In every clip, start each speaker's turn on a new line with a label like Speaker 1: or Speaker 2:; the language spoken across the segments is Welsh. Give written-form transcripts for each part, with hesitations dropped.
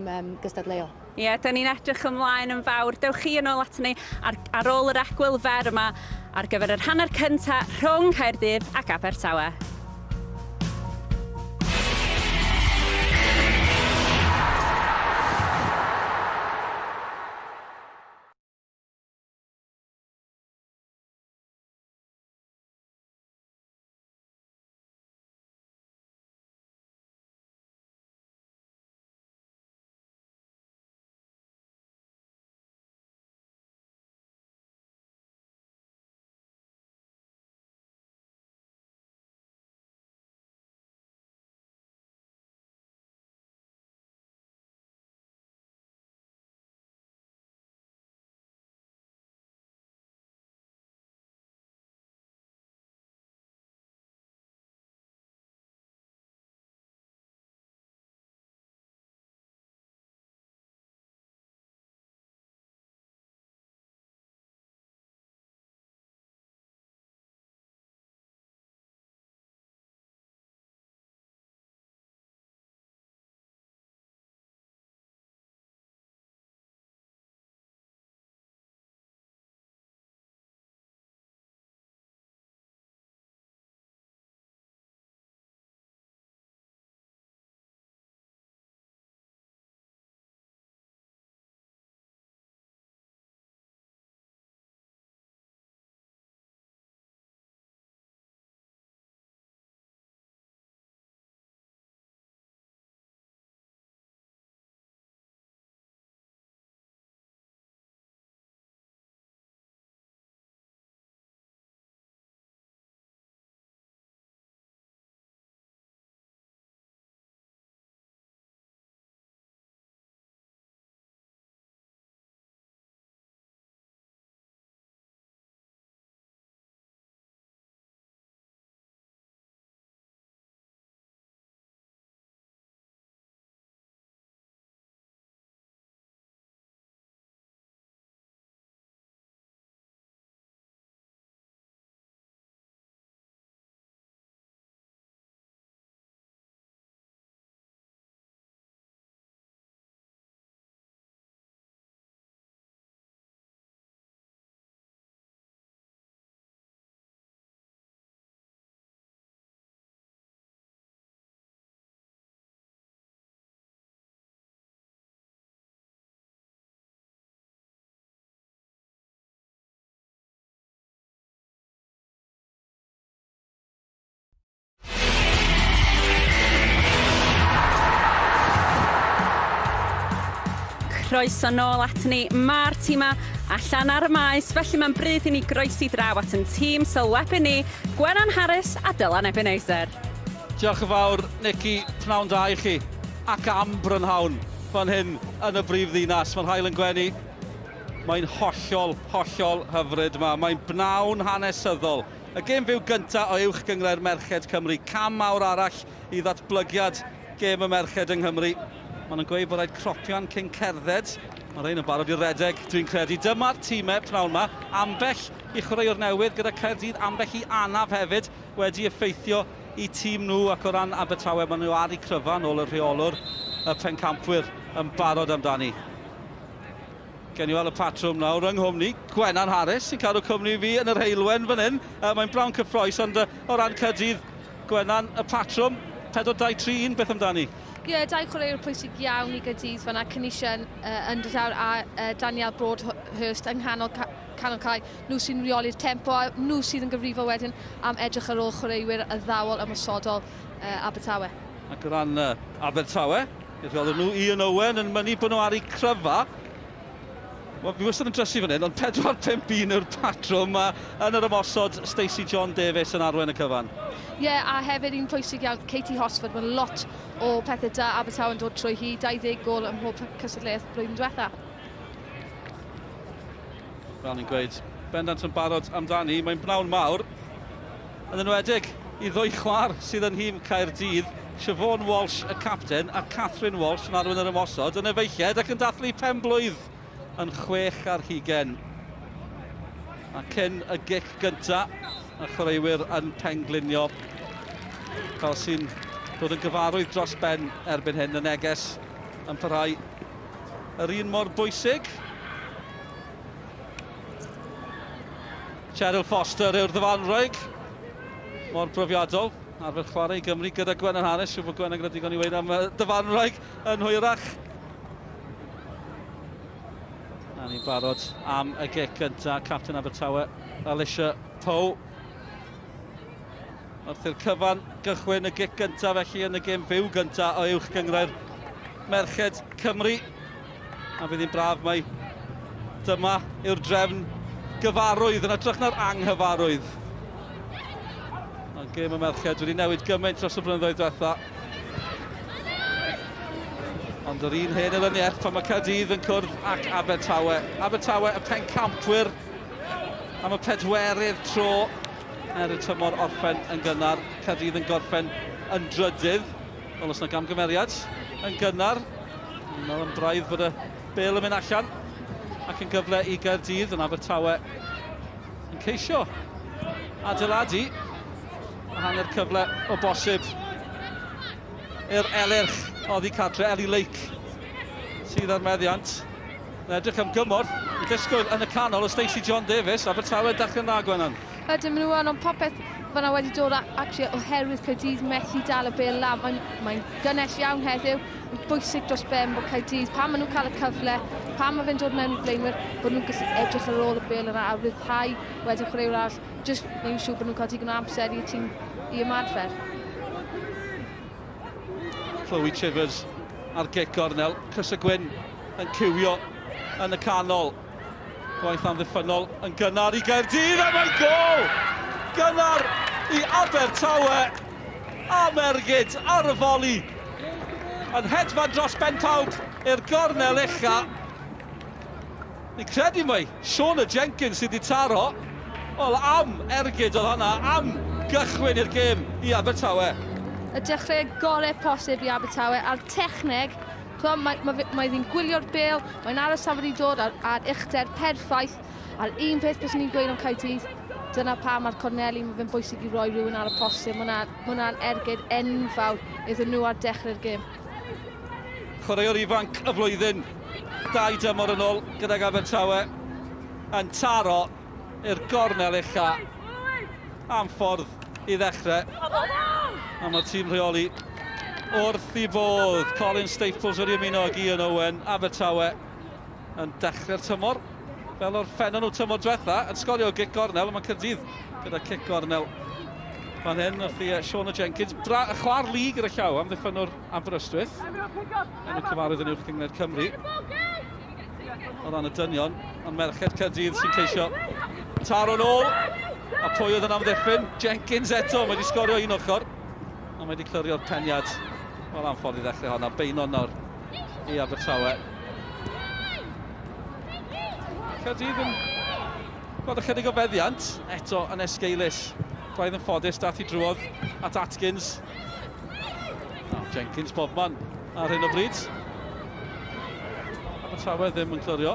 Speaker 1: Gystadleuol.
Speaker 2: Ie, da ni'n edrych ymlaen yn fawr. Dewch chi yn ôl aton ni ar ôl yr egwyl fer yma ar gyfer yr hanner cynta rhwng Caerdydd ac Abertawe. Croeso nôl at ni. Mae'r tîma allan ar y maes, felly mae'n bryd i ni groesi draw at yn tîm sylwebu ni, Gwenan Harris a Dylan Ebenezer.
Speaker 3: Diolch yn fawr, Nicky. Pnawn da i chi. Ac am brynhawn fan hyn yn y brif ddinas. Mae'r haul yn gwenu. Mae'n hollol, hollol hyfryd yma. Mae'n bnawn hanesyddol. Y gêm fyw gyntaf o Uwch Gynghrair Merched Cymru. Cam mawr arall i ddatblygiad gêm y merched yng Nghymru. Maen nhw'n gweud bod rhaid cropian cyn cerdded. Mae rhain yn barod i redeg, dwi'n credu. Dyma'r tîmau pnawn yma. Ambell i chwaraewr newydd gyda Caerdydd, ambell i anaf hefyd wedi effeithio i tîm nhw, ac o ran Abertawe maen nhw ar eu cryfa yn ôl y rheolwr, y pencampwyr yn barod amdani. Gen i weld y patrwm nawr yng nghwmni Gwenan Harris sy'n cadw cwmni fi yn yr heulwen fan hyn. Mae'n brawn cyffroes, ond o ran Caerdydd, Gwenan, y patrwm 4-2-3-1, beth amdani?
Speaker 4: Ie, yeah, dau chwaraewr pwysig iawn i Gaerdydd fanna, Kenisha Underdown a Danielle Broadhurst yng nghanol canol cae. Nhw sy'n rheoli'r tempo a nhw sydd yn gyfrifol wedyn am edrych ar ôl chwaraewyr addawol ymosodol Abertawe.
Speaker 3: Ac o ran Abertawe, Mi rheolon nhw Ian Owen yn mynnu bod nhw ar eu cryfa. Wel, fi wastad yn drysu fan hyn, ond 4-5-1 yw'r patrwm a yn yr ymosod Stacey John Davies yn arwain y cyfan.
Speaker 4: Ie, yeah, a hefyd un pwysig iawn, Katie Hosford, mae lot o pethau da Abertawe yn dod trwy hi, 20 gol ym mhob cystadleuaeth blwyddyn diwetha.
Speaker 3: Fel ni'n gweud, bendant yn barod amdani, mae'n bnawn mawr. Yn enwedig i ddwy chwaer sydd yn nhîm Caerdydd, Siobhan Walsh y capten a Catherine Walsh yn arwain yr ymosod yn efeilliaid ac yn dathlu pen-blwydd yn 26. A cyn y gic gynta, y chwaraewyr yn penglinio fel sy'n dod yn gyfarwydd dros ben erbyn hyn, y neges yn parhau yr un mor bwysig. Cheryl Foster yw'r ddyfarnwraig. Mor brofiadol. Arfer chwarae i Gymru gyda Gwennan Harris. Siŵr bod Gwennan gyda digon i weud am dyfarnwraig yn hwyrach. A ni'n barod am y gic gyntaf. Captain Abertawe, Alicia Poe. Wrth i'r cyfan gychwyn y gic gyntaf felly yn y gêm fyw gyntaf o Uwch Gynghrair Merched Cymru. A fydd hi'n braf mai dyma yw'r drefn gyfarwydd yn hytrach na'r anghyfarwydd. Mae gêm y merched wedi newid gymaint dros y blynyddoedd diwetha. Ond yr un hen elyniaeth pan mae Caerdydd yn cwrdd ac Abertawe. Abertawe y pencampwyr am y pedwerydd tro er y tymor orffen yn gynnar. Caerdydd yn gorffen yn drydydd. Wel, os yna gamgymeriad yn gynnar, ni'n meddwl am braidd bod y bel yn mynd allan ac yn gyfle i Gaerdydd yn Abertawe yn ceisio adeiladu a hanner cyfle o bosib i'r Elyrch oddi cartre, Ellie Lake sydd ar meddiant. Yn edrych am gymorth, yn disgwyl yn y canol o Stacey John Davies, Abertawe dechrau'n dda, Gwenan.
Speaker 4: Ydyn, maen nhw yn, ond popeth fanna wedi dod actually oherwydd Caerdydd methu dal y bêl lan. Mae'n mae gynnes iawn heddiw, yn bwysig dros ben bod Caerdydd, pan maen nhw'n cael y cyfle, pan mae fe'n dod mewn i flaenwyr, bod nhw'n gallu edrych ar ôl y bêl yna a rhyddhau wedyn chwaraewr arall, just neu'n siŵr bod nhw'n cael digon o amser i'r tîm i ymarfer.
Speaker 3: Chloe Chivers ar gic gornel, Crys y Gwyn yn cywio yn y canol. Gwaith amddiffynnol yn gynnar i Gaerdydd a mae'n gol! Gynnar i Abertawe am ergyd ar y foli. Yn hedfan dros ben pawb i'r gornel ucha. Ni'n credu mai Shauna Jenkins sydd wedi taro. Wel, am ergyd oedd hwnna, am gychwyn i'r gêm i Abertawe.
Speaker 4: Y dechrau gorau posib i Abertawe a'r techneg, Ch'mo, mae, mae, mae ddi'n gwylio'r bêl, mae'n aros am wedi dod ar, ar uchder perffaith, a'r un peth bys ni'n gweud am Caerdydd, dyna pam mae'r corneli, mae fe'n bwysig i roi rhywun ar y postyn, mae hwnna'n ma hwnna ergyd enfawr iddyn nhw ar dechrau'r gêm.
Speaker 3: Chwaraewr ifanc y flwyddyn, dau dymor yn ôl gydag Abertawe, yn taro i'r gornel ucha am ffordd i ddechrau. A mae'r tîm rheoli wrth i bodd. Colin Staples wedi ymuno ag Ian Owen, Abertawe yn dechrau'r tymor. Fel o'r ffennon nhw tymor diwetha, yn sgorio o gic gornel, ond mae Caerdydd gyda cic gornel fan hyn wrth i Shauna Jenkins. Bra chwar li gyda llaw am ddiffynwr Aberystwyth. Enw cyfarwydd yn uwch gynghrair Cymru. O ran y dynion, ond merched Caerdydd sy'n ceisio taro'n ôl. A pwy oedd yn amddiffyn? Jenkins eto, mae wedi sgorio un ochr. Ond mae wedi clirio'r peniad. Wel, am ffordd i ddechrau honna. Beinon nawr i Abertawe. Caerdydd yn gweld ychydig o feddiant, eto yn esgeulus. Braidd yn ffodus, dath i drwodd at Atkins. Oh, Jenkins bobman ar hyn o bryd. Abertawe ddim yn clirio.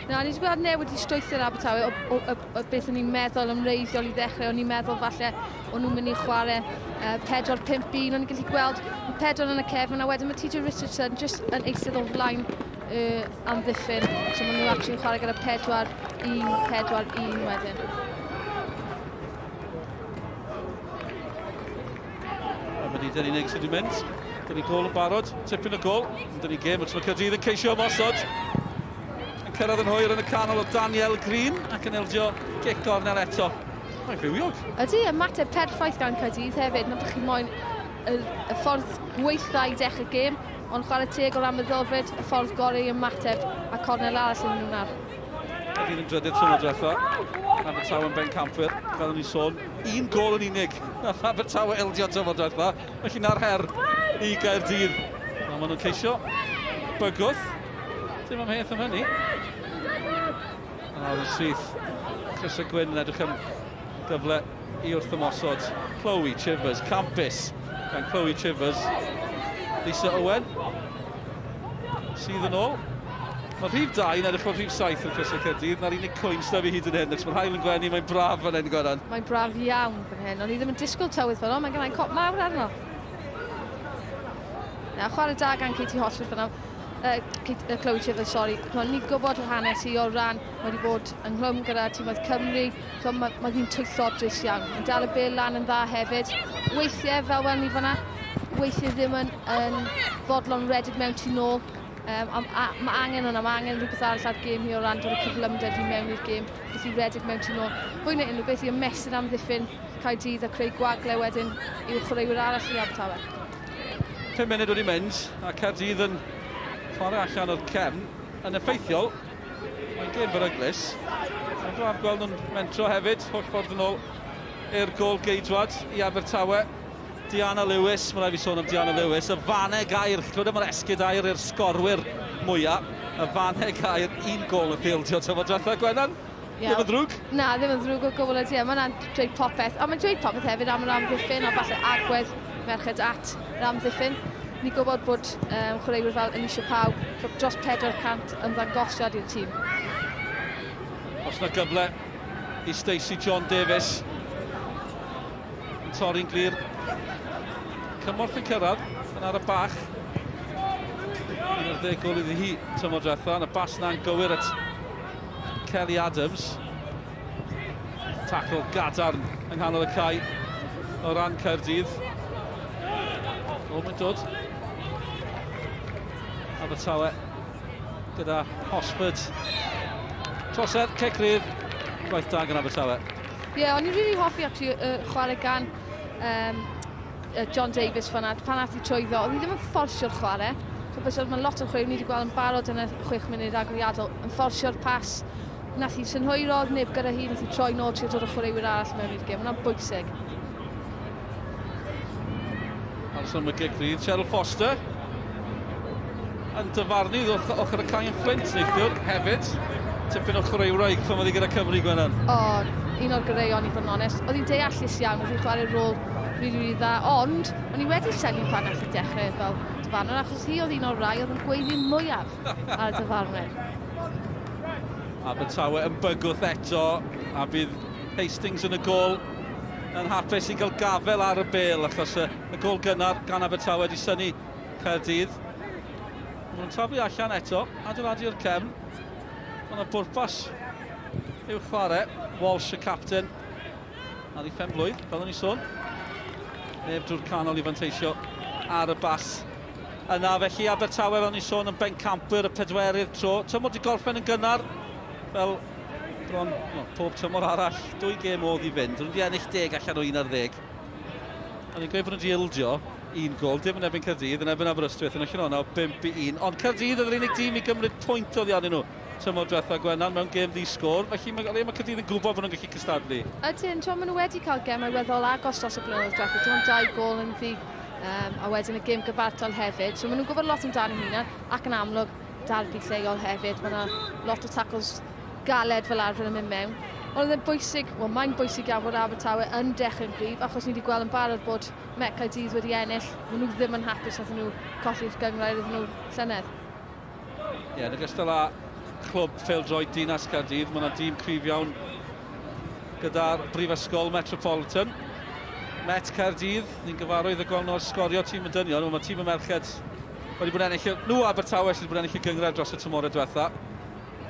Speaker 4: Na, ni wedi gweld newid i strwythur Abertawe o, o, o, o beth o'n i'n meddwl yn wreiddiol i ddechrau. O'n i'n meddwl falle o'n nhw'n mynd i chwarae 4-5-1, o'n i'n gallu gweld pedwar yn y cefn, a wedyn mae TJ Richardson jyst yn eistedd o flaen y amddiffyn, so maen nhw actually yn chwarae gyda 4-1-4-1 wedyn.
Speaker 3: A mae nid yn unig sydd wedi mynd. Dyn ni gol yn barod, tipyn o gol. Dyn ni gêm, wrth mae Caerdydd yn ceisio ymosod. Yn cyrraedd yn hwyr yn y canol o Daniel Green ac yn ildio gic gornel eto. Mae'n fywiog.
Speaker 4: Ydy, ymateb perffaith gan Caerdydd hefyd. Nad ydych chi moyn y, y ffordd gweitha i dechrau gêm, ond chwarae teg o ran meddylfryd, y ffordd gorau i ymateb a cornel arall iddyn nhw nawr.
Speaker 3: Caerdydd yn drydydd tymor diwetha. Abertawe yn bencampwyr, fel o'n i'n sôn. Un gol yn unig nath Abertawe ildio tymor diwetha. Felly na'r her i Gaerdydd. A maen nhw'n ceisio bygwth. Dim amheuaeth am hynny. A nawr yn syth, Chris y Gwyn yn edrych am gyfle i wrth ymosod. Chloe Chivers, campus gan Chloe Chivers. Lisa Owen sydd yn ôl. Mae rhif 2 yn edrych fel rhif 7 yn Crysau Caerdydd. Na'r unig cwyn sydd fi hyd yn hyn, achos mae'r haul yn gwenu, mae'n braf fan hyn, Gwenan.
Speaker 4: Mae'n braf iawn fan hyn. O'n i ddim yn disgwyl tywydd fel hwn, mae gennau cop mawr arno. Na, chwarae da gan Katie Hosford fan. uh, Chloe Chivers, sorry. Ni'n gwybod hanes hi o ran, mae wedi bod ynghlwm gyda tîmoedd Cymru, so mae, mae hi'n twyllodrus iawn. Mae'n dal y bel lan yn dda hefyd. Weithiau, fel welwn ni fanna, weithiau ddim yn, yn fodlon redig mewn tu nôl. Um, a, a, mae angen hwnna, mae angen rhywbeth arall ar gêm hi o ran dod y cyflymder hi mewn i'r gêm, beth i redeg mewn tu nôl. Fwy na unrhyw beth i ymestyn amddiffyn Caerdydd a creu gwagle wedyn i'w chwaraewyr arall i Abertawe.
Speaker 3: 5 munud wedi mynd a Caerdydd yn chwarae allan o'r cefn yn effeithiol. Mae'n gêm beryglus. Mae'n braf gweld nhw'n mentro hefyd, holl ffordd yn ôl i'r gôl geidwad i Abertawe. Diana Lewis, mae rhaid fi sôn am Diana Lewis, y faneg gair, chi'n clywed am yr esgid aur i'r sgorwyr mwyaf, y faneg aur, un gôl yn ffeildio tymor diwetha, Gwenan? Yeah. Ddim yn ddrwg?
Speaker 4: Na, ddim yn ddrwg o gwbl ydy. E. Mae hwnna'n dweud popeth. Ond mae'n dweud popeth hefyd am yr amddiffyn, a falle agwedd merched at yr amddiffyn. Ni'n gwybod bod um, chwaraewyr fel Alicia Pawb dros 400 ymddangosiad i'r tîm.
Speaker 3: Os yna gyfle i Stacey John Davies yn torri'n glir. Cymorth yn cyrraedd yn ar y bach. 11 gol iddi hi tymor diwetha, yn y bas na'n gywir at Kelly Adams. Tackle gadarn yng nghanol y cae o ran Caerdydd. O, mae'n dod. Abertawe gyda Hosford. Trosedd, cic rydd. Gwaith da gan Abertawe.
Speaker 4: Ie, yeah, o'n i'n really hoffi actually, uh, chwarae gan um, John Davies fanna, pan ath i trwyddo, oedd hi ddim yn fforsio'r chwarae. So, bys, mae lot o chwaraewyr ni wedi gweld yn barod yn y chwech munud agoriadol yn fforsio'r pas. Nath hi synhwyro, oedd neb gyda hi, nath hi troi nôl trio dod o chwaraewyr arall mewn i'r gêm. Hwna'n bwysig.
Speaker 3: Arson am y gic rydd, Cheryl Foster yn dyfarnu wrth ochr y cae yn Flint neithiwr hefyd. Tipyn o chwaraewraig pan oedd hi gyda Cymru, Gwenan.
Speaker 4: O, un o'r goreuon i fod yn onest. Oedd hi'n deallus iawn, oedd hi'n chwarae rôl rili, rili dda, ond o'n i wedi synnu pan nath hi dechrau fel dyfarnwr, achos hi oedd un o'r rai oedd yn gweiddi mwyaf ar y dyfarnwyr.
Speaker 3: Abertawe yn bygwth eto, a bydd Hastings yn y gôl yn hapus i gael gafel ar y bêl, achos y, y gôl gynnar gan Abertawe wedi synnu Caerdydd. Maen nhw'n taflu allan eto, adeiladu o'r cefn. Mae yna bwrpas i'w chwarae. Walsh y capten ar ei phen blwydd, fel o'n i sôn. Neb drwy'r canol i fanteisio ar y bas yna. Felly Abertawe, fel o'n i sôn, yn bencampwyr y pedwerydd tro. Tymor di gorffen yn gynnar, fel bron no, pob tymor arall. Dwy gêm oedd i fynd. Nhw wedi ennill deg allan o 11. O'n i'n gweud bod nhw wedi ildio un gol, dim yn erbyn Caerdydd, yn erbyn Aberystwyth, yn allan o'na 5 i 1. Ond Caerdydd oedd yr unig dîm i gymryd pwynt oddi arnyn nhw tymor diwetha Gwenan mewn gêm ddi-sgôr, felly mae, mae Caerdydd yn gwybod bod nhw'n gallu cystadlu.
Speaker 4: Ydyn, ti'n maen nhw wedi cael gemau weddol agos dros y blynyddoedd diwetha, dim ond dau gôl yn ddi, um, a wedyn y gêm gyfartal hefyd. So maen nhw'n gwybod lot amdano hunan, ac yn amlwg darbi lleol hefyd. Mae yna lot o tackles galed fel arfer yn mynd mewn. Ond oedd e'n bwysig, wel mae'n bwysig iawn bod Abertawe yn dechrau'n gryf, achos ni wedi gweld yn barod bod Met Caerdydd wedi ennill. Maen nhw ddim yn hapus nath nhw colli'r gynghrair iddyn nhw llynedd.
Speaker 3: Ie, yeah, yn ogystal â clwb pêl-droed Dinas Caerdydd, mae yna dîm cryf iawn gyda'r Brifysgol Metropolitan. Met Caerdydd, ni'n gyfarwydd y gweld nhw'n sgorio tîm y dynion, mae tîm y merched wedi bod yn ennill, nhw Abertawe sydd wedi bod yn ennill y gynghrair dros y tymorau diwetha.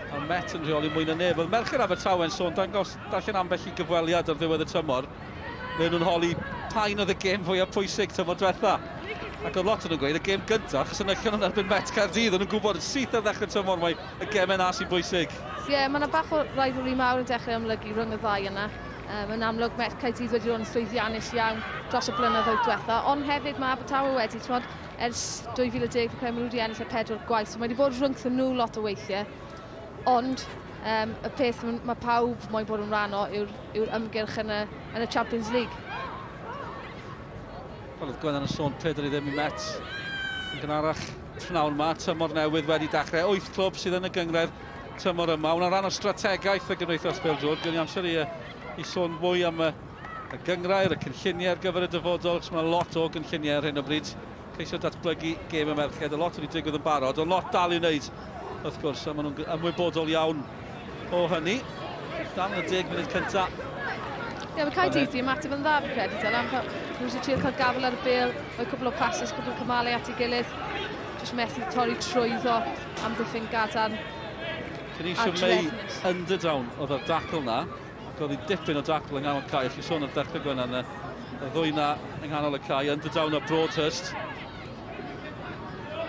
Speaker 3: A Met yn rheoli mwy na neb. Oedd merched Abertawe yn sôn, dangos, darllen ambell i gyfweliad ar ddiwedd y tymor, le nhw'n holi pa un oedd y gêm fwyaf pwysig tymor diwetha. Ac oedd lot o'n nhw'n gweud y gêm gyntaf, achos enillon nhw'n erbyn Met Caerdydd, o'n nhw'n gwybod yn syth ar ddechrau tymor mai y gemau na sy'n bwysig.
Speaker 4: Ie, yeah, mae yna bach o rivalry mawr yn dechrau amlygu rhwng y ddau yna. Um, yn amlwg, Met Caerdydd wedi bod yn llwyddiannus iawn dros y blynyddoedd diwetha, ond hefyd mae Abertawe wedi, ti'n ers 2010 fi'n credu maen nhw wedi ennill y pedwar gwaith, so mae wedi bod rhyngthyn nhw lot o weithiau. Ond um, y peth mae pawb moyn bod yn rhan o yw'r yw ymgyrch yn y, yn y Champions League.
Speaker 3: Fel oedd Gwennan yn sôn, 4 i ddim i Met yn gynharach pnawn yma, tymor newydd wedi dechrau. 8 clwb sydd yn y gynghrair tymor yma. Hwna'n rhan o strategaeth y Gymdeithas Bêl-droed. Gwni amser i, i sôn mwy am y, y gynghrair, y cynlluniau ar gyfer y dyfodol, achos mae lot o gynlluniau ar hyn o bryd. Ceisio datblygu gêm y merched, a lot wedi digwydd yn barod, ond lot dal i'w wneud, wrth gwrs, a maen nhw'n ymwybodol iawn o hynny. Dal yn y deg munud cyntaf.
Speaker 4: Ie, mae Caerdydd di ymateb yn dda, fi'n credu, Dylan. Nhw wedi trio cael gafel ar y bêl, rhoi cwpl o passes, cwpl o cymalau at ei gilydd. Jyst methu torri trwyddo amddiffyn gadarn
Speaker 3: Kenisha May Underdown oedd ar dacl na, ac oedd hi dipyn o dacl yng nghanol cae. Chi sôn ar dechrau Gwenan, y, y ddwy na yng nghanol y cae, Underdown a Broadhurst.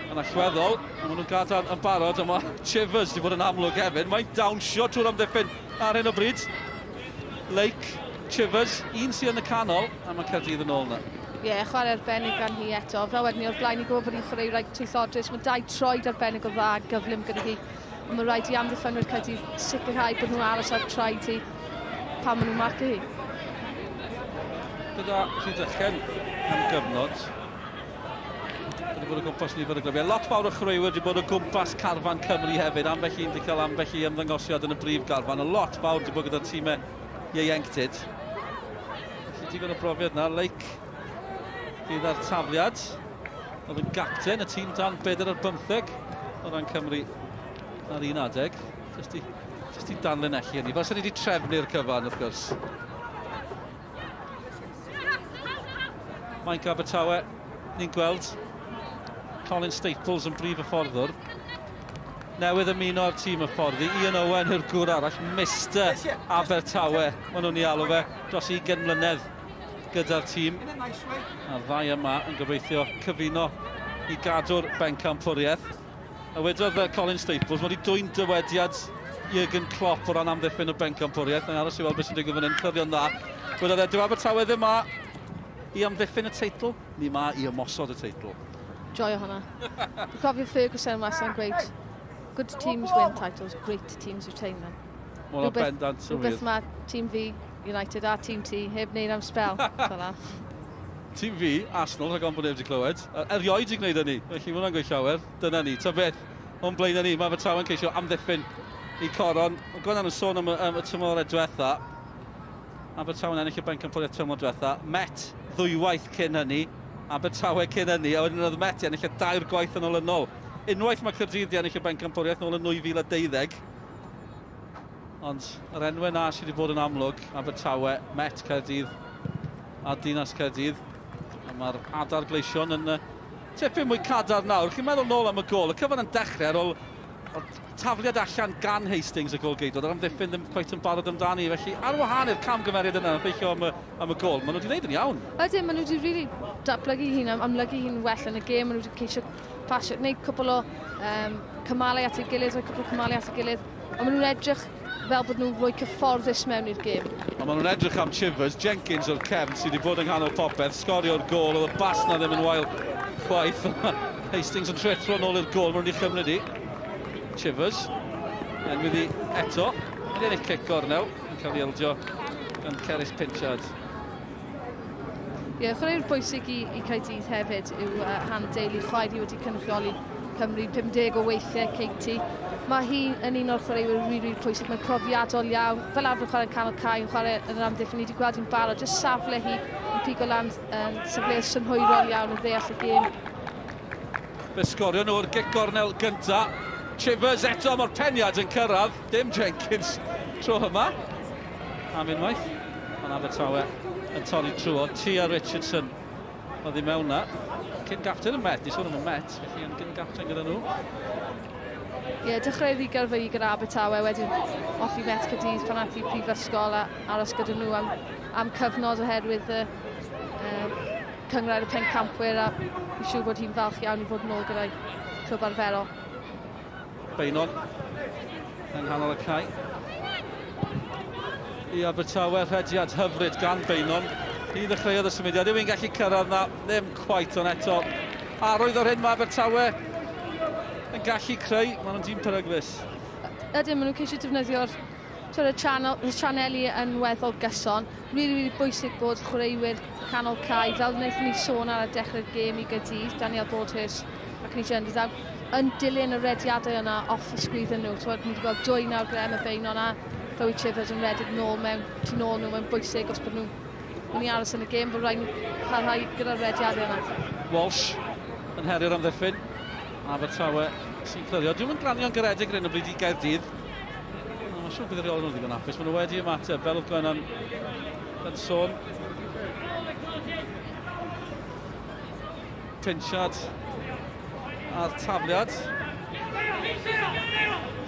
Speaker 3: Yn allweddol, maen nhw'n gadael yn barod, a mae Chivers wedi bod yn amlwg hefyd. Mae'n dawnsio trwy'r amddiffyn ar hyn o bryd. Lake, Chivers, un sydd yn y canol, a mae Caerdydd yn ôl yna.
Speaker 4: Ie, yeah, chwarae arbennig gan hi eto. Fel wedyn ni o'r blaen i gwybod bod hi'n chwaraewraig twyllodrus. Mae dau troed arbennig o dda gyflym gyda hi. Ond mae rhaid i amddiffynwyr Caerdydd sicrhau bod nhw'n aros ar traed hi pan maen nhw'n marcio hi.
Speaker 3: Gyda Rhydychen am gyfnod, wedi bod o gwmpas nifer o glybiau. Lot fawr o chwaraewyr wedi bod o gwmpas carfan Cymru hefyd. Ambell un wedi cael ambell i ymddangosiad yn y brif garfan. A lot fawr wedi bod gyda'r tîmau ieuenctid. Felly digon o brofiad na. Lake fydd ar tafliad. Oedd yn gapten y tîm dan 4 ar 15 o ran Cymru ar un adeg. Jyst i, jyst i danlinellu hynny. Fel sy'n ni wedi trefnu'r cyfan, wrth gwrs. Mainc Abertawe, ni'n gweld Colin Staples yn brif hyfforddwr. Newydd ymuno â'r tîm hyfforddi, Ian Owen yw'r gŵr arall, Mr Abertawe, maen nhw'n ei alw fe, dros 20 mlynedd gyda'r tîm. A'r ddau yma yn gobeithio cyfuno i gadw'r bencampwriaeth. A wedodd Colin Staples, mae wedi dwyn dywediad Jurgen Klopp o ran amddiffyn y bencampwriaeth. Mae'n aros i weld beth sy'n digwydd fan hyn, clirio'n dda. Wedodd e, dyw Abertawe ddim ma i amddiffyn y teitl, ni ma i ymosod y teitl.
Speaker 4: Joio hwnna. Dwi'n cofio Ferguson wastad yn gweud, good teams win titles, great teams retain them.
Speaker 3: Mae hwnna'n bendant yn wir.
Speaker 4: Rhywbeth mae tîm fi, United, a tîm ti heb wneud am sbel. Fel
Speaker 3: Tîm fi, Arsenal, rhag ofn bod neb wedi clywed, erioed wedi gwneud hynny. Felly mae hwnna'n gweud llawer. Dyna ni. Ta beth, o'n blaenau ni, mae Abertawe'n ceisio amddiffyn i coron. Mae Gwennan yn sôn am y, am y tymorau diwetha. Abertawe'n ennill y bencampwriaeth tymor diwetha. Met ddwywaith cyn hynny. Abertawe cyn hynny. A wedyn oedd Met i ennill y dair gwaith yn olynol. Unwaith mae Caerdydd wedi ennill y bencampwriaeth nôl yn 2012. Ond yr enwau na sydd wedi bod yn amlwg, Abertawe, Met Caerdydd a Dinas Caerdydd. A mae'r adar gleision yn tipyn mwy cadarn nawr. Chi'n meddwl nôl am y gol, y cyfan yn dechrau ar ôl tafliad allan gan Hastings y gol geidwad, yr amddiffyn ddim cweit yn barod amdani. Felly ar wahân i'r camgymeriad yna yn effeithio am y, am y gol, maen nhw wedi gwneud yn iawn.
Speaker 4: Ydyn, maen nhw wedi really datblygu hun, amlygu hun well yn y gêm, maen nhw wedi ceisio pasio, gwneud cwpl o um, cymalau at ei gilydd, rhoi cwpl o cymalau at ei gilydd, ond maen nhw'n edrych fel bod nhw'n fwy cyfforddus mewn i'r gêm.
Speaker 3: A maen nhw'n edrych am Chivers, Jenkins o'r cefn sydd wedi bod yng nghanol popeth, sgorio'r gôl, oedd y bas na ddim yn wael chwaith. Hastings yn rhuthro nôl i'r gôl, maen nhw wedi chymryd i. Chivers, enwyd i eto, wedi ennill cic gornel, yn cael ei ildio gan Ceris Pinchard.
Speaker 4: Ie, yeah, chwaraewr bwysig i, i Caerdydd hefyd yw Hannah Daly, chwaer hi wedi cynrychioli Cymru 50 o weithiau, Katie. Mae hi yn un o'r chwaraewyr rili, rili pwysig, mae'n profiadol iawn. Fel arfer yn chwarae'n canol cae, yn chwarae yn yr amddiffyn, ni wedi gweld hi'n barod, jyst safle hi yn pigo lan yn safleoedd synhwyrol iawn yn ddeall y gêm.
Speaker 3: Fe sgorio nhw'r gic gornel gynta. Chivers eto, mae'r peniad yn cyrraedd, dim Jenkins tro yma. Am unwaith, ond Abertawe yn torri trwodd. Tia Richardson oedd i mewn na. Cyn gapten y Met, ni sôn am y Met, felly yn gyn gapten gyda nhw.
Speaker 4: Ie, yeah, dechreuodd i gyrfa i gyda Abertawe, wedyn off i Met Caerdydd pan ath i prifysgol a aros gyda nhw am, am cyfnod oherwydd y um, cynghrair y pencampwyr a fi'n siŵr bod hi'n falch iawn i fod yn ôl gyda'i clwb arferol.
Speaker 3: Beynon yng nghanol y cae. I Abertawe, rhediad hyfryd gan Beynon. Hi ddechreuodd y symudiad. Yw hi'n gallu cyrraedd na? Ddim cwait, ond eto arwydd o'r hyn mae Abertawe yn gallu creu. Maen nhw'n dîm peryglus.
Speaker 4: Ydyn, maen nhw'n ceisio defnyddio'r y channel, y sianeli yn weddol gyson. Rili, rili bwysig bod chwaraewyr canol cae, fel wnaethon ni sôn ar y dechrau'r gêm i Gaerdydd, Daniel Broadhurst ac Nisha Underdown, yn dilyn y rediadau yna off y sgwydd nhw. Twod, ni wedi gweld dwy nawr gyda Emma Beynon a Chloe Chivers yn redeg nôl mewn, tu nôl nhw, mae'n bwysig os bod nhw'n mynd i aros yn y gêm, bod rhaid nhw parhau gyda'r rediadau yna.
Speaker 3: Walsh yn herio'r amddiffyn. Abertawe sy'n clirio. Dwi'm yn glanio'n garedig ar hyn o bryd i Gaerdydd. Mae'n siŵr bydd y rheolwr nhw'n ddigon hapus. Maen nhw wedi ymateb, fel oedd Gwennan yn sôn. Pinchard. a'r tafliad.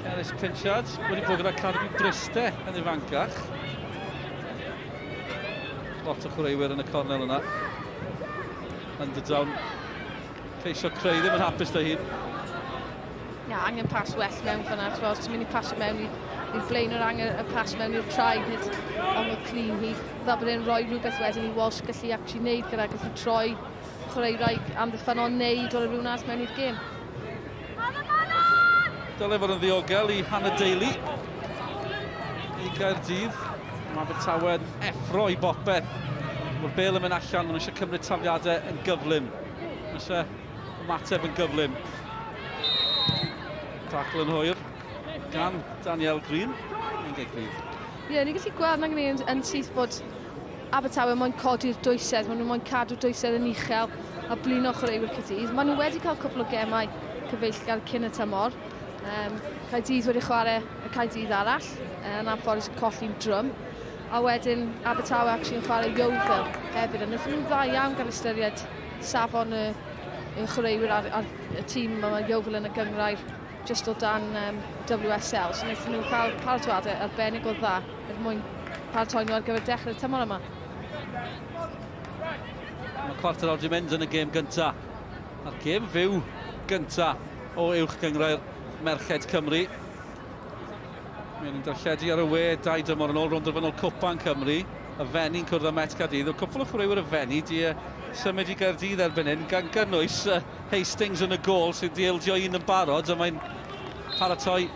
Speaker 3: Cerys Pritchard wedi bod gyda Academy Bryste yn ifancach. Lot o chwaraewyr yn y cornel yna. Underdown. Ceisio creu, ddim yn hapus da hun.
Speaker 4: Ia, angen pas well mewn fyna, ti'n os ti'n mynd i pasio mewn i'r blaen o'r angen y pas mewn i'r traed, nid ongl clean hi. Fel bod e'n rhoi rhywbeth wedyn i Walsh gallu actually neud gyda, gallu troi chwaraewraig amddiffynnol neu dod â rhywun arall mewn i'r gêm.
Speaker 3: Dylai fod yn ddiogel i Hannah Daly i Gaerdydd. Mae Abertawe'n effro i bopeth. Mae'r bel yn mynd allan, maen nhw eisiau cymryd tafliadau yn gyflym. Maen eisiau ymateb yn gyflym. Tacl yn hwyr gan Danielle Green. Yn gig rhydd.
Speaker 4: Ie, yeah, ni'n gallu gweld nag yn, yn syth bod Abertawe moyn codi'r dwysedd, maen nhw moyn cadw dwysedd yn uchel a blino chwaraewyr Caerdydd. Maen nhw wedi cael cwpl o gemau cyfeillgar cyn y tymor. Um, Caerdydd wedi chwarae y Caerdydd arall, yn anffodus yn colli'n drwm. A wedyn Abertawe actually yn chwarae Yeovil hefyd, a wnaethon nhw'n dda iawn gan ystyried safon y, y chwaraewyr a'r, ar y tîm yma Yeovil yn y gynghrair just o dan um, WSL. So wnaethon nhw cael paratoadau arbennig o dda er mwyn paratoi nhw ar gyfer dechrau'r tymor yma.
Speaker 3: Mae cwarter awr di mynd yn y gêm gynta. A'r gêm fyw gynta o Uwch Gynghrair Merched Cymru. Mae'n ni'n darlledu ar y we dau dymor yn ôl rownd derfynol Cwpan Cymru. Y Fenni'n cwrdd â Met Caerdydd. O cwpl o chwaraewyr y Fenni di symud i Gaerdydd erbyn hyn, gan gynnwys Hastings yn y gôl sydd di ildio un yn barod, a mae'n paratoi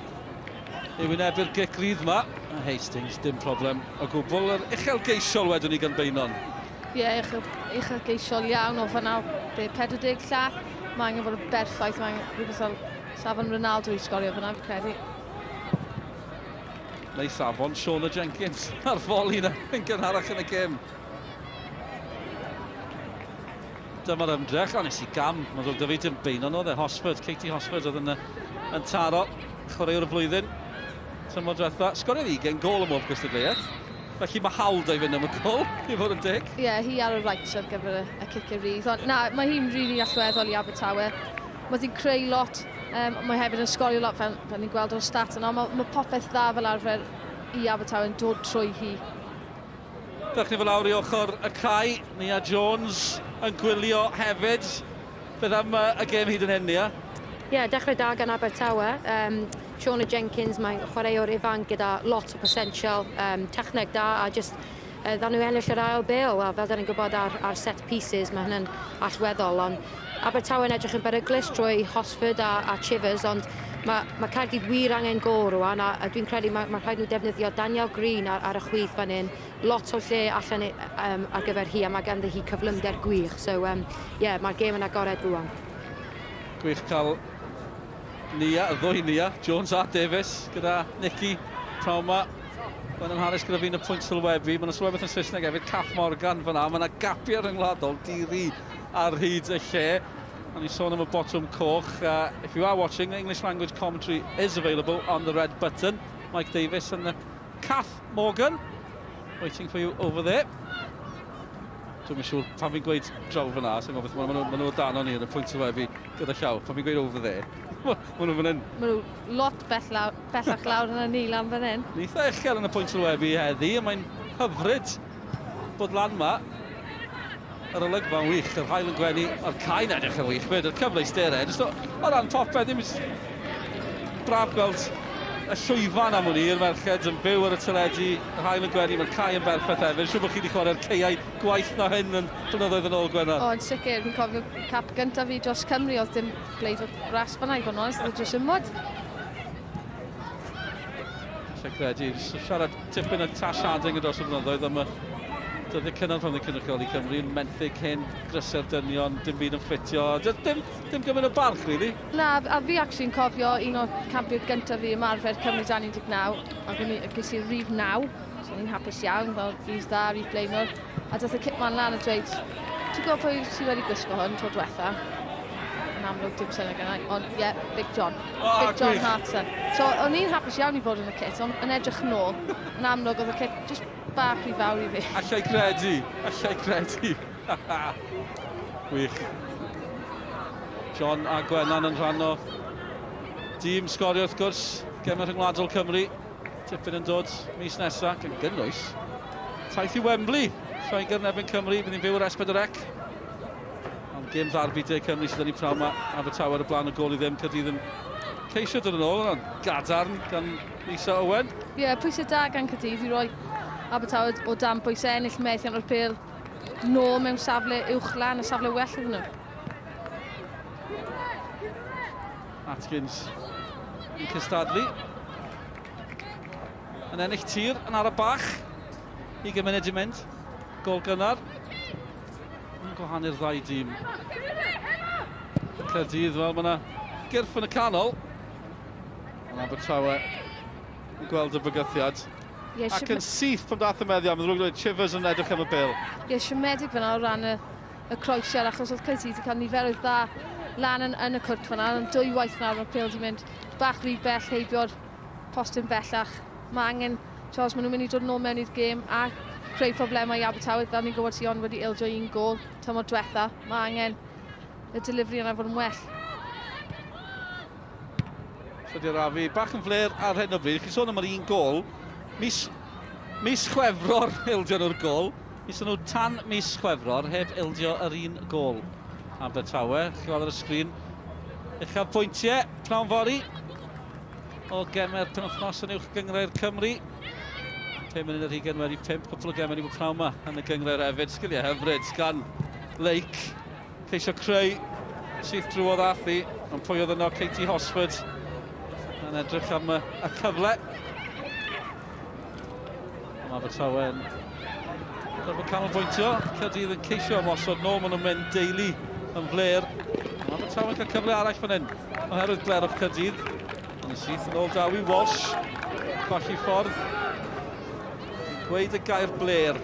Speaker 3: i wynebu'r gic rydd ma. A Hastings, dim problem o gwbl. Yr uchelgeisiol wedwn ni gan Beinon.
Speaker 4: Ie, yeah, uchel, uchelgeisiol iawn o fanna, be, 40 llath. Mae angen bod yn berffaith, mae angen rhywbeth fel safon Ronaldo i sgorio fanna, fi'n credu.
Speaker 3: Neu safon Shauna Jenkins ar foli na yn gynharach yn y gêm. Dyma'r ymdrech, a nes i gam, mae'n ddrwg 'da fi, dim Beinon oedd e, Hosford, Katie Hosford oedd yn, yn taro, chwaraewr y flwyddyn, tymor diwetha. Sgoriodd 20 gôl ym mhob gystadleuaeth, felly mae hawl da i fynd am y gôl, i fod yn deg.
Speaker 4: Ie, yeah, hi ar y right ar gyfer y, y cicio rydd. Ond na, mae hi'n rili really allweddol i Abertawe. Mae hi'n creu lot, um, mae hefyd yn sgorio lot fel, fel ni'n gweld o'r stat yna. Mae, mae popeth dda fel arfer i Abertawe yn dod trwy hi.
Speaker 3: Dewch ni fel lawr i ochr y cae. Nia Jones yn gwylio hefyd. Beth am y gêm hyd yn hyn, Nia?
Speaker 1: Ie, yeah, dechrau da gan Abertawe. Um, Shauna Jenkins, mae'n chwaraewr ifanc gyda lot o potensial, um, techneg da a just uh, dda nhw ennill yr ail bêl a fel da ni'n gwybod ar, ar set pieces mae hynny'n allweddol ond Abertawe'n edrych yn beryglus trwy Hosford a, a Chivers ond mae, mae Caerdydd wir angen gôl rwan a, a dwi'n credu mae, mae rhaid nhw defnyddio Daniel Green ar, ar y chwith fan hyn. Lot o lle allan um, ar gyfer hi a mae ganddi hi cyflymder gwych. So, um, yeah, mae'r gêm yn agored rwan.
Speaker 3: Gwych cael Nia, y ddwy Nia, Jones a Davies gyda Nicky Trauma. Gwennan Harris gyda fi'n y pwynt sylwebu. Mae'n sylwebaeth yn Saesneg hefyd, Cath Morgan fyna. Mae yna gapiau rhyngwladol diri ar hyd y lle. A ni'n sôn am y botwm coch. If you are watching, English language commentary is available on the red button. Mike Davis and Cath Morgan waiting for you over there. Dwi'n siŵr pan fi'n gweud draw fyna, sy'n gwybod beth maen nhw, maen nhw o dan o'n i yn y pwynt sylwebu gyda llaw. Pan fi'n gweud over there, maen nhw fan hyn.
Speaker 4: Maen nhw lot bell lawr, bellach lawr yn y ni lan fan hyn.
Speaker 3: Ni eitha uchel yn y pwynt sylwebu heddi, a mae'n hyfryd bod lan ma. Yr olygfa'n wych, yr haul yn gwenu, a'r cae'n edrych yn wych fyd, yr cyfleusterau, jyst o, o ran popeth, ddim braf gweld y llwyfan am hwn i'r merched yn byw ar y teledu, yr haul yn gwenu, mae'r cae yn berffaith hefyd. Siŵr bod chi wedi chwarae'r caeau gwaith na hyn yn blynyddoedd yn ôl, Gwennan.
Speaker 4: O, yn sicr, fi'n cofio cap gyntaf fi dros Cymru, oedd dim blade o gras fan'na i fod yn onest, oedd e jyst yn mwd.
Speaker 3: Allai credu, siarad tipyn o Tash Harding yn dros y blynyddoedd am y dyddiau cynnar pan oedd cynrychioli Cymru yn menthyg hen grysau'r dynion, dim byd yn ffitio, dim, dim gymaint o barch, really.
Speaker 4: Na, a fi actually'n cofio un o campiau gyntaf fi ymarfer Cymru dan 19, ac o'n i, ges i rif 9, so o'n i'n hapus iawn, fel rif dda, rif blaenor, a dath y kitman lan a dweud, ti'n gwybod pwy sydd wedi gwisgo hwn tro diwetha? Yn amlwg dim syniad gennau, ond ie, yeah, Big John.
Speaker 3: Oh,
Speaker 4: Big John
Speaker 3: gwych.
Speaker 4: Hartson. So o'n i'n hapus iawn i fod yn y kit, ond yn edrych nôl, yn amlwg oedd y kit just bach rhy fawr i fi.
Speaker 3: Allai credu, allai credu. Gwych. John a Gwenan yn rhan o dîm sgorio wrth gwrs, Gemau Rhyngwladol Cymru. Tipyn yn dod mis nesaf, gan gynnwys taith i Wembley. Lloegr yn erbyn Cymru, bydd ni'n fyw ar S4C. Ond gêm ddarbi De Cymru sydd yn ei prawn yma, Abertawe ar y blaen o gol i ddim, Caerdydd yn ceisio dod yn ôl, yna'n gadarn gan Lisa Owen.
Speaker 4: Ie, yeah, pwysau da gan Caerdydd i roi Abertawe o dan bwysau ennill methiant o'r pêl nôl mewn safle uwch lan, y safle well iddyn nhw.
Speaker 3: Atkins yn cystadlu. Yn ennill tir yn ara bach i gymuned i mynd. Gol gynnar. Yn gwahanu'r ddau dîm. Caerdydd, wel, mae yna gyrff yn y canol. Ond Abertawe yn gweld y bygythiad.
Speaker 4: Yeah,
Speaker 3: Ac yn syth pan dath y meddiant, mae'n ddrwg dweud Chivers yn edrych am y bêl.
Speaker 4: Ie, yeah, siomedig fyna o ran y, y croesiad, achos oedd Caerdydd wedi cael niferoedd dda lan yn, yn y cwrt fyna, ond dwy waith nawr mae'r pêl wedi mynd bach rhy bell heibio'r postyn bellach. Mae angen, os maen nhw'n mynd i dod nôl mewn i'r gêm a creu problemau i Abertawe, fel ni'n gwybod Sion wedi ildio un gol tymor diwetha, mae angen y delivery yna fod yn well.
Speaker 3: Tydi Rafi, bach yn fler ar hyn o bryd. Chi'n sôn am yr un gol. Mis, mis Chwefror ildio nhw'r gol. Mis nhw tan mis Chwefror heb ildio yr un gol. Abertawe, chi'n gweld ar y sgrin. Uchaf pwyntiau, pnawn fory o gemau'r penwthnos yn uwch gynghrair Cymru. 5 munud ar hugain wedi 5, cwpl o gemau ni bod pnawn yma yn y gynghrair hefyd. Sgiliau hyfryd gan Lake. Ceisio creu syth drwodd ath hi, ond pwy oedd yno? Katie Hosford yn edrych am y, y cyfle. Mae Abertawe yn gorfod canolbwyntio. Caerdydd yn ceisio ymosod nôl, maen nhw'n mynd deulu yn fler. Mae Abertawe yn cael cyfle arall fan hyn, oherwydd blerwch Caerdydd. Ond yn syth yn ôl daw i Walsh, colli ffordd. Gweud y gair bler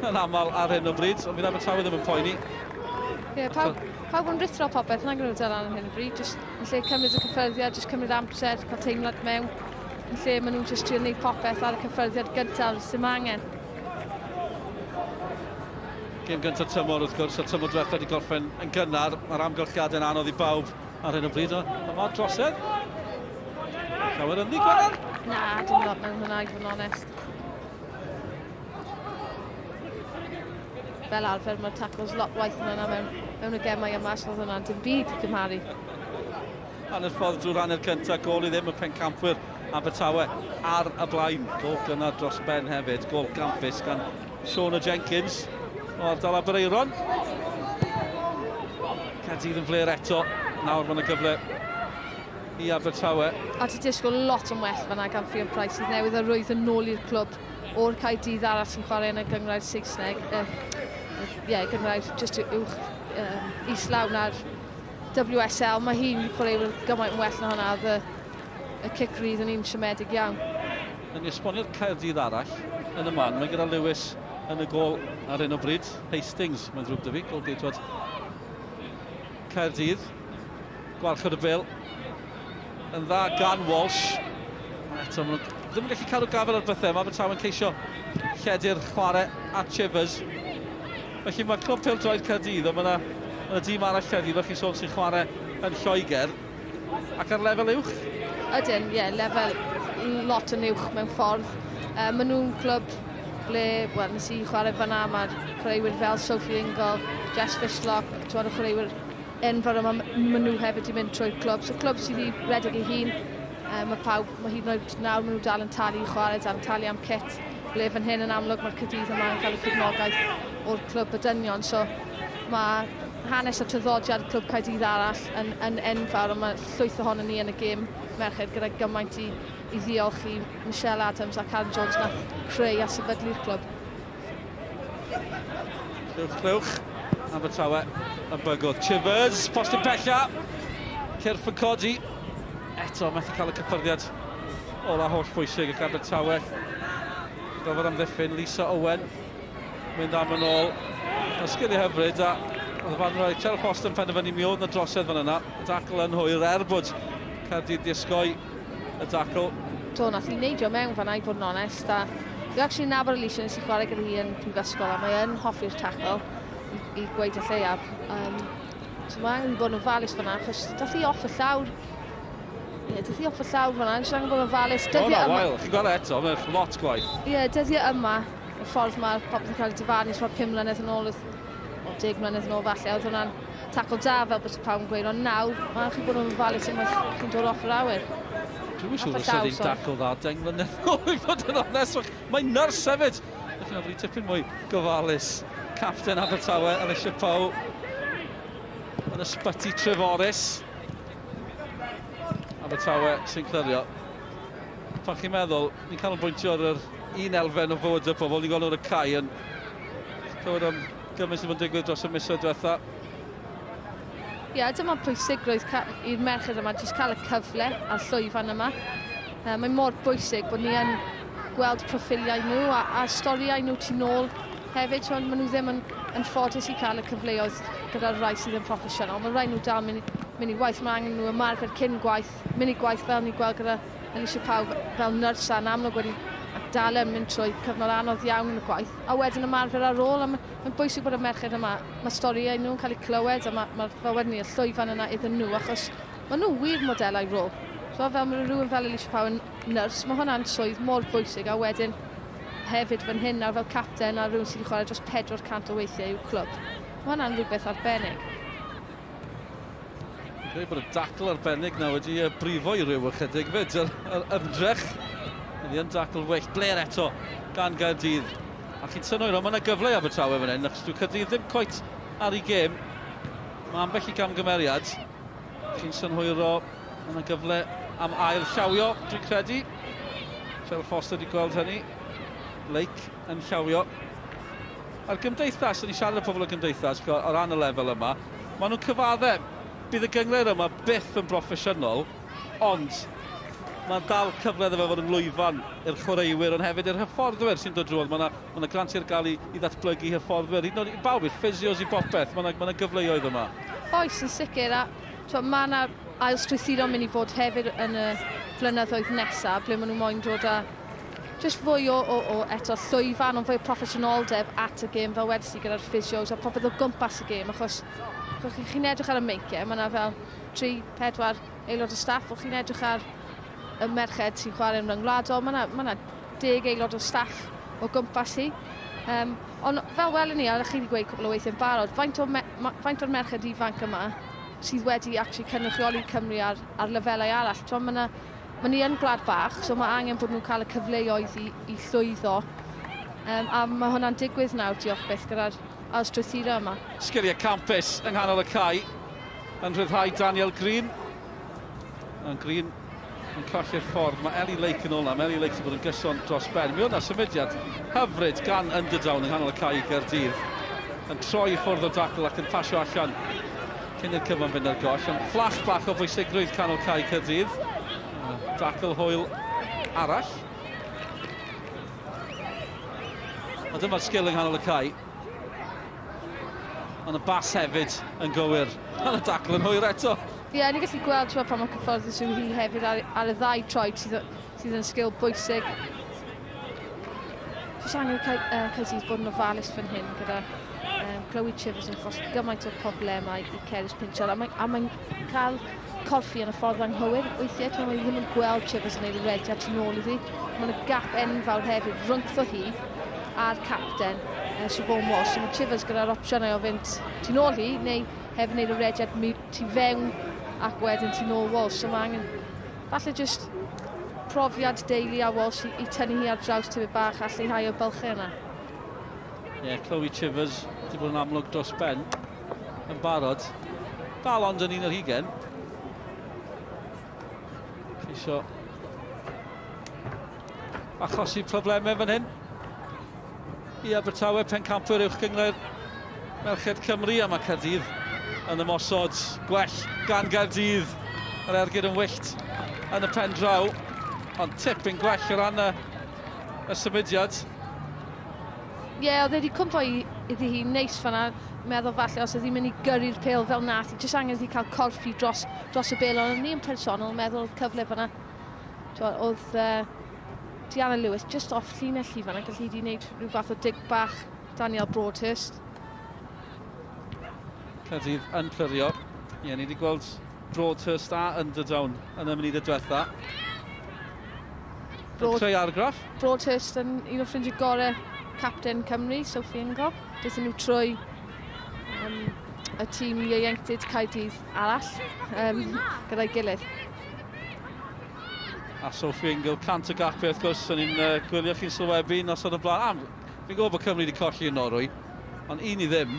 Speaker 3: yn aml ar hyn o bryd, ond fydd Abertawe ddim yn poeni.
Speaker 4: Ie, yeah, pawb, pawb yn rithro popeth nag nhw Dylan ar hyn o bryd, just yn lle cymryd y cyffyrddiad, just cymryd amser, cael teimlad mewn, yn lle maen nhw'n just trio gwneud popeth ar y cyffyrddiad gyntaf sy'n angen.
Speaker 3: Gêm gyntaf tymor wrth gwrs, a tymor diwethaf wedi gorffen yn gynnar. Mae'r amgylchiadau'n anodd i bawb ar hyn o bryd. Yma drosedd. Llawer ynddi, Gwenan?
Speaker 4: Na, dim lot mewn hwnna, i fod yn onest. Fel arfer, mae'r tackles lot waith yn yna mewn, mewn y gemau yma, so oedd hwnna'n dim byd i gymharu.
Speaker 3: Hanner ffordd drwy'r hanner cyntaf, gol i ddim y pencampwyr Abertawe ar y blaen. Gol gynnar dros ben hefyd, gol gampus gan Shauna Jenkins o ardal Aberaeron. Caerdydd yn fler eto, nawr mae'n y gyfle i Abertawe.
Speaker 4: A ti disgwyl lot yn well fanna gan Ffion Price sydd newydd arwyddo yn ôl i'r clwb o'r Caerdydd arall sy'n chwarae yn y gynghrair Saesneg. Ie, yeah, gynghrair just uwch um, islaw na'r WSL. Mae hi'n chwaraewyr gymaint yn well na hwnna. Oedd y, y cic rydd yn un siomedig iawn.
Speaker 3: Yn esbonio'r Caerdydd arall yn y man, mae gyda Lewis yn y gol ar hyn o bryd. Hastings, mae'n ddrwg dy fi, gol geidwad Caerdydd. Gwarchod y bel yn dda gan Walsh. Eto, maen nhw ddim yn gallu cadw gafel ar bethau. Mae Abertawe'n ceisio lledu'r chwarae at Chivers. Felly mae clwb pêl-droed Caerdydd, ond mae yna ma dîm arall Caerdydd, fel chi'n sôn, sy'n chwarae yn Lloegr. Ac ar lefel uwch?
Speaker 4: Ydyn, ie, yeah, lefel lot yn uwch mewn ffordd. Maen nhw'n clwb ble, wel, nes i chwarae fyna, mae'r chwaraewyr fel Sophie Ingle, Jess Fishlock, ti'n y chwaraewyr enfawr yma, maen nhw hefyd wedi mynd trwy'r clwb. So clwb sydd wedi redeg ei hun, mae pawb, mae hyd yn oed nawr maen nhw dal yn talu i chwarae, dal yn talu am kit. Ble fan hyn yn amlwg mae'r Caerdydd yma yn cael y cefnogaeth o'r clwb y dynion. So mae hanes a traddodiad clwb Caerdydd arall yn, yn enfawr, ond mae llwyth ohono ni yn y gêm merched gyda gymaint i, i ddiolch i Michelle Adams a Karen Jones nath creu a sefydlu'r clwb.
Speaker 3: Clywch, clywch. Abertawe yn bygwth. Chivers, postyn pella. Cyrff yn codi. Eto, methu cael y cyffyrddiad ola holl bwysig ac Abertawe. Gofod amddiffyn, Lisa Owen mynd am yn ôl. Mae sgiliau hyfryd a oedd fan rhoi Cheryl Foster yn penderfynu mi oedd yna drosedd fan yna. Y dacl yn hwyr er bod Caerdydd di osgoi y dacl.
Speaker 4: Do, nath hi neidio mewn fanna i fod yn onest. A fi actually nabod Alicia, nes i chwarae gyda hi yn prifysgol a mae yn hoffi'r tackle i, i gweud y lleiaf. Um, So mae angen bod yn ofalus fanna, achos dath hi off y llawr. Ie, yeah, dath hi off y llawr fanna, jyst angen bod yn ofalus.
Speaker 3: Dyddiau yma... Wael, chi'n gweld e eto, mae'n lot gwaith.
Speaker 4: Ie, yeah, dyddiau yma, y ffordd mae popeth yn cael ei dyfarnu, so mae 5 mlynedd yn ôl, o 10 mlynedd yn ôl falle, oedd hwnna'n tacl da fel bod pawb yn gweud, ond nawr, mae'n chi bod yn ofalus unwaith chi'n dod off yr awyr.
Speaker 3: Dwi'n siŵr os oedd hi'n dacl dda 10 mlynedd yn ôl, i fod yn onest. Mae'n nyrs hefyd. Felly mae'n tipyn mwy gofalus. Capten Abertawe, Alicia Poe, yn ysbyty Treforys. Abertawe sy'n clirio. Pan chi'n meddwl, ni'n canolbwyntio ar yr un elfen o fywyd y pobl, ni'n gweld nhw'n y cae yn clywed am gymaint sydd wedi digwydd dros y misoedd diwetha.
Speaker 4: Ie, yeah, dyma pwysigrwydd i'r merched yma, jyst cael y cyfle a'r llwyfan yma. Mae mor bwysig bod ni yn gweld proffiliau nhw a, a storïau nhw tu nôl hefyd. So, maen nhw ddim yn, yn ffodus i cael y cyfleoedd gyda'r rhai sydd yn proffesiynol. Mae rhai nhw dal mynd, mynd i waith, mae angen nhw ymarfer cyn gwaith, mynd i gwaith fel ni'n gweld gyda Alicia Pawb fel nyrs a'n amlwg wedi ac dal yn mynd trwy cyfnod anodd iawn yn y gwaith, a wedyn ymarfer ar ôl, a mae'n bwysig bod y merched yma, mae storïau nhw'n cael eu clywed, a mae, mae fel wedyn ni, y llwyfan yna iddyn nhw, achos maen nhw wir modelau rôl. So fel mae rhywun fel Alicia Power yn nyrs, mae hwnna'n swydd mor bwysig, a wedyn hefyd fan hyn nawr fel capten a rhywun sydd wedi chwarae dros 400 o weithiau i'w clwb. Mae hwnna'n rhywbeth arbennig.
Speaker 3: Fi'n credu bod y dacl arbennig na wedi brifo i ryw ychydig fyd, yr, yr ymdrech. Oedd yn dacl wyllt, bler eto gan Gaerdydd. A chi'n synhwyro, mae yna gyfle i Abertawe fan hyn, achos dyw Caerdydd ddim cweit ar ei gêm. Mae ambell i gamgymeriad. Chi'n synhwyro, mae yna gyfle am ail llawio, dwi'n credu. Trevor Foster wedi gweld hynny. Lake yn llawio. A'r gymdeithas, o'n i siarad â pobl o gymdeithas o ran y lefel yma, maen nhw'n cyfadde, bydd y gynghrair yma byth yn broffesiynol, ond mae'n dal cyfle iddo fe fod yn lwyfan i'r chwaraewyr, ond hefyd i'r hyfforddwyr sy'n dod drwodd. Mae yna ma grantiau ar gael i, i ddatblygu hyfforddwyr, hyd yn oed i bawb, i'r physios, i bopeth. Mae yna ma gyfleoedd yma.
Speaker 4: Oes, yn sicr, a mae yna ail strwythuro mynd i fod hefyd yn y blynyddoedd nesaf, ble maen nhw moyn dod â jyst fwy o, o, o eto llwyfan, ond fwy o proffesiynoldeb at y gêm fel wedys i gyda'r physios a popeth o gwmpas y gêm, achos achos chi'n edrych ar y meinciau, mae yna fel 3, 4 aelod o staff, o chi'n edrych ar y merched sy'n chwarae'n ryngwladol, mae yna, ma yna 10 aelod o staff o gwmpas hi. Um, ond fel welwn ni, a chi wedi gweud cwbl o weithiau'n barod, faint, o me, faint o'r merched ifanc yma sydd wedi actually cynrychioli Cymru ar, ar lefelau arall. Mae yna Mae ni yn gwlad bach, so mae angen bod nhw'n cael y cyfleoedd i, i llwyddo. Um, a mae hwnna'n digwydd nawr, diolch byth, gyda'r ailstrwythuro yma.
Speaker 3: Sgiliau campus yng nghanol y cae yn rhyddhau Daniel Green. Yn Green yn colli'r ffordd. Mae Ellie Lake yn ôl na. Mae Ellie Lake wedi bod yn gyson dros ben. Mi oedd na symudiad hyfryd gan Underdown yng nghanol y cae i Gaerdydd. Yn troi i ffwrdd o dacl ac yn pasio allan cyn i'r cyfan fynd ar goll. Ond fflach bach o bwysigrwydd canol cae Caerdydd. Dacl hwyl arall. Ond dyma'r sgil yng nghanol y cae. Ond y bas hefyd yn gywir. Ond y dacl yn hwyr eto.
Speaker 4: Ie, yeah, ni'n gallu gweld ti'n pa mor cyfforddus yw hi hefyd ar, ar y ddau troed sydd, sydd yn sgil bwysig. Jyst angen Caerdydd bod yn ofalus fan hyn gyda um, Chloe Chivers yn achosi gymaint o problemau i Cerys Pinchard a mae'n mae cael corffi yn y ffordd anghywir weithiau, ti'n mae ddim yn gweld Chivers yn ei rediad tu nôl iddi. Mae'n y gap enfawr hefyd rhyngtho hi a'r capten uh, Siobhan Walsh. So mae Chivers gyda'r opsiynau o fynd tu nôl hi neu hefyd wneud y rediad tu fewn ac wedyn tu nôl Walsh. So mae angen falle just profiad deulu a Walsh i, i tynnu hi ar draws tipyn bach a lleihau y bylchau yna.
Speaker 3: Ie, yeah, Chloe Chivers wedi bod yn amlwg dros ben yn barod. Dal ond yn un o'r hugen. Ceisio achosi problemau fan hyn. I Abertawe, pencampwyr uwch gynghrair Merched Cymru, a mae Caerdydd yn ymosod gwell gan Gaerdydd. Yr ergyd yn wyllt yn y pen draw, ond tipyn gwell o ran y, y symudiad.
Speaker 4: Ie, yeah, oedd e wedi cwmpo i, iddi hi neis fanna, meddwl falle os oedd hi'n mynd i gyrru'r pêl fel nath, hi jyst angen iddi cael corff i dros, dros y bêl, ond o'n i'n personol meddwl oedd cyfle fanna. Oedd uh, Diana Lewis just off llinell hi fanna, gallu hi wedi gwneud rhyw fath o dig bach Daniel Broadhurst.
Speaker 3: Caerdydd yn clirio. Ie, ni wedi gweld Broadhurst a Underdown yn y munudau diwetha. Broad, creu argraff.
Speaker 4: Broadhurst yn un o ffrindiau gorau capten Cymru, Sophie Ingle. Daethon nhw trwy um, y tîm ieuenctid Caerdydd arall um, gyda'i gilydd.
Speaker 3: A Sophie Ingle, 100 o gapau wrth gwrs, o'n i'n uh, gwylio chi'n sylwebu noson o blaen. Am, fi'n gwybod bod Cymru wedi colli yn Norwy, ond un i ddim.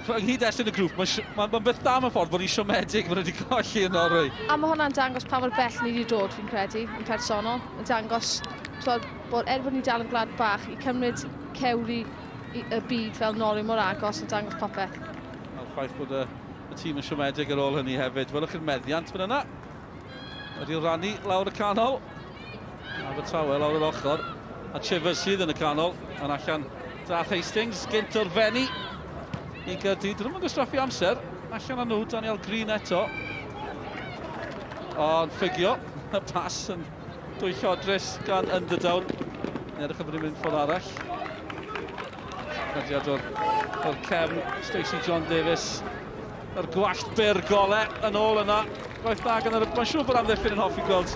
Speaker 3: Yng nghyd-destun y grŵp, mae'n ma, ma beth da mewn ffordd bod ni'n siomedig bod nhw wedi colli yn Norwy.
Speaker 4: A mae hwnna'n dangos pa mor bell ni wedi dod, fi'n credu, yn personol. Yn dangos twod, bod er bod ni dal yn gwlad bach, i cymryd cewri y byd fel Norwy mor agos yn dangos popeth.
Speaker 3: A'r ffaith bod y, y tîm yn siomedig ar ôl hynny hefyd. Welwch chi'r meddiant fan yna. Wedi rannu lawr y canol. Abertawe lawr yr ochr. A Chivers sydd yn y canol. Yn allan dath Hastings, gynt o'r Fenni i Gaerdydd. Dyn nhw'n gwastraffu amser. Allan â nhw, Daniel Green eto. Ond ffugio y pas yn dwyllodrus gan Underdown. Yn edrych am bod mynd ffordd arall. Rhediad o'r, o'r cefn, Stacey John Davies. Yr gwallt byr gole yn ôl yna. Gwaith da gan yr... Mae'n siŵr bod amddiffyn yn hoffi gweld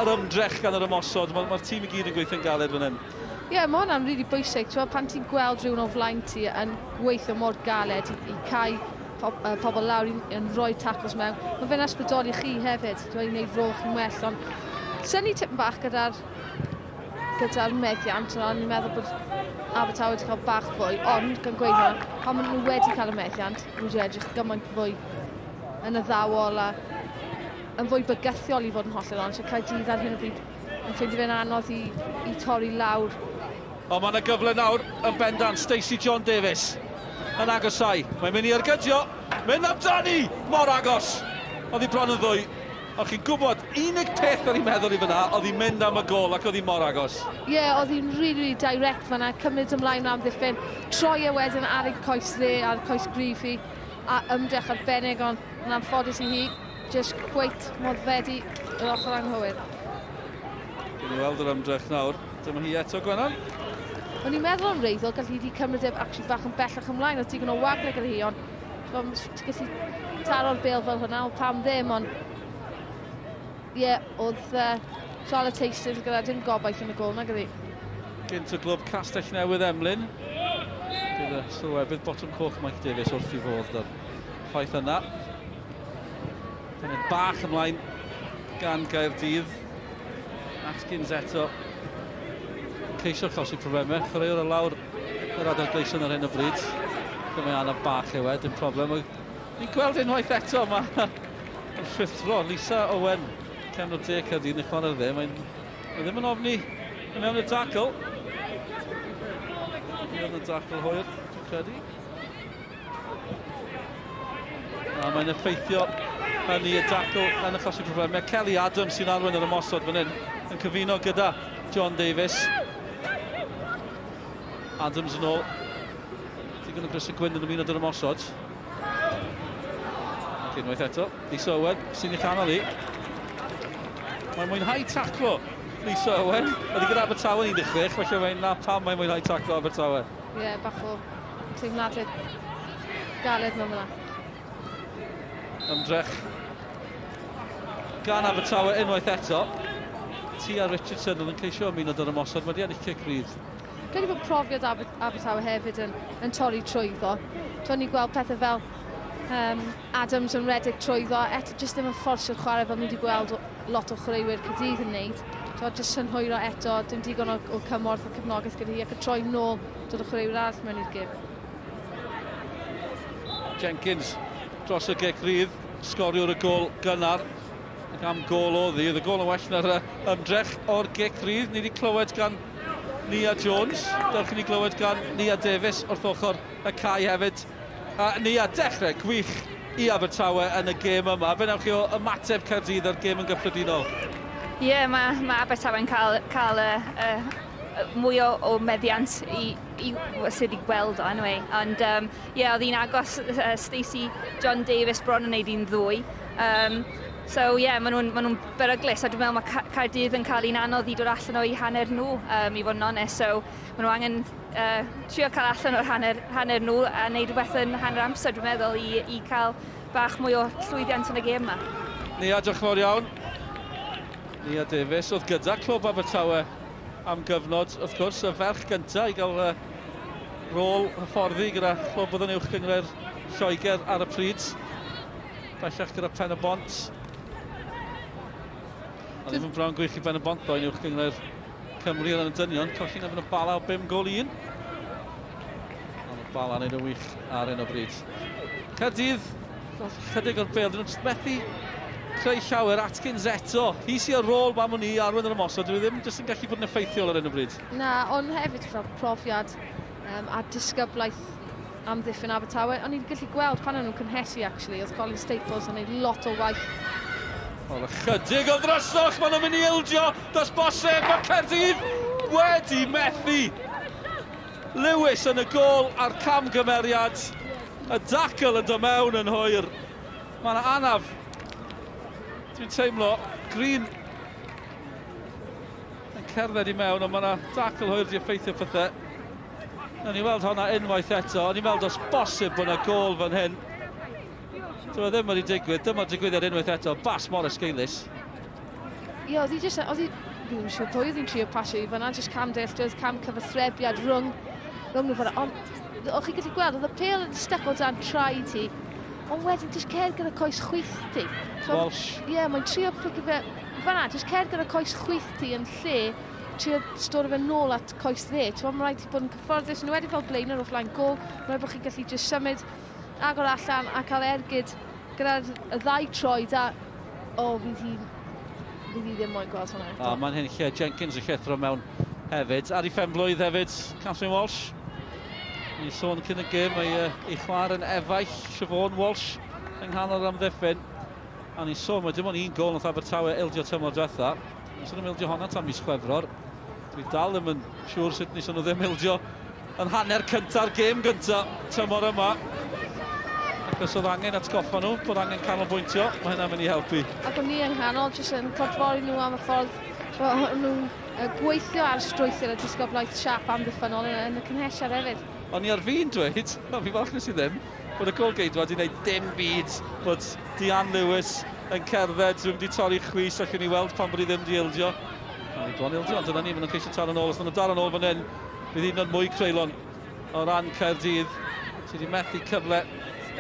Speaker 3: yr ymdrech gan yr ymosod. Mae'r ma tîm i gyd yn gweithio'n galed fan hyn.
Speaker 4: Ie, yeah, mae hwnna'n rili really bwysig. Ti'n pan ti'n gweld rhywun o flaen ti yn gweithio mor galed i, i cael pob, uh, pobl lawr i, yn rhoi tacos mewn, mae fe'n ysbrydoli chi hefyd. Ti'n i wneud rôl chi'n well, ond synnu tipyn bach gyda'r gyda'r meddiant, ond ni'n meddwl bod Abertawe wedi cael bach fwy, ond gan gweud hwnna, pan maen nhw wedi cael y meddiant, nhw wedi edrych gymaint fwy yn addawol a yn fwy bygythiol i fod yn hollol onest. So Caerdydd ar hyn o bryd yn ffeindio fe'n anodd i, i torri lawr.
Speaker 3: Ond mae yna gyfle nawr yn bendant, Stacey John Davies yn agosau. Mae'n mynd i ergydio, mynd amdani! Mor agos! Oedd hi bron yn ddwy. Ond chi'n gwybod, unig peth o'n i'n meddwl i fyna, oedd hi'n mynd am y gol ac oedd hi mor agos.
Speaker 4: Ie, yeah, oedd hi'n really, really direct fyna, cymryd ymlaen am ddiffyn, troi e wedyn ar ei coes dde, ar coes gryf hi, a ymdrech arbennig, ond yn anffodus i hi, just cweit moddfedu yr ochr anghywir.
Speaker 3: Dwi'n i weld yr ymdrech nawr. Dyma hi eto, Gwenan.
Speaker 4: O'n i'n meddwl yn wreiddiol, gallu hi wedi cymryd e actually bach yn bellach ymlaen, oedd digon o wagle gyda hi, ond ti'n gallu taro'r bêl fel hwnna, ond pam ddim, ond ie, yeah, oedd uh, Charlotte Hastings gyda dim gobaith yn y gol na gyda hi.
Speaker 3: Gynt o glwb Castell Newydd Emlyn. Bydd y sylwebydd botwm coch Mike Davies wrth i fodd o'r ffaith yna. Dyna bach ymlaen gan Gaerdydd. Atkins eto. Ceisio chosi problemau. Chwaraewr o lawr yr adael gleision ar hyn o bryd. Dyma anaf bach yw e, dim problem. Ni'n gweld unwaith eto, mae yn rhuthro. Lisa Owen, cefnwr de Caerdydd, yn chwarae'r dde. Mae'n mae ddim yn ofni i mewn y dacl. Mewn y dacl hwyr, dwi'n credu. A mae'n effeithio hynny y dacl yn achosi problemau. Kelly Adams sy'n arwain yr ymosod fan hyn, yn cyfuno gyda John Davies. Adams yn ôl. Digon o grysau gwyn yn ymuno dy'r ymosod. Ac unwaith eto, Lisa Owen sy'n ei chanol i. Mae'n mwynhau taclo Lisa Owen. Oedd hi gyda Abertawe yn 16, felly mae'n na pam mae'n mwynhau taclo Abertawe.
Speaker 4: Ie, yeah, bach o teimladau galed mewn fyna.
Speaker 3: Ymdrech gan Abertawe unwaith eto. Tia Richardson oedd yn ceisio ymuno dy'r ymosod, mae wedi ennill cic rydd.
Speaker 4: Credu bod profiad Aber Abertawe hefyd yn, yn torri trwyddo. To'n ni'n gweld pethau fel um, Adams yn redeg trwyddo, eto jyst ddim yn fforsio'r chwarae fel ni wedi gweld lot o chwaraewyr Caerdydd yn neud. Twod, jyst synhwyro eto, dim digon o, o cymorth a cefnogaeth gyda hi ac y troi nôl dod o chwaraewyr arall mewn i'r gêm.
Speaker 3: Jenkins dros y gic rydd, sgoriwr y gôl gynnar. Ac am gôl oedd hi, oedd y gôl yn well na'r ymdrech o'r gic rydd. Ni wedi clywed gan Nia Jones, dewch i ni glywed gan Nia Davies wrth ochr y cae hefyd. A Nia, dechrau gwych i Abertawe yn y gêm yma. Fe newch chi o ymateb Caerdydd a'r gêm yn gyffredinol?
Speaker 5: Ie, yeah, mae, mae Abertawe'n cael, cael y, y, y mwy o, o meddiant i, i sydd i gweld o, anyway. Ond, ie, um, yeah, oedd hi'n agos uh, Stacey John Davies bron yn neud hi'n ddwy. Um, So ie, yeah, maen nhw'n ma nhw beryglus a dwi'n meddwl mae Caerdydd yn cael un anodd i dod allan o'i hanner nhw, um, i fod yn onest. So maen nhw angen uh, trio cael allan o'r hanner, hanner nhw a wneud rhywbeth yn hanner amser, dwi'n meddwl, i, i cael bach mwy o llwyddiant yn y gêm yma.
Speaker 3: Nia, diolch yn fawr iawn. Nia Davies oedd gyda Clwb Abertawe am gyfnod, wrth gwrs, y ferch gyntaf i gael uh, rôl hyfforddi gyda clwb oedd yn uwch gynghrair Lloegr ar y pryd. Bellach gyda Pen y Bont. A ddim yn brawn gwych i Ben y Bont ddoen uwch gynghrair Cymru ar y dynion. Colli'n erbyn y Bala o 5 gol 1. Ond y Bala yn ei wych ar un o bryd. Caerdydd, chydig o'r bel, dyn nhw'n methu creu llawer. Atkins eto, hi sy'n ar rôl mam o'n i arwen yr ymosod, dwi ddim jyst yn gallu bod yn effeithiol ar hyn o bryd.
Speaker 4: Na, ond hefyd fel profiad um, a disgyblaeth amddiffyn Abertawe. O'n i'n gallu gweld pan o'n nhw'n cynhesu, actually, oedd Colin Staples yn gwneud lot o waith.
Speaker 3: Wel, ychydig o ddryswch, maen nhw'n mynd i ildio, does bosib, mae Caerdydd wedi methu. Lewis yn y gôl a'r camgymeriad, y dacl yn dod mewn yn hwyr. Mae yna anaf, dwi'n teimlo, Green yn cerdded i mewn, ond mae yna dacl hwyr di effeithio pethau. Nawn ni weld honna unwaith eto. O'n i'n meddwl does bosib bod yna gol fan hyn. Dyw e ddim wedi digwydd. Dyma'r digwyddiad unwaith eto. Bas mor esgeulus.
Speaker 4: Ie, oedd hi jyst... Oedd hi... Fi ddim yn siŵr pwy oedd hi'n trio pasio i fyna. Jyst cam dealltwriaeth, cam cyfathrebiad rhwng, rhwng nhw fyna. Ond o'ch chi'n gallu gweld, oedd y pêl yn stuck o dan traed hi. Ond wedyn, jyst cer gyda coes chwith ti.
Speaker 3: So, Walsh.
Speaker 4: Ie, yeah, mae'n trio fflicio fe fyna. Jyst cer gyda coes chwith ti yn lle trio storio fe nôl at coes dde. Ti'n mae'n rhaid ti bod yn cyfforddus, yn wedi fel blaenor o flaen gol, mae'n rhaid bod chi'n gallu just symud, agor allan a cael ergyd gyda'r y ddau troed a o, oh, fydd hi, fydd hi ddim moyn gweld hwnna eto.
Speaker 3: A mae'n hyn lle Jenkins yn llethro mewn hefyd. Ar ei phen-blwydd hefyd, Catherine Walsh. Ni'n sôn cyn y gêm, mae ei chwaer yn efaill, Siobhan Walsh, yng nghanol yr amddiffyn. A ni'n sôn, mae dim ond un gol nath Abertawe ildio tymor diwetha. Nes nhw'n ildio honna tan mis Chwefror. Dwi dal ddim yn siŵr sut nes nhw ddim ildio yn hanner cynta'r gêm gynta tymor yma. Ac os oedd angen atgoffa nhw bod angen canolbwyntio, mae hynna'n mynd i helpu.
Speaker 4: Ac o'n ni yng nghanol, jyst yn clodfori nhw am y ffordd so, nhw'n gweithio ar strwythur a disgyblaeth siap amddiffynnol yn, yn y cynhesiad hefyd.
Speaker 3: O'n i ar fin dweud, ond fi falch nes i ddim, bod y gôl-geidwad wedi gwneud dim byd, bod Diane Lewis yn cerdded, ddim wedi torri chwys, allwn ni weld pam bod hi ddim wedi ildio. Mae hi bron ildio, ond dyna ni, maen nhw'n ceisio taro nôl. Os maen nhw'n daro nôl fan hyn, bydd un o'r mwy creulon o ran Caerdydd, sydd wedi methu cyfle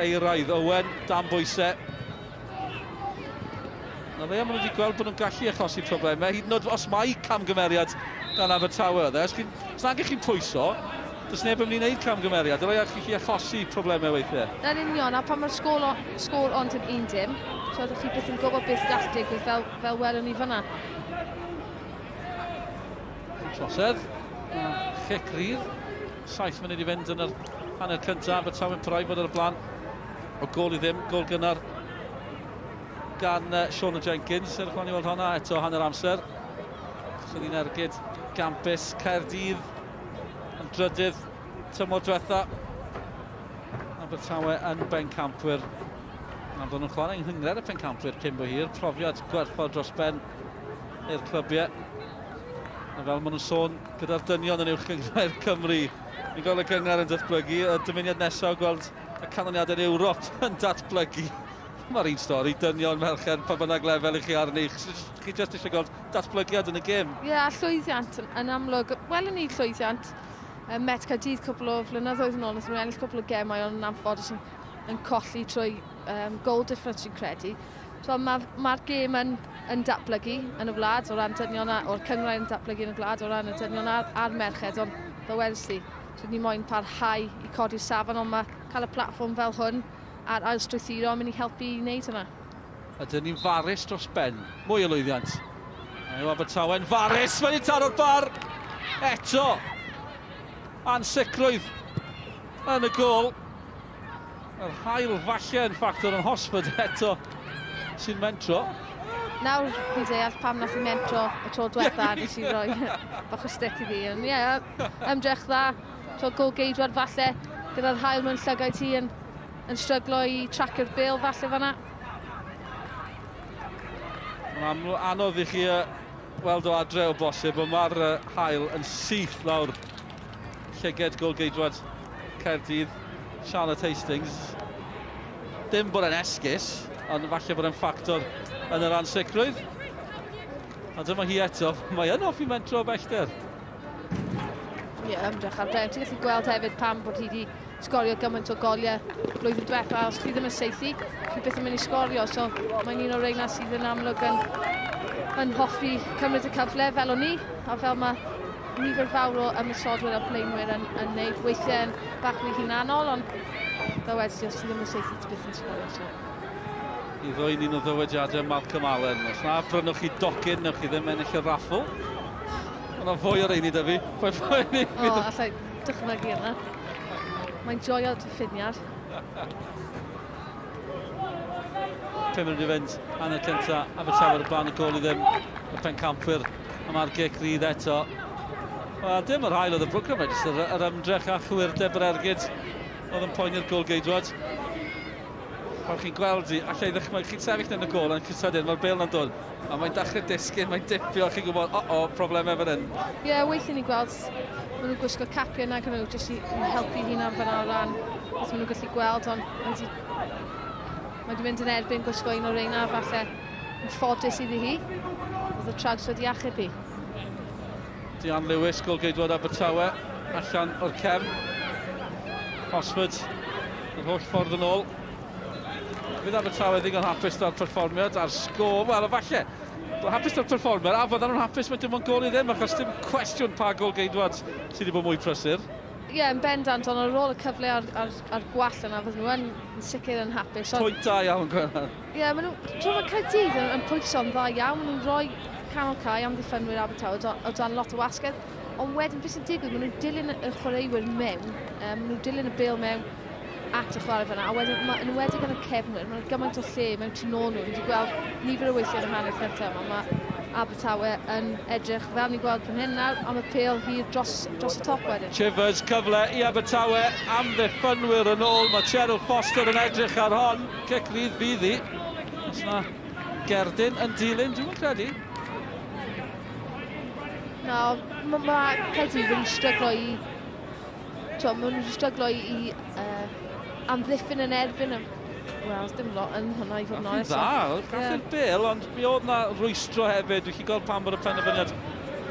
Speaker 3: eiraidd. Owen, dan bwysau. Na fe, maen nhw wedi gweld bod nhw'n gallu achosi problemau, hyd yn oed os mai camgymeriad gan Abertawe oedd e. Os, chi'n, os nag ych chi'n pwyso, does neb yn mynd i wneud camgymeriad. Dylai chi chi achosi problemau weithiau.
Speaker 4: Yn union, a pan mae'r sgôr, sgôr ond yn un dim, so ydych chi byth yn gwybod beth gall digwydd fel, fel welwn ni fyna.
Speaker 3: Trosedd, cic rydd, 7 munud i fynd yn yr hanner cyntaf, Abertawe'n parhau fod ar y blaen o gôl i ddim, gôl gynnar gan Shauna Jenkins. Ewch mlaen i weld honna eto hanner amser. Sydd hi'n ergyd gampus Caerdydd yn drydydd tymor diwetha. Abertawe yn bencampwyr. A bod nhw'n chwarae yng Nghynghrair y Pencampwyr cyn bo hir. Profiad gwerthfawr dros ben i'r clybiau. A fel maen nhw'n sôn gyda'r dynion yn uwch gynghrair Cymru, ni'n gweld y gynghrair yn datblygu. Y dymuniad nesaf gweld y canlyniadau yn Ewrop yn datblygu. Mae'r un stori, dynion, merched, pa bynnag lefel i chi arni. Chi jyst eisiau gweld datblygiad yn y gêm.
Speaker 4: Ie, yeah, a llwyddiant yn, yn amlwg. Welwn ni llwyddiant ym Met Caerdydd cwpl o flynyddoedd yn ôl. Nath nhw ennill cwpl o gemau ond yn anffodus yn, yn colli trwy um, goal difference fi'n credu. So mae'r ma gêm yn, yn datblygu yn y wlad o ran dynion a, o'r cynghrair yn datblygu yn y gwlad o ran y dynion a'r, a'r merched, ond fel wedys ti, so ni moyn parhau i codi'r safon, ond mae cael y platfform fel hwn a'r ailstrwythuro yn mynd i helpu i wneud hynna.
Speaker 3: Ydyn ni'n farus dros ben. Mwy o lwyddiant. Mae yw Abertawe'n farus. Mae'n taro'r bar. Eto. Ansicrwydd yn y gôl. Yr hael falle yn ffactor yn Hosford eto sy'n mentro.
Speaker 4: Nawr fi'n deall pam nath i mentro y tro diwetha nes i roi bach o stick iddi. Ond ie, yeah, ymdrech dda. Tro gol geidwad falle gyda'r hael mewn llygaid hi yn, yn stryglo i tracio'r bêl falle fanna.
Speaker 3: Mae'n anodd i chi weld o adre o bosib, ond mae'r haul yn syth lawr llyged golgeidwad Caerdydd, Charlotte Hastings. Dim bod e'n esgus, ond falle bod e'n ffactor yn yr ansicrwydd. A dyma hi eto, mae yn hoffi mentro o bellter.
Speaker 4: Ie, yeah, ymdrech ar drefn. Ti'n gallu gweld hefyd pam bod hi wedi sgorio gymaint o goliau blwyddyn diwetha. Os chi ddim yn saethu, chi byth yn mynd i sgorio. So mae'n un o'r reina sydd yn amlwg yn, yn hoffi cymryd y cyfle fel o'n i, a fel mae nifer fawr o ymosodwyr a blaenwyr yn, yn neud. Weithiau yn bach rhy hunanol, ond fel wedys i, os ti ddim yn saethu, ti byth yn sgorio. So.
Speaker 3: I ddwyn un o ddywediadau Malcolm Allen. Os na brynwch chi docyn, newch chi ddim ennill y raffl. Mae yna fwy o reini da fi. Fwy
Speaker 4: poeni. O, allai dychmygu yna. Mae'n joio diffiniad.
Speaker 3: 5 munud i fynd, hanner cynta, Abertawe ar y blaen y gol i ddim, y pencampwyr, a mae'r gic rydd eto. Wel, dim yr hael oedd y brwcr, mae jyst yr, yr ymdrech a chywirdeb yr ergyd oedd yn poeni'r gol geidwad. Pan chi'n gweld i, allai ddychmygu, chi'n sefyll yn y gol yn cysydyn, mae'r bel na'n dod, a mae'n dechrau disgyn, mae'n dipio, chi'n gwybod, o-o, problemau fan hyn.
Speaker 4: Ie, yeah, weithiau ni'n gweld, maen nhw'n gwisgo capiau nag nhw, jyst i, i helpu hunan fan o ran beth maen nhw'n gallu gweld, ond mae wedi, mae wedi mynd yn erbyn gwisgo un o'r reina, falle yn ffodus iddi hi. Oedd y traws wedi achub hi.
Speaker 3: Diane Lewis, golgeidwad Abertawe, allan o'r cefn. Hosford, yr holl ffordd yn ôl. Fydd Abertawe ddigon hapus da'r perfformiad a'r sgôr, wel, falle, hapus da'r perfformiad, a fyddan nhw'n hapus mae dim ond gol i ddim, achos dim cwestiwn pa gol geidwad sydd wedi bod mwy prysur.
Speaker 4: Ie, yeah, yn bendant, ond ar ôl y cyfle a'r, ar, ar gwall yna, fydden nhw yn, yn sicr yn hapus.
Speaker 3: Ond... Pwynt da iawn, Gwennan.
Speaker 4: Ie, yeah, maen nhw, ti'n mae Caerdydd yn, yn pwyso'n dda iawn, maen nhw'n rhoi canol cae amddiffynwyr Abertawe o dan lot o wasgedd, ond wedyn beth sy'n digwydd, maen nhw'n dilyn y chwaraewyr mewn, um, maen nhw'n dilyn y bêl mewn, at y chwarae fanna, a wedyn, ma, yn enwedig yn y cefnwyr, mae'n gymaint o lle mewn tu nôl nhw. Ni wedi gweld nifer o weithiau yn y hanner cyntaf yma, mae Abertawe yn edrych fel ni'n gweld fan hyn nawr am y pêl hir dros, dros y top wedyn.
Speaker 3: Chivers, cyfle i Abertawe, amddiffynwyr yn ôl, mae Cheryl Foster yn edrych ar hon, cic rydd fydd hi. Os na gerdyn yn dilyn, dwi'n credu.
Speaker 4: Na, mae ma Caerdydd wedi stryglo i Twa, maen nhw wedi stryglo i, i uh, amddiffyn yn erbyn y... Wel, dim lot yn hwnna i fod yn onest.
Speaker 3: Dda, gath i'r bel, ond mi oedd na rwystro hefyd. Dwi'n chi'n gweld pam bod y penderfyniad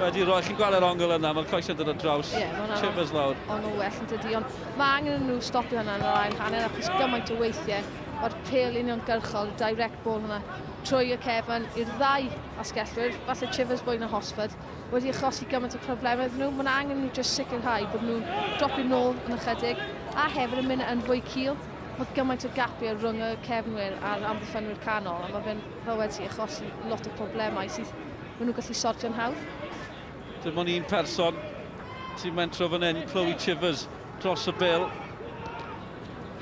Speaker 3: wedi rhoi. Chi'n gweld yr ongl yna, mae'r coesau'n dod ar draws.
Speaker 4: Ie, yeah,
Speaker 3: Chivers lawr.
Speaker 4: Ongl well yn dydi, ond mae angen nhw stopio hwnna yn yr ail hanner, achos gymaint o weithiau mae'r pêl uniongyrchol, y direct ball hwnna, trwy y cefn i'r ddau asgellwyr, falle Chivers fwy na Hosford, wedi achosi gymaint o problemau iddyn nhw. Mae'n angen nhw jyst sicrhau bod nhw'n dropio nôl yn ychydig a hefyd yn mynd yn fwy cul. Mae gymaint o gapiau rhwng y cefnwyr a'r amddiffynwyr canol a mae fe'n, fel wedi achosi lot o problemau sydd maen nhw'n gallu sortio'n hawdd.
Speaker 3: Dim ond un person sy'n mentro fan hyn, Chloe Chivers dros y bêl.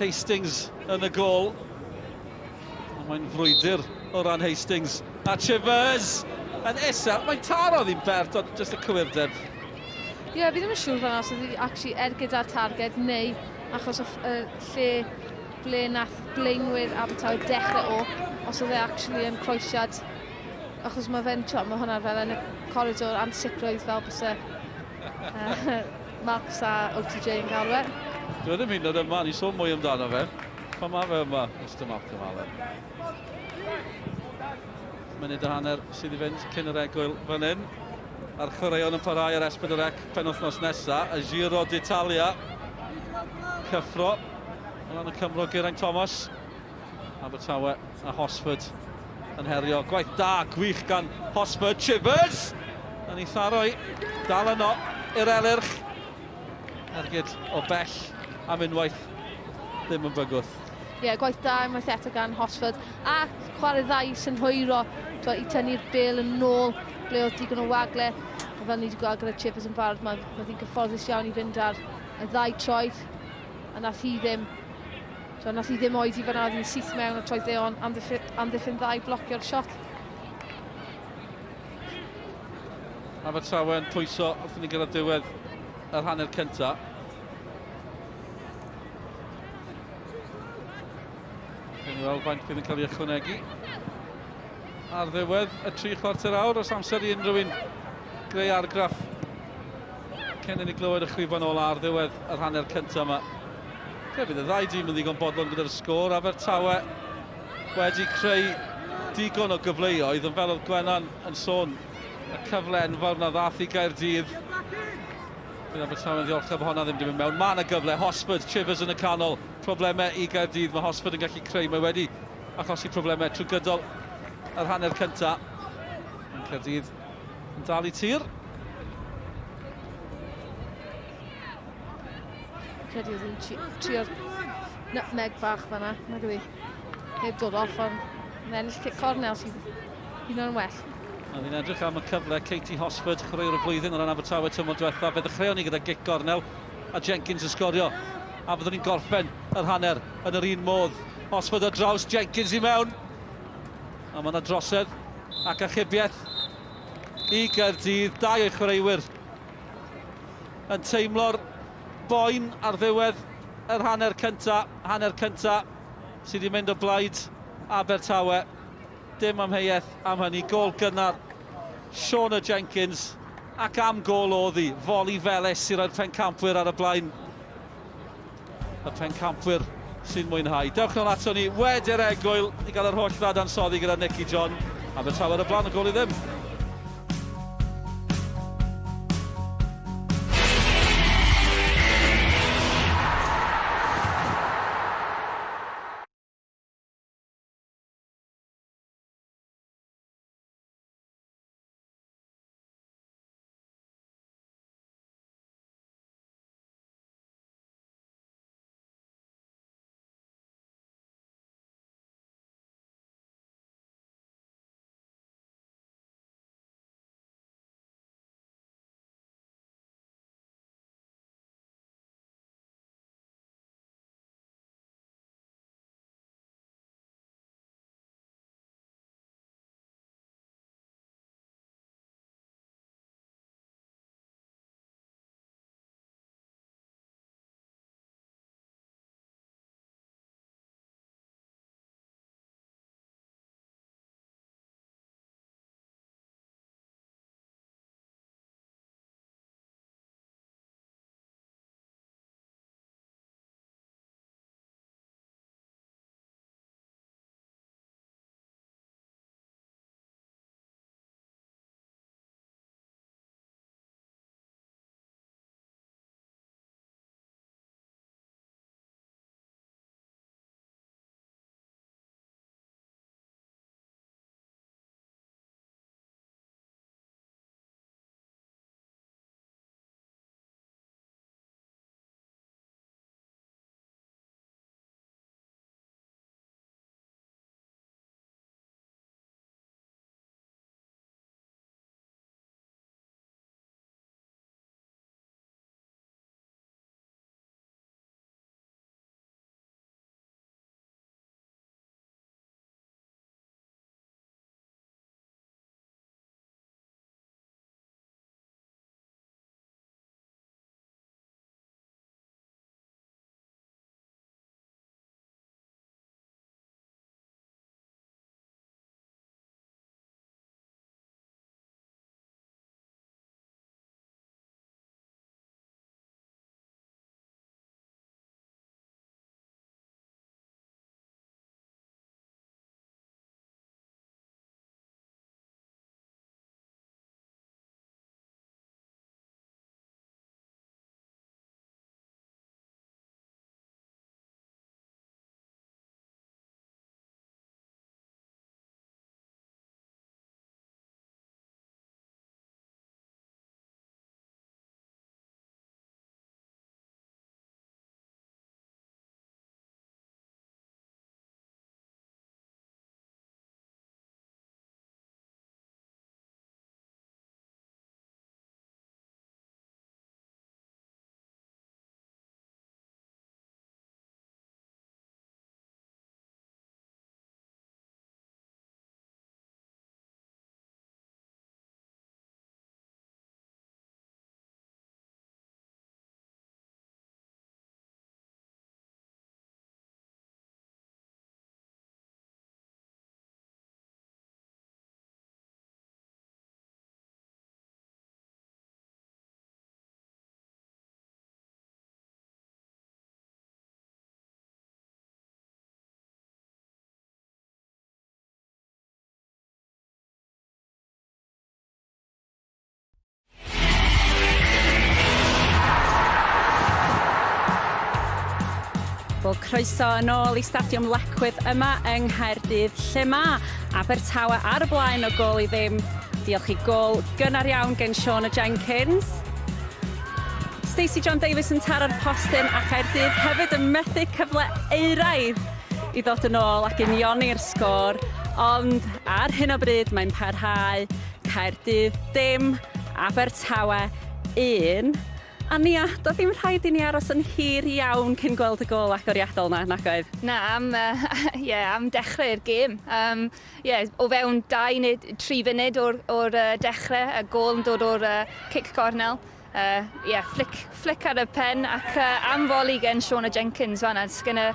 Speaker 3: Hastings yn y gôl. Mae'n frwydr o ran Hastings. A Chivers yn isel. Mae'n taro ddim bert, ond jyst y cywirdeb.
Speaker 4: Ie, yeah, fi ddim yn siŵr fan os oedd actually ergyd ar targed neu achos o lle ble nath blaenwyr Abertawe dechrau o, os oedd e actually yn croesiad, achos mae fe'n, mae hwnna fel yn y coridor ansicrwydd fel byse Marks a OTJ yn galw e.
Speaker 3: Dwi e ddim hyd yn oed yma, ni sôn mwy amdano fe. Pan mae fe yma, Mr Malcolm Allen. Munud a hanner sydd i fynd cyn yr egwyl fan hyn. A'r chwaraeon yn parhau ar S4C penwythnos nesaf, y Giro d'Italia. Cyffro. O ran y Cymro Geraint Thomas. Abertawe a Hosford yn herio. Gwaith da, gwych gan Hosford. Chivers! Yn ei tharoi. Dal yno i'r elyrch. Ergyd o bell am unwaith ddim yn bygwth.
Speaker 4: Ie, yeah, gwaith da unwaith eto gan Hosford. A chwarae dda i synhwyro i tynnu'r bel yn ôl ble oedd digon o wagle. A fel ni wedi gweld gyda Chivers yn barod, mae, mae hi'n gyfforddus iawn i fynd ar y ddau troed. A nath hi ddim, so nath hi ddim oedi fyna, oedd hi'n syth mewn y troed dde ond amddiffyn, amddiffyn dda i blocio'r shot.
Speaker 3: Abertawe yn pwyso wrth i ni gyrraedd diwedd yr hanner cyntaf. Gawn ni weld faint fydd yn cael ei ychwanegu. Ar ddiwedd y 3/4 awr, os amser i unrhyw un greu argraff cyn i ni glywed y chwiban ola ar ddiwedd yr hanner cyntaf yma. Fe bydd y ddau dîm yn ddigon bodlon gyda'r sgôr. Abertawe wedi creu digon o gyfleoedd, ond fel oedd Gwenan yn sôn, y cyfle enfawr na ddath i Gaerdydd. Bydd Abertawe'n ddiolchgar bod honna ddim wedi mynd mewn. Mae yna gyfle, Hosford, Chivers yn y canol, problemau i Gaerdydd. Mae Hosford yn gallu creu, mae wedi achosi problemau trwy gydol yr hanner cyntaf. Yn Caerdydd yn dal i tir.
Speaker 4: Credu oedd hi'n trio'r nutmeg bach fanna, nag oedd hi heb dod off, ond yn ennill cic cornel sydd hyd yn oed yn well.
Speaker 3: A fi'n edrych am y cyfle, Katie Hosford, chwaraewr y flwyddyn o ran Abertawe tymor diwetha. Fe ddechreuon ni gyda gic gornel a Jenkins yn sgorio. A fyddwn ni'n gorffen yr hanner yn yr un modd. Hosford ar draws, Jenkins i mewn. A mae yna drosedd ac achubiaeth i Gaerdydd. Dau o'i chwaraewyr yn teimlo'r boen ar ddiwedd yr hanner cynta. Hanner cynta sydd wedi mynd o blaid Abertawe. Dim amheuaeth am hynny. Gôl gynnar Shauna Jenkins ac am gôl oedd hi. Foli felys i roi'r pencampwyr ar y blaen. Y pencampwyr sy'n mwynhau. Dewch nôl ato ni wedi'r egwyl i gael yr holl ddadansoddi gyda Nicky John. Abertawe ar y blaen, y gôl i ddim.
Speaker 2: Croeso yn ôl i Stadiwm Lecwydd yma yng Nghaerdydd lle mae Abertawe ar y blaen o gôl i ddim. Diolch i gôl gynnar iawn gen Shauna Jenkins. Stacey John Davies yn taro'r postyn a Chaerdydd hefyd yn methu cyfle euraidd i ddod yn ôl ac unioni'r sgôr, ond ar hyn o bryd mae'n parhau Caerdydd dim, Abertawe 1. A Nia, doedd ddim rhaid i ni aros yn hir iawn cyn gweld y gôl agoriadol 'na, nag oedd?
Speaker 5: Na, am, uh, yeah, am dechrau'r gêm. Um, yeah, o fewn 2 neu 3 funud o'r, or, uh, dechrau, y gôl yn dod o'r uh, cic cornel. Uh, yeah, flick, flick ar y pen ac uh, am foli gen Shauna Jenkins fan'na. Sgen y,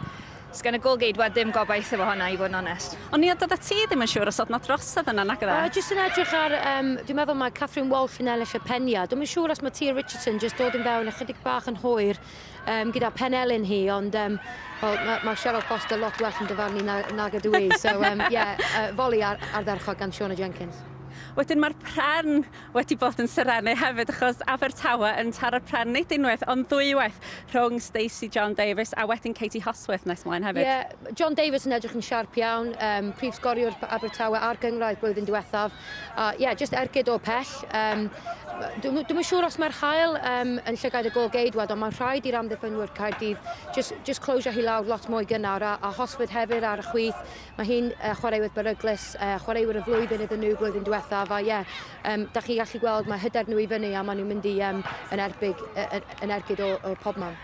Speaker 5: sgen y gôl-geidwad ddim gobaith efo hwnna, i fod yn onest.
Speaker 2: Ond Nia, doeddet ti ddim yn siŵr os oedd 'na drosedd yna, nag oedd e?
Speaker 1: Uh, jyst yn edrych ar, um, dwi'n meddwl mae Catherine Walsh yn ennill y peniad. Dwi'm yn siŵr os mae Tia Richardson jyst dod yn fewn ychydig bach yn hwyr um, gyda penelin hi, ond um, well, mae, mae Cheryl Foster lot well yn dyfarnu na, nag ydw i. So, um, yeah, uh, foli ar, ardderchog gan Shauna Jenkins.
Speaker 2: Wedyn mae'r pren wedi bod yn serennu hefyd achos Abertawe yn taro'r pren nid unwaith ond ddwywaith rhwng Stacey John Davies a wedyn Katie Hosworth nes mlaen hefyd.
Speaker 1: Ie, yeah, John Davies yn edrych yn siarp iawn, um, prif sgoriwr Abertawe a'r gynghrair blwyddyn diwethaf. A uh, yeah, just ergyd o pell. Um, Dwi'm yn siŵr os mae'r haul um, yn llygaid y gôl geidwad, ond mae'n rhaid i'r amddiffynwyr Caerdydd just, just closio hi lawr lot mwy gynnar. A, a Hosford hefyd ar y chwith, Mae hi'n uh, chwaraewyr beryglus, uh, chwaraewyr y flwyddyn iddyn nhw blwyddyn diwethaf, a ie, yeah, um, da chi gallu gweld mae hyder nhw i fyny a maen nhw'n mynd i um, yn, erbig, yn ergyd o, o pobman.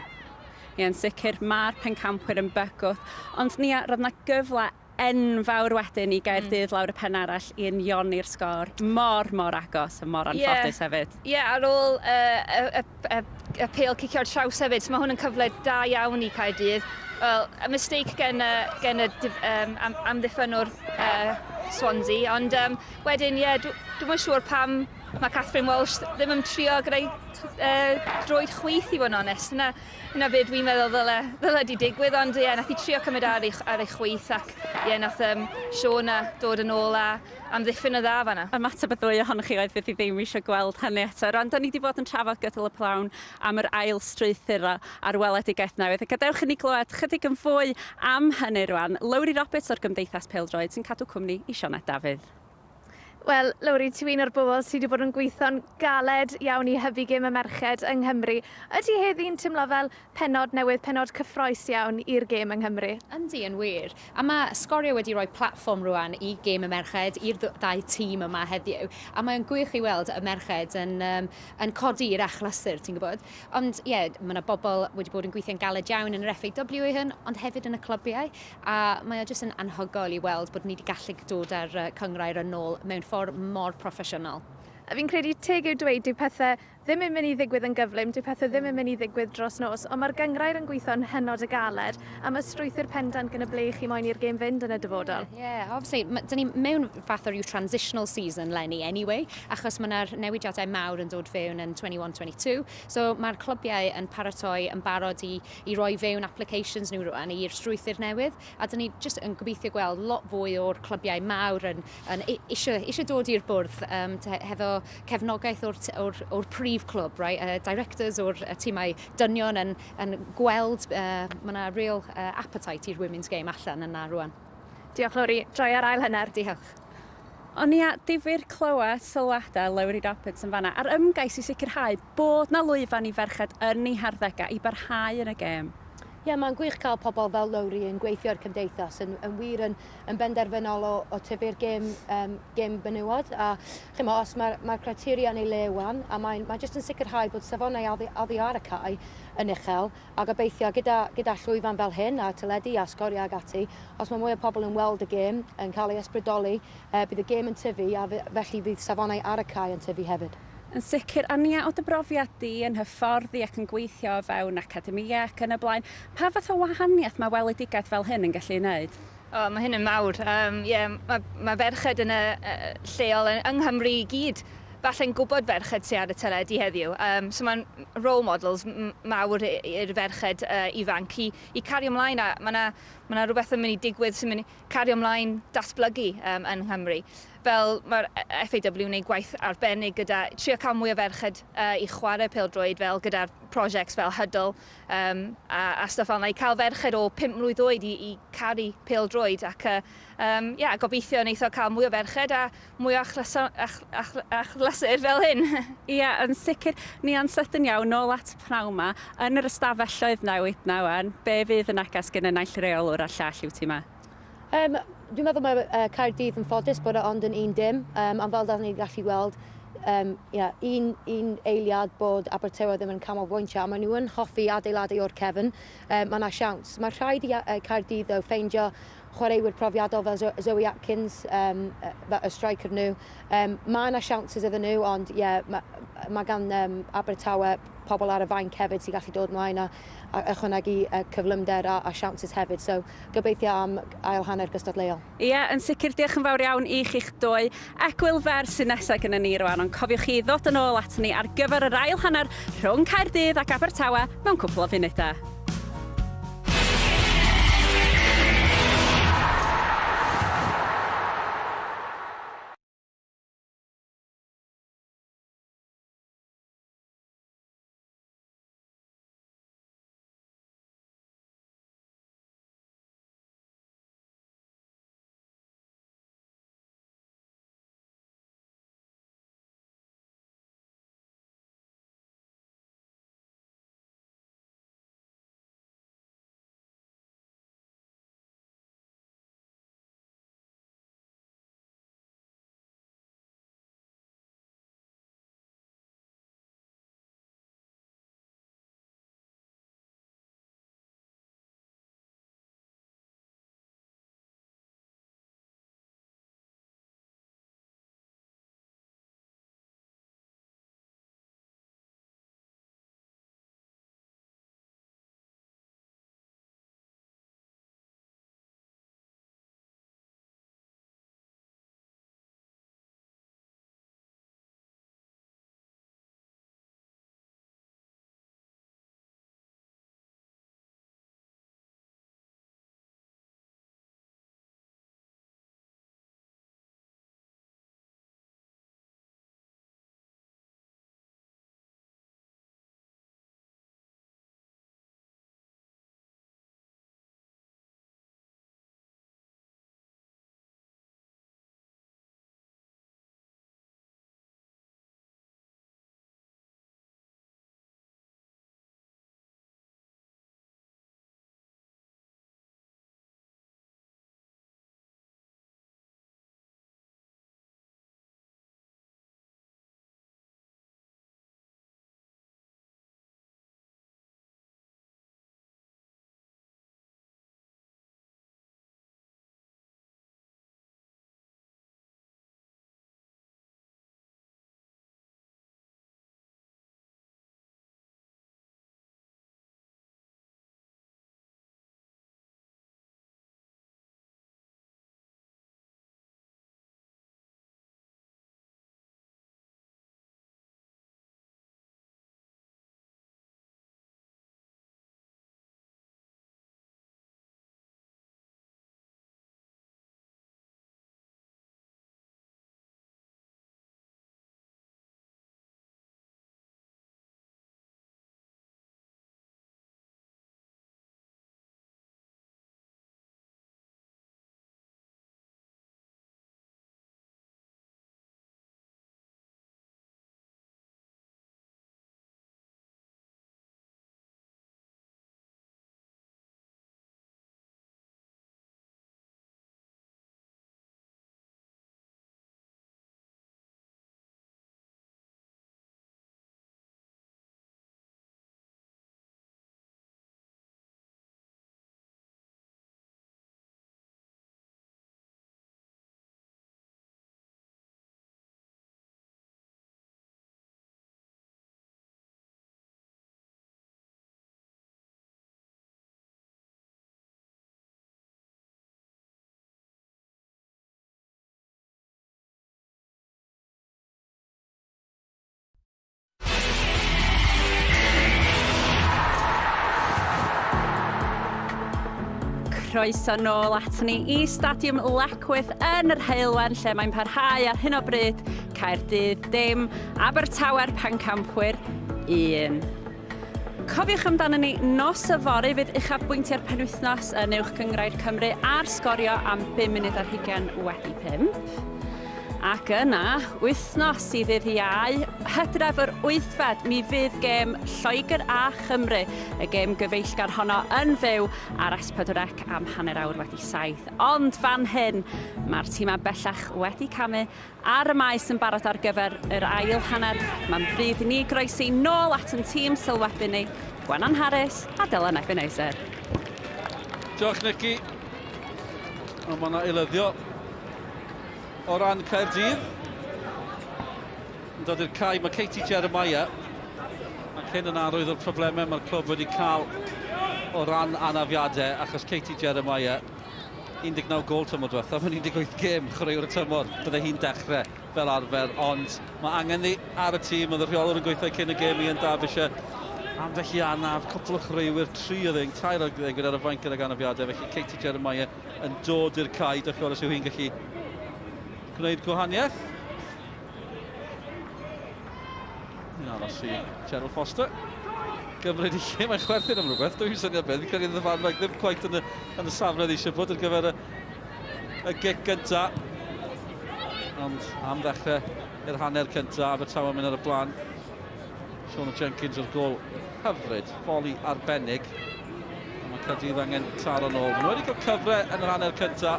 Speaker 2: Ie, yn sicr, mae'r pencampwyr yn bygwth. Ond Nia, roedd yna gyfle enfawr wedyn i Gaerdydd mm. lawr y pen arall i unioni'r sgôr. Mor, mor agos a mor anffodus yeah. hefyd.
Speaker 5: Ie, yeah, ar ôl uh, y, y, y pêl cicio'r traws hefyd, so mae hwn yn cyfle da iawn i Caerdydd. Wel, y mistake gen y, gen y um, am, amddiffynnwr uh, Swansea, ond um, wedyn, ie, yeah, dwi'm yn siŵr pam mae Catherine Walsh ddim yn trio gyda'i uh, droed chwith i fod yn onest. Yna, yna be dwi'n meddwl ddyle, ddyle di digwydd, ond ie, yeah, nath i trio cymryd ar ei, ar ei chwith ac ie, yeah, nath um, Shona dod yn ôl a amddiffyn y dda fanna.
Speaker 2: Ymateb y ddwy ohonoch chi oedd fydd hi ddim eisiau gweld hynny eto. Rwan, da ni wedi bod yn trafod gydol y pnawn am yr ail strwythuro a'r weledigaeth newydd. A gadewch i ni glywed chydig yn fwy am hynny rwan. Lowri Roberts o'r Gymdeithas Pêl-droed sy'n cadw cwmni i Sioned Dafydd.
Speaker 6: Wel, Lowri, ti un o'r bobl sydd wedi bod yn gweithio'n galed iawn i hybu gêm y merched yng Nghymru. Ydy heddi'n teimlo fel pennod newydd, pennod cyffrous iawn i'r gêm yng Nghymru?
Speaker 7: Yndi, yn wir. A mae Sgorio wedi rhoi platfform rwan i gêm y merched, i'r ddau tîm yma heddiw, a mae'n gwych i weld y merched yn, um, yn codi i'r achlysur, ti'n gwybod. Ond ie, yeah, mae yna bobl wedi bod yn gweithio'n galed iawn yn yr FAW ei hun, ond hefyd yn y clybiau, a mae o jyst yn anhygoel i weld bod ni wedi gallu dod â'r cynghrair yn ôl mewn ffordd mor proffesiynol.
Speaker 6: A fi'n credu teg yw dweud dyw pethau ddim yn mynd i ddigwydd yn gyflym, dyw pethau ddim yn mynd i ddigwydd dros nos, ond mae'r gynghrair yn gweithio'n hynod o galed, a mae strwythur pendant gyda ble chi moyn i'r gêm fynd yn y dyfodol.
Speaker 7: Ie, yeah, obviously, dyn ni mewn fath o ryw transitional season 'leni anyway, achos mae yna'r newidiadau mawr yn dod fewn yn 21-22, so mae'r clybiau yn paratoi yn barod i, i roi fewn applications nhw rwan i'r strwythur newydd, a dyn ni jyst yn gobeithio gweld lot fwy o'r clybiau mawr yn, yn eisiau, eisiau dod i'r bwrdd um, hefo cefnogaeth o'r, or, or prif clwb, right? Uh, directors o'r uh, tîmau dynion yn, yn gweld, uh, mae yna real uh, appetite i'r women's game allan yna rwan.
Speaker 6: Diolch Lowri, joio'r ail hanner.
Speaker 7: Diolch.
Speaker 2: Ond ia, difyr clywed sylwadau Lowri Roberts yn fanna a'r ymgais i sicrhau bod 'na lwyfan i ferched yn eu harddegau i barhau yn y gêm.
Speaker 1: Ie, mae'n gwych cael pobl fel Lowri yn gweithio i'r cymdeithas, yn, yn wir yn, yn benderfynol o, o tyfu'r gêm, um, gêm benywod. A chimo, os mae'r mae criteria yn ei le wan, a mae'n mae jyst yn sicrhau bod safonau oddi, oddi ar y cae yn uchel, a gobeithio gyda, gyda llwyfan fel hyn, a teledu a sgorio ag ati, os mae mwy o pobl yn weld y gêm, yn cael ei ysbrydoli, uh, bydd y gêm yn tyfu, a felly fydd safonau ar y cae yn tyfu hefyd.
Speaker 2: Yn sicr. A Nia, o dy brofiad di yn hyfforddi ac yn gweithio o fewn academïau ac yn y blaen, pa fath o wahaniaeth mae weledigaeth fel hyn yn gallu ei wneud?
Speaker 5: O, mae hyn yn mawr. Um, yeah, mae, mae ferched yn y uh, lleol yng Nghymru i gyd falle'n gwybod ferched sydd ar y teledu heddiw. Um, so mae'n role models mawr i'r ferched uh, ifanc i, i cario ymlaen a mae yna ma rhywbeth yn mynd i digwydd sy'n mynd i cario ymlaen datblygu um, yn Nghymru. fel mae'r FAW yn gwneud gwaith arbennig gyda trio cael mwy o ferched i chwarae pêl-droed fel gyda'r prosiects fel Huddle um, a, a stuff fel yna, i cael ferched o 5 mlwydd oed i, i caru pêl-droed ac uh, um, yeah, gobeithio wneith o cael mwy o ferched a mwy o achlysur, ach, ach, achlysur fel hyn.
Speaker 2: Ie, yeah, yn sicr. Ni yn sydyn iawn, nôl at pnawn 'ma. Yn yr ystafelloedd newid na wan, be fydd y neges gen y naill reolwr a'r llall i'w tîm 'ma?
Speaker 1: Um, dwi'n meddwl mae uh, Caerdydd yn ffodus bod e ond yn un dim, um, ond fel da ni'n gallu weld, um, yeah, un, un eiliad bod Abertawe ddim yn canolbwyntio, a maen nhw yn hoffi adeiladu o'r cefn, um, mae yna siawns. Mae rhaid i uh, Caerdydd ddo ffeindio chwaraewyr profiadol fel Zoe Atkins, um, y striker nhw. Um, mae yna siawnsys iddyn nhw, ond ie, yeah, mae, ma gan um, Abertawe pobl ar y fainc hefyd sy'n gallu dod mlaen a, a ychwanegu uh, cyflymder a, a siawnsys hefyd. So gobeithio am ail hanner gystadleuol.
Speaker 2: Ie, yeah, yn sicr, diolch yn fawr iawn i chi'ch dwy. Egwyl fer sy'n nesaf gyda ni rwan, ond cofiwch chi ddod yn ôl at ni ar gyfer yr ail hanner rhwng Caerdydd ac Abertawe mewn cwpl o funudau. Croeso nôl at ni i Stadiwm Lecwydd yn yr Heulwen lle mae'n parhau ar hyn o bryd Caerdydd dim, Abertawe'r pencampwyr 1. Cofiwch amdano ni nos yfory fydd uchafbwyntiau'r penwythnos yn Uwch Gynghrair Cymru ar sgorio am 5 munud ar hugain wedi 5. Ac yna, wythnos i ddydd Iau, Hydref yr wythfed, mi fydd gêm Lloegr a Chymru, y gêm gyfeillgar honno yn fyw ar S4C am hanner awr wedi saith. Ond fan hyn, mae'r tîmau bellach wedi camu ar y maes yn barod ar gyfer yr ail hanner. Mae'n bryd i ni groesi nôl at yn tîm sylwebu ni, Gwenan Harris a Dylan Ebenezer.
Speaker 3: Diolch, Nicky. Ond mae yna eilyddio o ran Caerdydd. Yn dod i'r cae, mae Katie Jeremiah. Ac hyn yn arwydd o'r problemau mae'r clwb wedi cael o ran anafiadau, achos Katie Jeremiah 19 gol tymor diwethaf, mae'n 18 gêm chwaraewr y tymor. Bydde hi'n dechrau fel arfer, ond mae angen ni ar y tîm. Oedd y rheolwr yn gweithio cyn y gêm Ian Derbyshire. Ambell i anaf, cwpl o chwaraewyr, tri o ddeng, tair o ddeng ar y fainc gydag anafiadau, felly Katie Jeremiah yn dod i'r cae. Dewch i weld os yw hi'n gallu gwneud gwahaniaeth. Ni'n aros i Gerald Foster gymryd i lle mae'n chwerthin am rhywbeth. Dwi'n syniad beth, fi'n credu yn ddyfarn ddim quite yn y, yn y safle eisiau bod ar gyfer y, y gic gynta. Ond am ddechrau i'r hanner cynta, Abertawe mynd ar y blaen. Shauna Jenkins o'r gol hyfryd, foli arbennig. A mae Caerdydd angen taro nôl. Maen nhw wedi cael cyfle yn yr hanner cynta,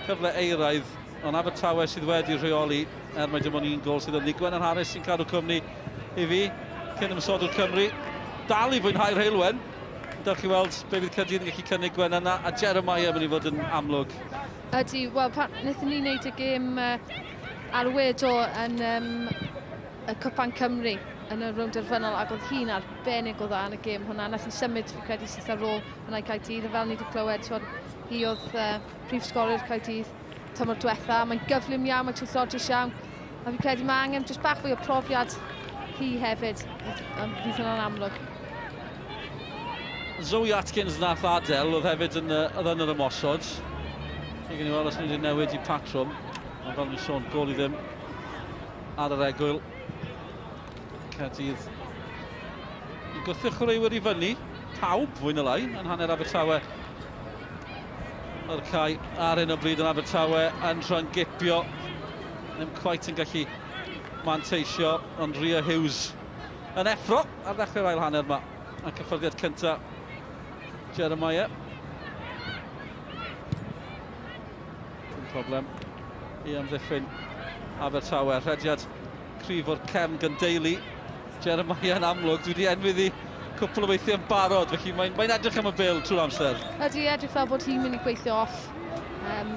Speaker 3: cyfle eiraidd, ond Abertawe sydd wedi rheoli, er mae dim ond un gol sydd ynddi. Gwenan Harris sy'n cadw cwmni i fi, cyn ymosodwr Cymru. Dal i fwynhau'r heulwen. Dewch i weld be fydd Caerdydd yn gallu cynnig Gwenan a Jeremiah yn mynd i fod yn amlwg.
Speaker 4: Ydy, wel, pan wnaethon ni wneud y gêm uh, ar y we do yn um, y Cwpan Cymru yn y rownd derfynol ac oedd hi'n arbennig o dda yn y gêm hwnna. Nath hi symud, fi credu, syth ar ôl yna i Caerdydd, a fel ni wedi clywed, twod, hi oedd uh, prif sgoriwr Caerdydd tymor diwetha. Mae'n gyflym iawn, mae'n twllodrus iawn, a fi credu mae angen jyst bach fwy o profiad hi hefyd, fydd hwnna'n amlwg.
Speaker 3: Zoe Atkins nath adael, oedd hefyd yn, oedd yn yr ymosod. Fe gen i weld os ni wedi newid i patrwm, ond fel ni'n sôn, gol i ddim ar yr egwyl. Caerdydd yn gwthio chwaraewyr i fyny, pawb fwy na lai, yn hanner Abertawe. O'r cae ar hyn o bryd yn Abertawe yn rhyngipio. Ddim cweit yn gallu manteisio, ond Ria Hughes yn effro ar ddechrau'r ail hanner yma. A cyffyrddiad cyntaf Jeremiah. Dim problem i amddiffyn Abertawe. Rhediad cryf o'r cefn gan Daly. Jeremiah yn amlwg, dwi wedi enwi ddi cwpl o weithiau yn barod, felly mae'n mae edrych am y bil trwy'r amser.
Speaker 4: Ydy, edrych fel bod hi'n mynd i gweithio off um,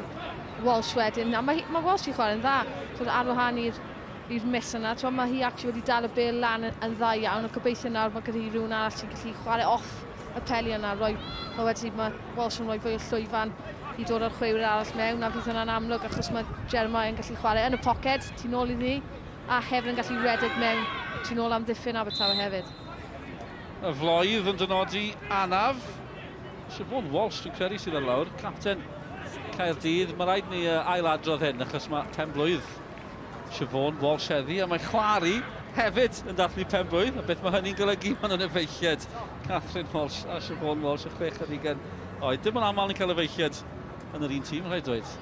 Speaker 4: Walsh wedyn. A mae, mae Walsh i chwarae'n dda, so, ar wahân i'r i'r miss yna. T'mo, mae hi actually wedi dal y bel lan yn, yn dda iawn, a gobeithio nawr mae gyda hi rhywun arall sy'n gallu chwarae off y peli yna, roi, fel wedi, mae Walsh yn rhoi fwy o llwyfan i dod â'r chwaraewyr arall mewn, a fydd hwnna'n amlwg achos mae Jeremiah yn gallu chwarae yn y poced tu nôl iddi, a hefyd yn gallu redeg mewn tu nôl amddiffyn Abertawe hefyd.
Speaker 3: Y floedd yn dynodi anaf. Siobhan Walsh, dwi'n credu sydd ar lawr, capten Caerdydd. Mae rhaid ni ailadrodd hyn achos mae pen blwydd Siobhan Walsh heddi a mae chwar hi hefyd yn dathlu pen blwydd. A beth mae hynny'n golygu? Maen nhw'n efeilliad. Catherine Walsh a Siobhan Walsh, y 26 oed. Dim yn aml ni'n cael efeilliad yn yr un tîm, rhaid dweud.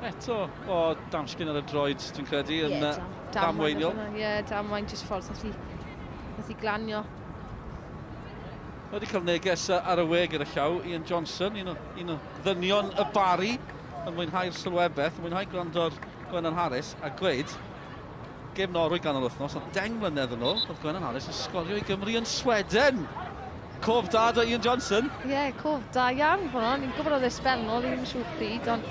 Speaker 3: Eto, o, damsgyn ar y droed, dwi'n credu, yn yeah, damweiniol.
Speaker 4: Ie, yeah, damwain, jyst ffordd nath i, nath i glanio.
Speaker 3: Wedi cael neges ar y we gyda llaw, Ian Johnson, un o, un o ddynion y Bari, yn mwynhau'r sylwebaeth, yn mwynhau gwrando ar Gwennan Harris a gweud, gêm Norwy ganol wythnos, ond 10 mlynedd yn ôl, oedd Gwennan Harris yn sgorio i Gymru yn Sweden. Cof da da Ian Johnson.
Speaker 4: Ie, yeah, cof da iawn hwnna. Ni'n gwybod oedd e sbel nôl, ddim yn siŵr pryd, ond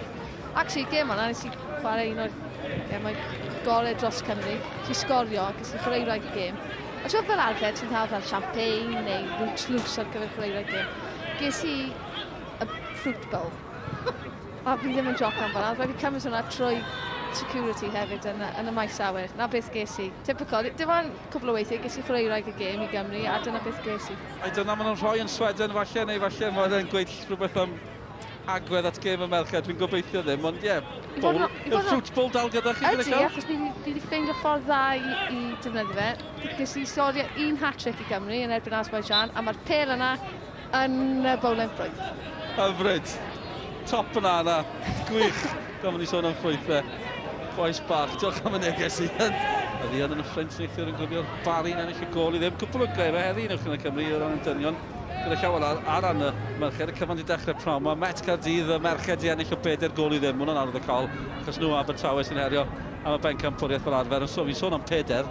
Speaker 4: actually gêm hwnna, nes i chwarae un o'r gemau gorau dros Cymru. Nes i sgorio ac nes i chwarae rhaid y gêm. A ti'n fel arfer, ti'n cael fel champagne neu rhyw tlws ar gyfer chwarae rhaid gêm. Ges i y fruit bowl. A fi ddim yn jocan fan'na, oedd rhaid fi cymryd hwnna trwy food security hefyd yn, yn y maes awyr. Na beth ges i. Typical. Dim ond cwbl o weithiau ges i chwaraewraig y gêm i Gymru a dyna beth ges i.
Speaker 3: Ai dyna maen nhw'n rhoi yn Sweden falle, neu falle mae'n e'n gweud rhywbeth am agwedd at gêm y merched, dwi'n gobeithio ddim, ond ie, yeah, bowl, yw'r fruit bowl dal gyda chi?
Speaker 4: Ydy, achos fi wedi ffeindio ffordd dda i, i defnyddio fe. Ges i sgorio un hat-trick i Gymru yn erbyn Azerbaijan, a mae'r pel yna yn y bowlen ffrwyth.
Speaker 3: Hyfryd. Top banana. Gwych. Gofyn ni sôn am ffrwythau. Boes bach, diolch am y neges i. Oedd Ian yn y ffrynt neithiwr yn gwylio'r Barry'n ennill y gol i ddim. Cwpl o gemau heddi yn uwch yn y Cymru o ran y dynion. Gyda llawer ar, ar ran y merched, y cyfan di dechrau prawn. Mae Met Caerdydd, y merched di ennill o bedair gol i ddim. Mae hwnna'n anodd y cael, achos nhw Abertawe sy'n herio am y bencampwriaeth fel arfer. Ond so, fi'n sôn am peder,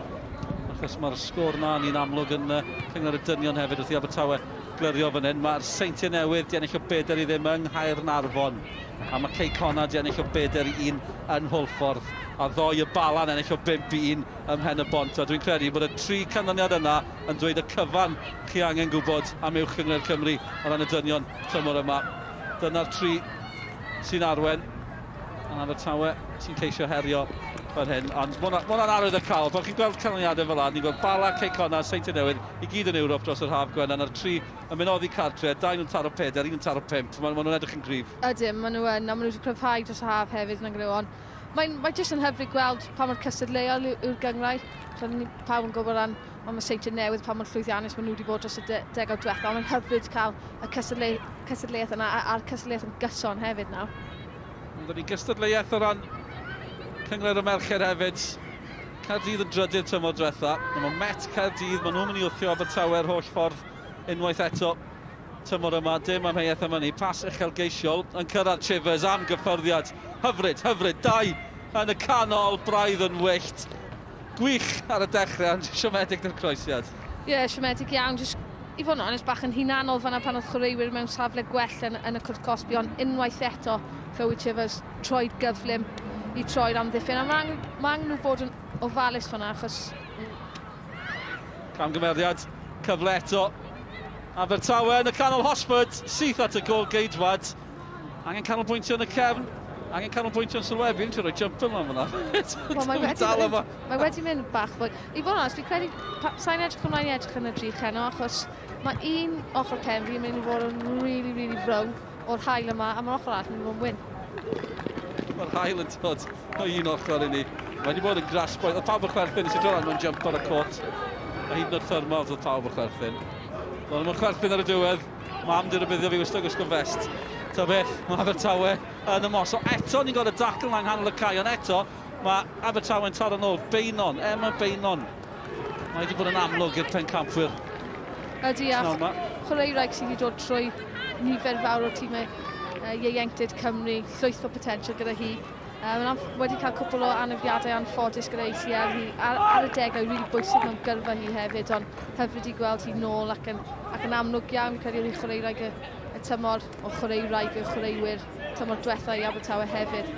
Speaker 3: achos mae'r sgôr na ni'n amlwg yn uh, cyngor y dynion hefyd wrth i Abertawe glirio fan hyn. Mae'r Seintiau Newydd di ennill o bedair i ddim yng Nghaernarfon. A mae Cei Connah di ennill o bedair i un yn Hwlffordd. A ddoe y Bala'n ennill o 5 i 1 ym Mhen y Bont. A dwi'n credu bod y tri canlyniad yna yn dweud y cyfan chi angen gwybod am Uwch Gynghrair Cymru o ran y dynion tymor yma. Dyna'r tri sy'n arwen. Yn Abertawe sy'n ceisio herio fan hyn. Ond mae hwnna'n arwydd y cael. Pan chi'n gweld canlyniadau fel yna, ni'n gweld Bala, Cei Connah, Seintiau Newydd, i gyd yn Ewrop dros yr haf, Gwenan, a'r tri yn mynd oddi cartre, dau nhw'n taro peder, un yn taro pump. Maen ma nhw'n edrych yn gryf.
Speaker 4: Ydyn, maen nhw yn, a maen nhw wedi cryfhau dros y haf hefyd, yn nhw, ond mae'n mae jyst yn hyfryd gweld pa mor cystadleuol yw'r gynghrair. So, ni pawb yn gwybod ran ond mae Seintiau Newydd pa mor llwyddiannus maen nhw wedi bod dros y de degawd diwethaf, ond mae'n hyfryd cael y cystadleu cystadleuaeth yna a'r cystadleuaeth yn gyson hefyd nawr.
Speaker 3: Ond ni gystadleuaeth o ran Cynghrair y Merched hefyd. Caerdydd yn drydydd tymor diwetha. Mae Met Caerdydd, maen nhw'n mynd i wthio Abertawe'r holl ffordd unwaith eto tymor yma. Dim amheuaeth am hynny. Pas uchelgeisiol yn cyrraedd Chivers am gyffyrddiad. Hyfryd, hyfryd. Dau yn y canol, braidd yn wyllt. Gwych ar y dechrau, ond siomedig 'da'r croesiad.
Speaker 4: Ie, yeah, siomedig iawn. Jyst, i fod yn onest, bach yn hunanol fanna pan oedd chwaraewyr mewn safle gwell yn, yn y cwrt cosbi, ond unwaith eto, Chloe Chivers, troed gyflym i troi'r amddiffyn. A mae angen, ma angen nhw bod yn ofalus fanna, achos...
Speaker 3: Camgymeriad, cyfle eto. Abertawe yn y canol Hosford, syth at y gol geidwad. Angen canolbwyntio yn y cefn. Angen canolbwyntio yn sylwebu. Fi'n trio rhoi jumper mlaen fyna.
Speaker 4: Wel, mae wedi, mynd, mae wedi mynd bach fwy. I fod yn onest, fi'n credu, sa'n edrych ymlaen i edrych yn y drych heno, achos mae un ochr pen fi'n mynd i fod yn really, really frown o'r haul yma, a mae'r ochr arall yn mynd i fod yn wyn.
Speaker 3: Mae'r haul yn dod o un ochr i ni. Mae wedi bod yn gras boeth. Oedd pawb yn chwerthin, nes i dod lan mewn jumper a cot. A hyd yn oed thermals oedd pawb yn chwerthin. Oedd nhw'n chwerthin ar y diwedd. Mam di rybuddio fi wisgo gwisgo vest. Ta beth, mae Abertawe yn ymosod. Eto ni'n gweld y dacl yna yng nghanol y cae, ond eto mae Abertawe'n taro nôl. Beinon, Emma Beinon. Mae wedi bod yn amlwg i'r pencampwyr.
Speaker 4: Ydy, a chwaraewraig sydd wedi dod trwy nifer fawr o tîmau ieuenctid Cymru, llwyth o potensial gyda hi. Mae'n wedi cael cwpl o anafiadau anffodus gyda ACL hi ar, ar y degau rili really bwysig mewn gyrfa hi hefyd, ond hyfryd i gweld hi nôl ac yn, ac yn amlwg iawn, credu oedd hi chwaraewraig y, y tymor o chwaraewraig y chwaraewyr tymor diwetha i Abertawe hefyd.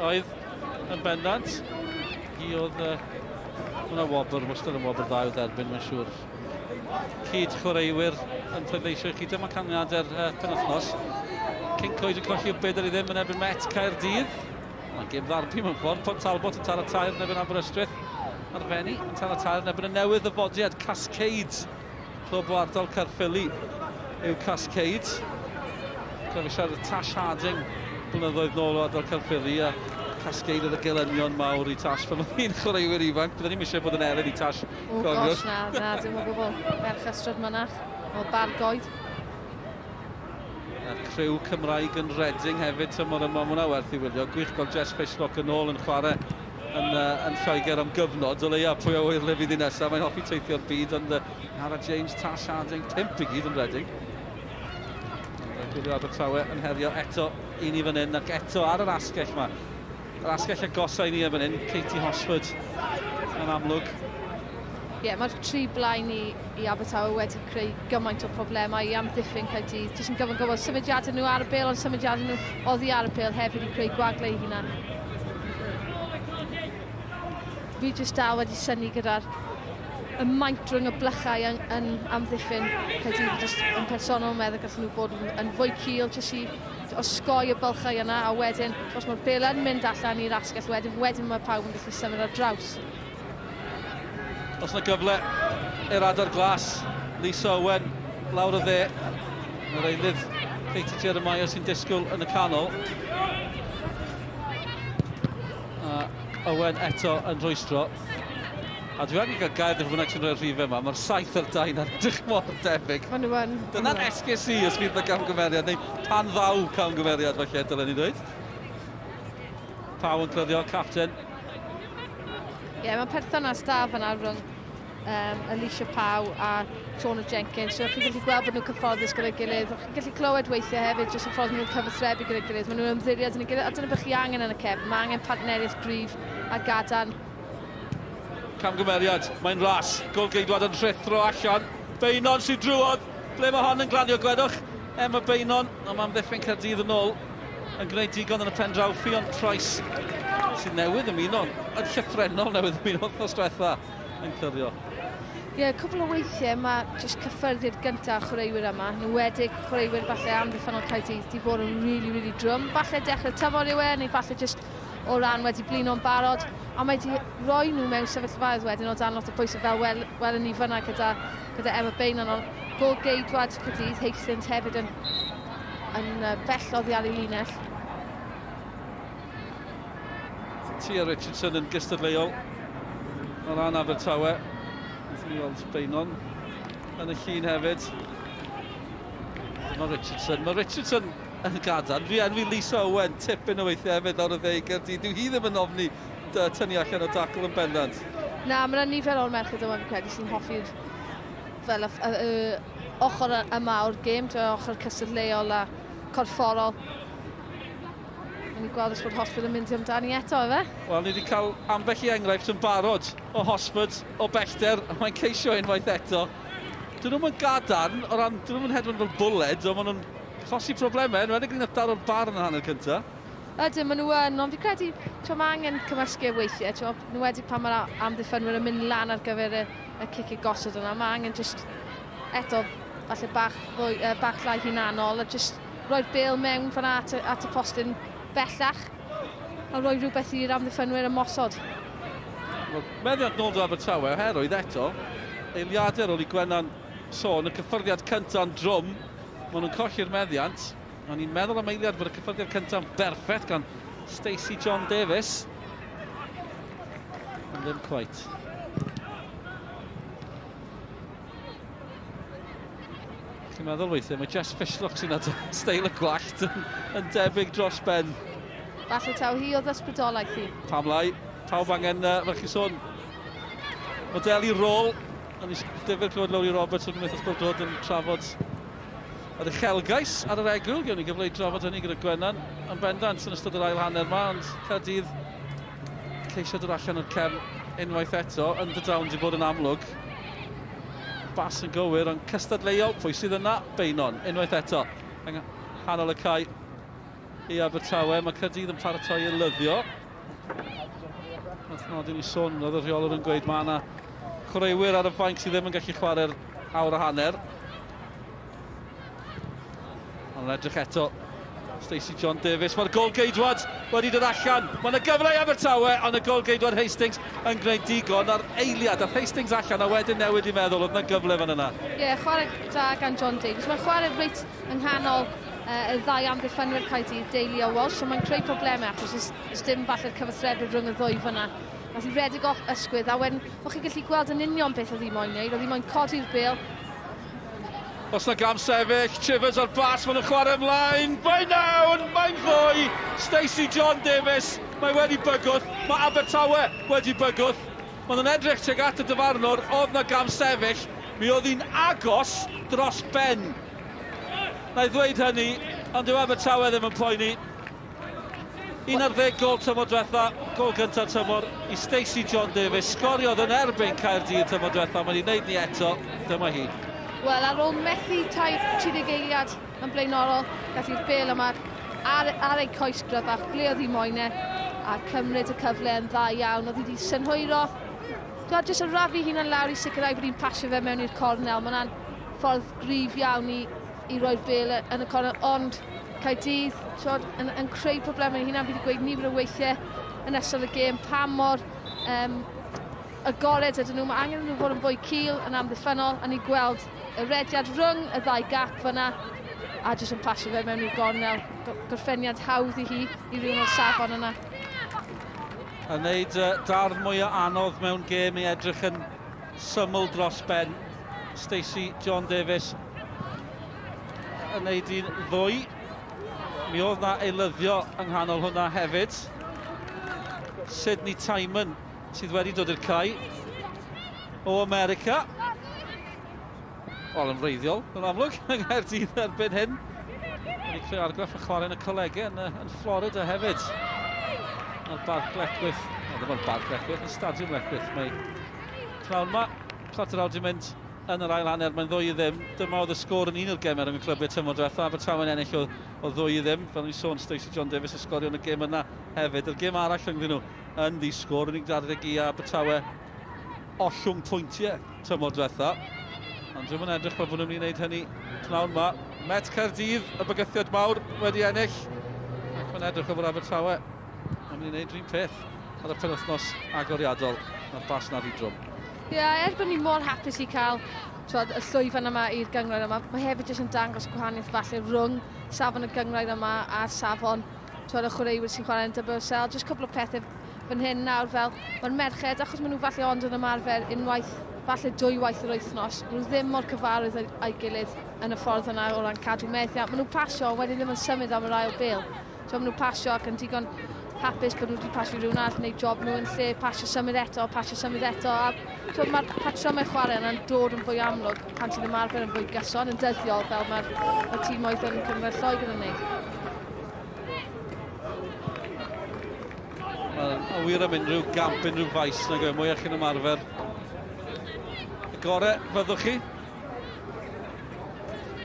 Speaker 3: Oedd, yn bendant. Hi oedd, uh, hwnna wobr, wastad yn wobr dda i'w dderbyn, mae'n siŵr. Cyd chwaraewyr yn pleidleisio i chi. Dyma canlyniadau'r uh, penwythnos. Cyncoed yn colli o bedair i ddim yn erbyn Met Caerdydd. Mae'n gêm ddarbi mewn ffordd. Port Talbot yn taro tair yn erbyn Aberystwyth. A'r Fenni yn taro tair yn erbyn y newydd ddyfodiad Cascades. Clwb o ardal Caerffili yw Cascades. Cofio siarad Tash Harding blynyddoedd nôl o ardal Caerffili a Cascade oedd y gelynion mawr i Tash pan oedd hi'n chwaraewyr ifanc. Byddwn ni'n eisiau bod yn elyn i Tash.
Speaker 4: O gosh, na, na, dim o gwbl. Merch Ystrad Mynach o Bargoed.
Speaker 3: A'r criw Cymraeg yn Reading hefyd tymor yma, mae hwnna werth i wylio. Gwych gweld Jess Fishlock yn ôl yn chwarae yn, uh, yn Lloegr am gyfnod. O leia, pwy a wyr le fydd hi nesaf. Mae'n hoffi teithio'r byd, ond uh, Hara James, Tash Harding, pimp i gyd yn Reading. Gwylio Abertawe yn herio eto i ni fan hyn, ac eto ar yr asgell yma. Yr asgell agosa i ni yn fan hyn, Katie Hosford yn amlwg.
Speaker 4: Ie, yeah, mae'r tri blaen i, i Abertawe wedi creu gymaint o problemau i amddiffyn Caerdydd. Jyst yn gyfan gwybod symudiadau nhw ar y bêl, ond symudiadau nhw oddi ar y bêl hefyd i creu gwagle i hunan. Fi jyst dal wedi synnu gyda'r y maint rhwng y blychau yn, yn amddiffyn Caerdydd. Jyst yn personol meddwl gallen nhw fod yn, yn fwy cul jyst i osgoi y bylchau yna, a wedyn, os mae'r bel yn mynd allan i'r asgell wedyn, wedyn mae pawb yn gallu symud ar draws.
Speaker 3: Os yna gyfle i'r adar glas, Lisa Owen lawr y dde. Mae'r eilydd Katie Jeremiah sy'n disgwyl yn y canol. A Owen eto yn rhwystro. A dwi angen cael gair neu bynnag sy'n rhoi'r rhifau yma. Mae'r 7 a'r 2 na'n edrych mor debyg.
Speaker 4: Maen nhw yn.
Speaker 3: Dyna'r esgus i os fydd yna gamgymeriad, neu pan ddaw camgymeriad falle, dylen ni ddweud. Pawb yn clirio, captain.
Speaker 4: Ie, yeah, mae perthynas da fyna rhwng um, Alicia Pau a Shauna Jenkins. So chi'n gallu gweld bod nhw'n cyfforddus gyda'i gilydd. Chi'n gallu clywed weithiau hefyd jyst y ffordd maen nhw'n cyfathrebu gyda'i gilydd. Maen nhw'n ymddiried yn ei gilydd a dyna beth chi angen yn y cefn. Mae angen partneriaeth gryf a gadarn.
Speaker 3: Camgymeriad, mae'n ras. Golgeidwad yn rhuthro allan. Beinon sy'n drwodd. Ble mae hon yn glanio, gwedwch? Emma Beinon, ond mae amddiffyn Caerdydd yn ôl yn gwneud digon yn y pen draw. Ffion Price sydd newydd ymuno, yn llythrennol newydd ymuno wythnos diwetha yn clirio.
Speaker 4: Ie, yeah, cwbl o weithiau mae jyst cyffyrddiad gyntaf chwaraewyr yma, yn enwedig chwaraewyr falle amddiffynnol Caerdydd, di bod yn really, really drwm. Falle dechrau tymor yw e, neu falle jyst o ran wedi blino'n barod, a mae wedi rhoi nhw mewn sefyllfaoedd wedyn o dan lot o bwysau fel wel, welwn ni fyna gyda, gyda Emma Bainon, ond gol geidwad Caerdydd, Hastings hefyd yn, yn bell oddi ar ei linell.
Speaker 3: Tia Richardson yn gystadleuol o ran Abertawe. Wnaethon ni weld Bainon yn y llun hefyd. Dyma Richardson. Mae Richardson yn gadarn. Fi enwi Lisa Owen tipyn o weithiau hefyd lawr y dde i Gaerdydd. Dyw hi ddim yn ofni tynnu allan o dacl yn bendant.
Speaker 4: Na, mae yna nifer o'r merched yma fi'n credu sy'n hoffi'r fel y, y, y ochr yma o'r gêm, ochr cystadleuol a corfforol. Ni'n gweld os bod Hosford yn mynd i amdani eto, efe?
Speaker 3: Wel, ni wedi cael ambell i enghraifft yn barod o Hosford o bellter, a mae'n ceisio unwaith eto. Dyn nhw'n gadarn, o ran, dyn nhw'n hedfan fel bwled, ond maen nhw'n achosi problemau, yn enwedig nath daro'r bar yn y hanner cyntaf.
Speaker 4: Ydyn, maen nhw yn, ond fi credu, t'mo, mae angen cymysgu weithiau, t'mo, yn enwedig pan mae'r amddiffynwyr yn mynd lan ar gyfer y, y cic gosod yna, mae angen just eto, falle bach, fwy, uh, bach llai hunanol, a just roi'r bêl mewn fan'na at y, at y postyn bellach a rhoi rhywbeth i'r amddiffynwyr ymosod.
Speaker 3: Wel, meddiant nôl do Abertawe oherwydd eto, eiliadau ar ôl i Gwennan sôn, y cyffyrddiad cynta'n drwm, maen nhw'n colli'r meddiant. O'n i'n meddwl am eiliad bod y cyffyrddiad cynta'n berffaith gan Stacey John Davies. Ond ddim quite. Chi'n meddwl weithiau, mae Jess Fishlock sy'n ad steil y gwallt yn, yn debyg dros ben.
Speaker 4: Falle taw hi oedd ysbrydolaeth hi.
Speaker 3: Pam lai, pawb angen, uh, fel chi sôn, modelu rôl. O'n i difyr clywed Lowri Roberts o'r Gymdeithas Bêl-droed yn trafod yr uchelgais ar yr egwyl. Gewn ni gyfle i drafod hynny gyda Gwennan yn bendant yn ystod yr ail hanner yma, ond Caerdydd ceisio dod allan o'r cefn unwaith eto. Underdown wedi bod yn amlwg. Bas yn gywir, ond cystadleuol. Pwy sydd yna? Beinon, unwaith eto. Yng nghanol y cae i Abertawe. Mae Caerdydd yn paratoi i lyddio. Wrth nodyn i sôn, oedd y rheolwr yn gweud mae yna chwaraewyr ar y fainc sydd ddim yn gallu chwarae'r awr a hanner. Ond edrych eto, Stacey John Davies, mae'r gol geidwad wedi dod allan. Mae yna gyfle i Abertawe, ond y gol geidwad Hastings yn gwneud digon ar eiliad. Ath Hastings allan a wedyn newid i meddwl, oedd yna gyfle fan yna.
Speaker 4: Ie, yeah, chwarae da gan John Davies. Mae'n chwarae reit yng nghanol uh, y ddau amddiffynwyr Caerdydd, Daly a Walsh, so mae'n creu problemau achos oes, oes dim falle'r cyfathrebu rhwng y ddwy fyna. Nath i redeg off ysgwydd a wedyn, o'ch chi'n gallu gweld yn union beth oedd hi moyn neud, oedd hi moyn codi'r bêl.
Speaker 3: Os na gam sefyll, Chivers o'r bas, maen nhw'n chwarae ymlaen. Mae'n nawn, mae'n ddwy. Stacey John Davies, mae wedi bygwth. Mae Abertawe wedi bygwth. Maen nhw'n edrych tuag at y dyfarnwr, oedd na gam sefyll. Mi oedd hi'n agos dros ben. Na i ddweud hynny, ond dyw Abertawe ddim yn poeni. 11 gol tymor diwetha, gol gyntaf tymor i Stacey John Davies. Sgoriodd yn erbyn Caerdydd tymor diwetha, mae'n ei wneud ni eto, dyma hi.
Speaker 4: Wel, ar ôl methu 30 eiliad yn blaenorol, gath hi'r bel yma ar, ar ei coes gryfach, ble oedd hi moyn e, a cymryd y cyfle yn dda iawn. Oedd hi wedi synhwyro, dwi'n jyst yn rafu hunan lawr i sicrhau bod hi'n pasio fe mewn i'r cornel. Mae hwnna'n ffordd gryf iawn i, i roi'r bel yn y cornel, ond Caerdydd twod, yn, yn creu problemau hynna. Fi wedi gweud nifer o weithiau yn ystod y gêm pa mor um, agored ydyn nhw. Mae angen nhw fod yn fwy cul yn amddiffynnol a ni'n gweld y rediad rhwng y ddau gap fyna a jyst yn pasio fe mewn i'r gornel. Gorffeniad hawdd i hi i rywun o'r safon yna.
Speaker 3: A wneud darn mwy o anodd mewn gêm i edrych yn syml dros ben. Stacey John Davies yn neud un ddwy. Mi oedd na eilyddio yng nghanol hwnna hefyd. Sydney Tymon sydd wedi dod i'r cae o America. Wel, yn wreiddiol, yn amlwg, yng Nghaerdydd erbyn hyn. Wedi creu argraff y chwarae yn y colegau yn, yn Florida hefyd. Mae'r Barc Lecwyth, no, ddim o'r Barc Lecwyth, yn Stadiwm Lecwyth. Mae pnawn yma, chwarter awr di mynd yn yr ail hanner, mae'n ddwy i ddim. Dyma oedd y sgôr yn un o'r gemau rhwng y clybiau tymor diwetha. Abertawe'n ennill o, o ddwy i ddim. Fel ni'n sôn, Stacey John Davies y sgorio yn y gêm yna hefyd. Yr gêm arall rhyngddyn nhw yn ddi-sgôr, unig darged i Abertawe ollwng pwyntiau tymor diwetha. Ond dwi'm yn edrych fel bod nhw'n mynd i wneud hynny pnawn ma. Met Caerdydd, y bygythiad mawr wedi ennill. Ac mae'n edrych fel bod Abertawe yn mynd i wneud rhywun peth ar y penwythnos agoriadol. Mae'r bas na rhy drwm.
Speaker 4: Ie, yeah, er bod ni mor hapus i cael twod, y llwyfan yma i'r gynghrair yma, mae hefyd jyst yn dangos y gwahaniaeth falle rhwng safon y gynghrair yma a'r safon twod, y chwaraewyr sy'n chwarae yn WSL. Jyst cwpl o pethau fan hyn nawr fel mae'r merched, achos maen nhw falle ond yn ymarfer unwaith, falle dwywaith yr wythnos, maen nhw ddim mor cyfarwydd â'i gilydd yn y ffordd yna o ran cadw meddiant. Maen nhw'n pasio, ond wedyn ddim yn symud am yr ail bêl. So maen nhw'n pasio ac yn digon hapus bod nhw wedi pasio rhywun arall yn gwneud job nhw yn lle pasio symud eto, pasio symud eto. A so, mae'r patrymau chwarae yna'n dod yn fwy amlwg pan ti'n ymarfer yn fwy gyson, yn dyddiol fel mae'r mae tîmoedd yn Cymru Lloegr yn gwneud.
Speaker 3: Mae'n wir am unrhyw gamp, unrhyw faes nag yw, mwy chi'n ymarfer. Y gore fyddwch chi.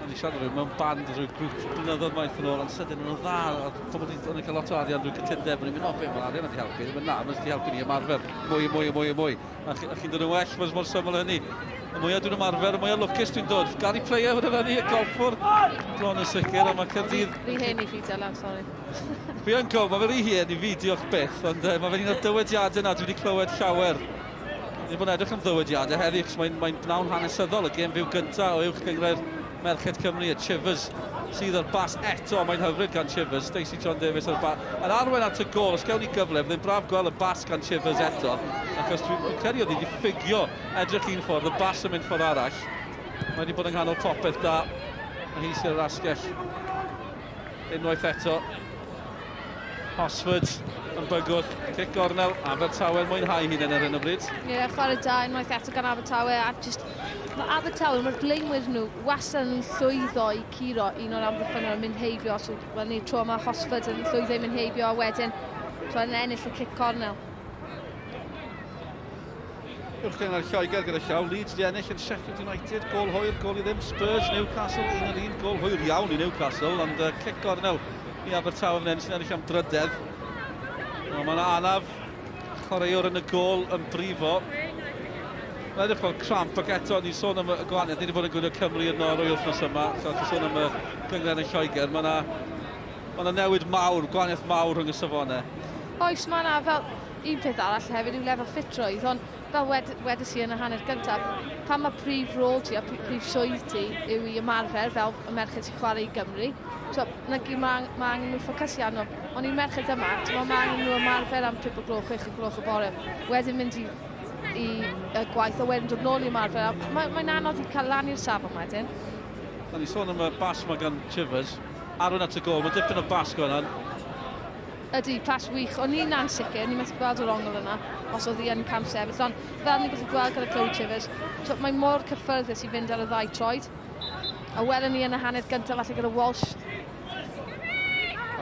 Speaker 3: O'n i siarad rhyw mewn band, rhyw grŵp blynyddoedd maith yn ôl, ond sydyn nhw'n dda, a pobl wedi o'n cael lot o arian drwy cytundeb, o'n i'n mynd, o, be, mae'r arian wedi helpu, ddim yn na, mae'n wedi helpu ni ymarfer mwy a mwy a mwy a mwy. A, chi, a chi'n dod yn well, mae'n mor syml hynny. Y mwyaf dwi'n ymarfer, y mwyaf lwcus dwi'n dod. Gary Player hwnna fyny, y golffwr, bron yn sicr, a mae Caerdydd...
Speaker 4: Rhy hen i fi, Dylan, sori.
Speaker 3: Fi yn gwybod, mae fe rhy hen i fi, diolch byth, ond uh, mae fe'n un o'r dywediadau na dwi wedi clywed llawer. Ni wedi bod yn edrych am ddywediadau heddi, achos mae'n mae bnawn hanesyddol, y gêm fyw gyntaf o uwch gynghrair Merched Cymru, y Chivers sydd ar bas eto, mae'n hyfryd gan Chivers, Stacey John Davies ar bas, yn arwain at y gol, os gewn ni gyfle, byddai'n braf gweld y bas gan Chivers eto, achos dwi'n credu oedd hi wedi ffugio edrych un ffordd, y bas yn mynd ffordd arall. Mae wedi bod yng nghanol popeth da, a hi sydd ar asgell unwaith eto. Hosford yn bygwth, cic gornel, Abertawe yn mwynhau hunain ar hyn o bryd.
Speaker 4: Ie, yeah, chwarae da unwaith eto gan Abertawe a just mae Abertawe, mae'r blaenwyr nhw wastad yn llwyddo i curo un o'r amddiffynwyr yn mynd heibio, so wel ni'r tro yma Hosford yn llwyddo i mynd heibio a wedyn yn ennill y cic cornel.
Speaker 3: Uwch gynghrair Lloegr gyda llaw, Leeds di ennill yn Sheffield United, gol hwyr, gol i ddim, Spurs, Newcastle, un ar un, gol hwyr iawn i Newcastle, ond uh, cic gornel i Abertawe fan hyn sy'n ennill am drydedd. Wel, mae'n anaf, chwaraewr yn y gol yn brifo. Mae'n edrych fel cramp ac eto ni'n sôn am y gwahaniaeth, ni wedi bod yn gwylio Cymru yn Norwy wythnos yma, so chi'n sôn am y gynghrair yn Lloegr, mae yna ma newid mawr, gwahaniaeth mawr rhwng y safonau.
Speaker 4: Oes, mae yna fel Un peth arall hefyd yw lefel ffitrwydd, ond fel wed wedes i yn y hanner gyntaf, pan mae prif rôl ti a prif swydd ti yw i ymarfer fel y merched sy'n chwarae i Gymru, so, na gyd mae, ma angen nhw ffocysu arno. Ond i'r merched yma, ti'n mae angen nhw ymarfer am 5 o gloch, 6 o gloch y bore, wedyn mynd i, i y gwaith, a wedyn dod nôl i ymarfer. Mae'n mae anodd i cael lan i'r safon wedyn.
Speaker 3: Da ni sôn am y bas mae gan Chivers. Arwen at y gol, mae dipyn o bas go yna.
Speaker 4: Ydy, pas wych. O'n i'n ansicr, o'n i'n methu gweld yr ongl yna, os oedd hi yn camsefyll, ond fel ni'n gallu gweld gyda Chloe Chivers, so, mae mor cyffyrddus i fynd ar y ddau troed. A welwn ni yn y hanner gyntaf falle gyda Walsh.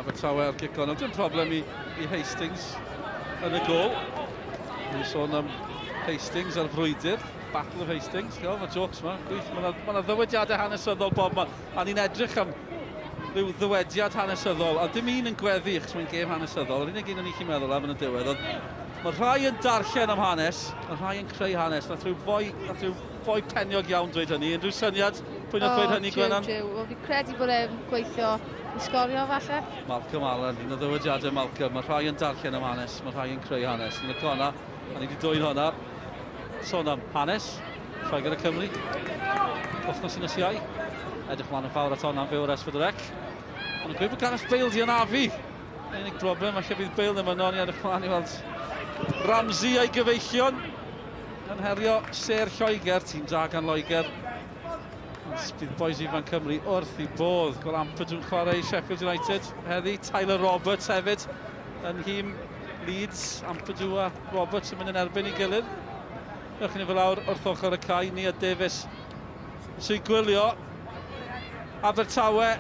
Speaker 3: Abertawe ar gic ond dim problem i, i Hastings yn y gol. Ni'n sôn am Hastings a'r frwydr, Battle of Hastings, Go, mae jokes ma, gwych. Mae yna ma ddywydiadau hanesyddol bob ma, a ni'n edrych am rhyw ddywediad hanesyddol, a dim un yn gweddu, achos mae'n gêm hanesyddol, yr unig un o'n i chi'n meddwl am yn y diwedd, oedd mae rhai yn darllen am hanes, mae rhai yn creu hanes. Nath rhyw foi, nath rhyw foi peniog iawn dweud hynny. Unrhyw syniad pwy nath dweud hynny, Gwenan?
Speaker 4: Jiw, jiw. Wel, fi credu bod e'n gweithio i sgorio falle.
Speaker 3: Malcolm Allen, un o ddywediadau Malcolm, mae rhai yn darllen am hanes, mae rhai yn creu hanes. Yn y honna, a ni wedi dwyn honna. Sôn am hanes, Lloegr a Cymru, wythnos yn y Iau. Edrych mlaen yn fawr at honna, fyw ar S4C. Ond yn gweud bod Gareth Bale di anafu. Yr unig broblem, falle bydd Bale ddim yno, ni edrych mlaen i weld Ramsey a'i gyfeillion yn herio sêr Lloegr, tîm da gan Loegr. Ond bydd boys ifanc Cymru wrth i bodd. Gweld Ampadu yn chwarae i Sheffield United heddi. Tyler Roberts hefyd yn nhîm Leeds. Ampadu a Roberts yn mynd yn erbyn ei gilydd. Ewch ni fel lawr wrth ochr y cae. Nia Davies sy'n gwylio. Abertawe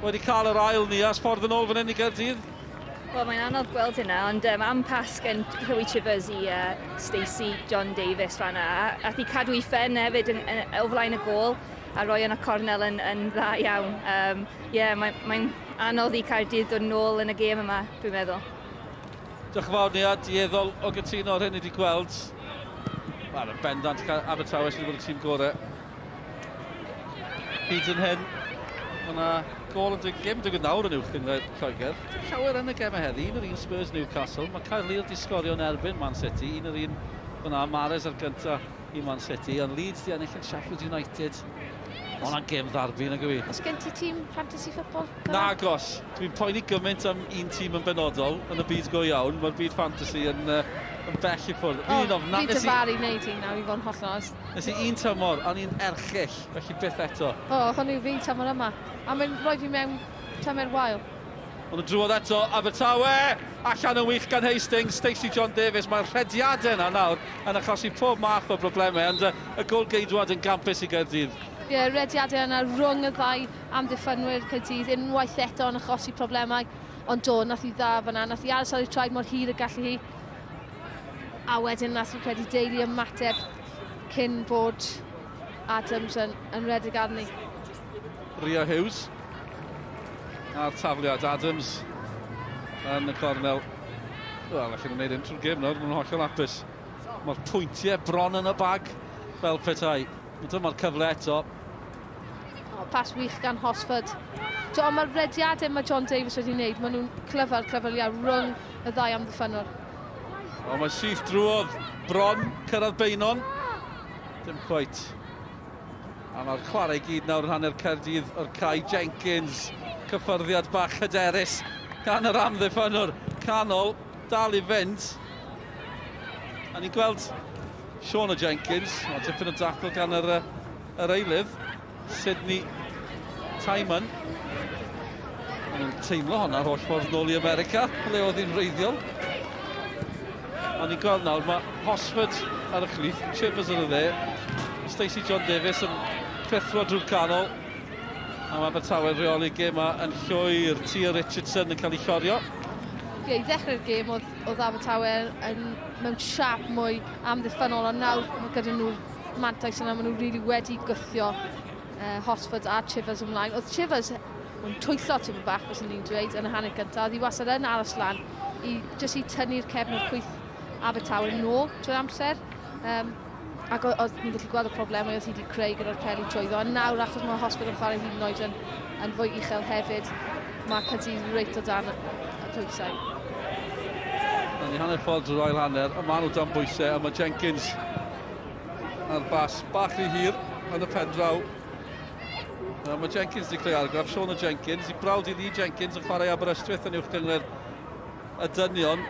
Speaker 3: wedi cael yr ail Nia, ffordd yn ôl fan hyn i Gaerdydd.
Speaker 5: Wel, mae'n anodd gweld hynna, ond am pas gen Chloe Chivers i Stacey John Davies fanna. A ath hi cadw i phen hefyd yn, o flaen y gôl a roi yn y cornel yn dda iawn. Yeah, mae'n mae anodd i Caerdydd dod nôl yn y gêm yma, dwi'n meddwl.
Speaker 3: Diolch yn fawr, Nia. Dueddol o gytuno ar hyn ni wedi gweld. Wel, yn bendant Abertawe sydd wedi bod y tîm gorau hyd yn hyn. Mae yna gôl yn digwydd, gêm yn digwydd nawr yn uwch gynghrair Lloegr. Dim llawer yn y gemau heddi, 1-1 Spurs Newcastle. Mae Caerlŷr wedi sgorio yn erbyn Man City, 1-1 fyna, Mahrez ar gynta i Man City, ond Leeds di ennill yn Sheffield United. Mae hwnna'n gêm ddarbi, nag yw i?
Speaker 4: Oes gen ti tîm fantasy football?
Speaker 3: Nagos. Dwi'n poeni gymaint am un tîm yn benodol yn y byd go iawn. Mae'r byd fantasy yn bell i ffwrdd.
Speaker 4: O, fi'n dyfaru wneud un nawr i fod yn hollol onest.
Speaker 3: Nes i un tymor, o'n i'n erchyll, felly byth eto.
Speaker 4: O, hwn yw fi tymor yma. A mae'n rhoi fi mewn tymer wael.
Speaker 3: Ond yn drwodd eto, Abertawe! Allan yn wych gan Hastings, Stacey John Davies. Mae'r rhediadau yna nawr yn achosi pob math o broblemau, ond y gôl-geidwad yn gampus i Gaerdydd.
Speaker 4: Ie, yeah, rediadau yna rhwng y ddau amddiffynwyr Caerdydd unwaith eto yn achosi problemau. Ond do, nath hi dda fyna, nath hi aros ar ei traed mor hir y gallu hi. A wedyn nath fi'n credu Daly ymateb cyn bod Adams yn rhedeg arni.
Speaker 3: Ria Hughes a'r tafliad Adams yn y cornel. Wel, allan nhw'n gwneud unrhyw gêm nawr, maen nhw'n hollol hapus. Mae'r pwyntiau bron yn y bag fel petai. Ond dyma'r cyfle eto.
Speaker 4: O, pas wych gan Hosford. So, ond mae'r rediadau mae John Davies wedi wneud, maen nhw'n clyfar, clyfar iawn rhwng y ddau amddiffynnwr.
Speaker 3: O, mae syth drwodd bron cyrraedd Beinon. Dim cweit. A mae'r chwarae i gyd nawr yn hanner Caerdydd o'r cae. Jenkins, cyffyrddiad bach hyderus gan yr amddiffynnwr canol, dal i fynd. A ni'n gweld Shauna Jenkins, o, dipyn o dacl gan yr eilydd, Sydney Tymon. Maen nhw'n teimlo hwnna'r holl ffordd nôl i America, le oedd hi'n wreiddiol. A ni'n gweld nawr, mae Hosford ar y chwith, Chivers ar y dde, Stacey John Davies yn rhuthro drwy'r canol. A mae Abertawe'n rheoli gêm yma yn llwyr. Tia Richardson yn cael ei llorio.
Speaker 4: Ie, i ddechrau'r gêm oedd Abertawe yn mewn siâp mwy amddiffynnol, ond nawr mae gyda nhw'r mantais yna, maen nhw really wedi gwthio Hosford a Chivers ymlaen. Oedd Chivers yn twyllo tipyn bach, byswn ni'n dweud, yn y hanner gyntaf. Oedd hi wastad yn aros lan i jyst i tynnu'r cefn o'r chwith Abertawe nôl trwy'r amser. Ac oedd ni'n gallu gweld y problemau oedd hi wedi creu gyda'r peli trwyddo. A nawr, achos mae Hosford yn chwarae hyd yn oed yn fwy uchel hefyd, mae Caerdydd reit o dan y pwysau.
Speaker 3: Na ni hanner ffordd drwy'r ail hanner, a maen nhw dan bwysau, a mae Jenkins ar bas bach rhy hir yn y pen draw. A mae Jenkins wedi creu argraff, Shauna Jenkins, i brawd i Lee Jenkins yn chwarae Aberystwyth yn uwch gynghrair y dynion.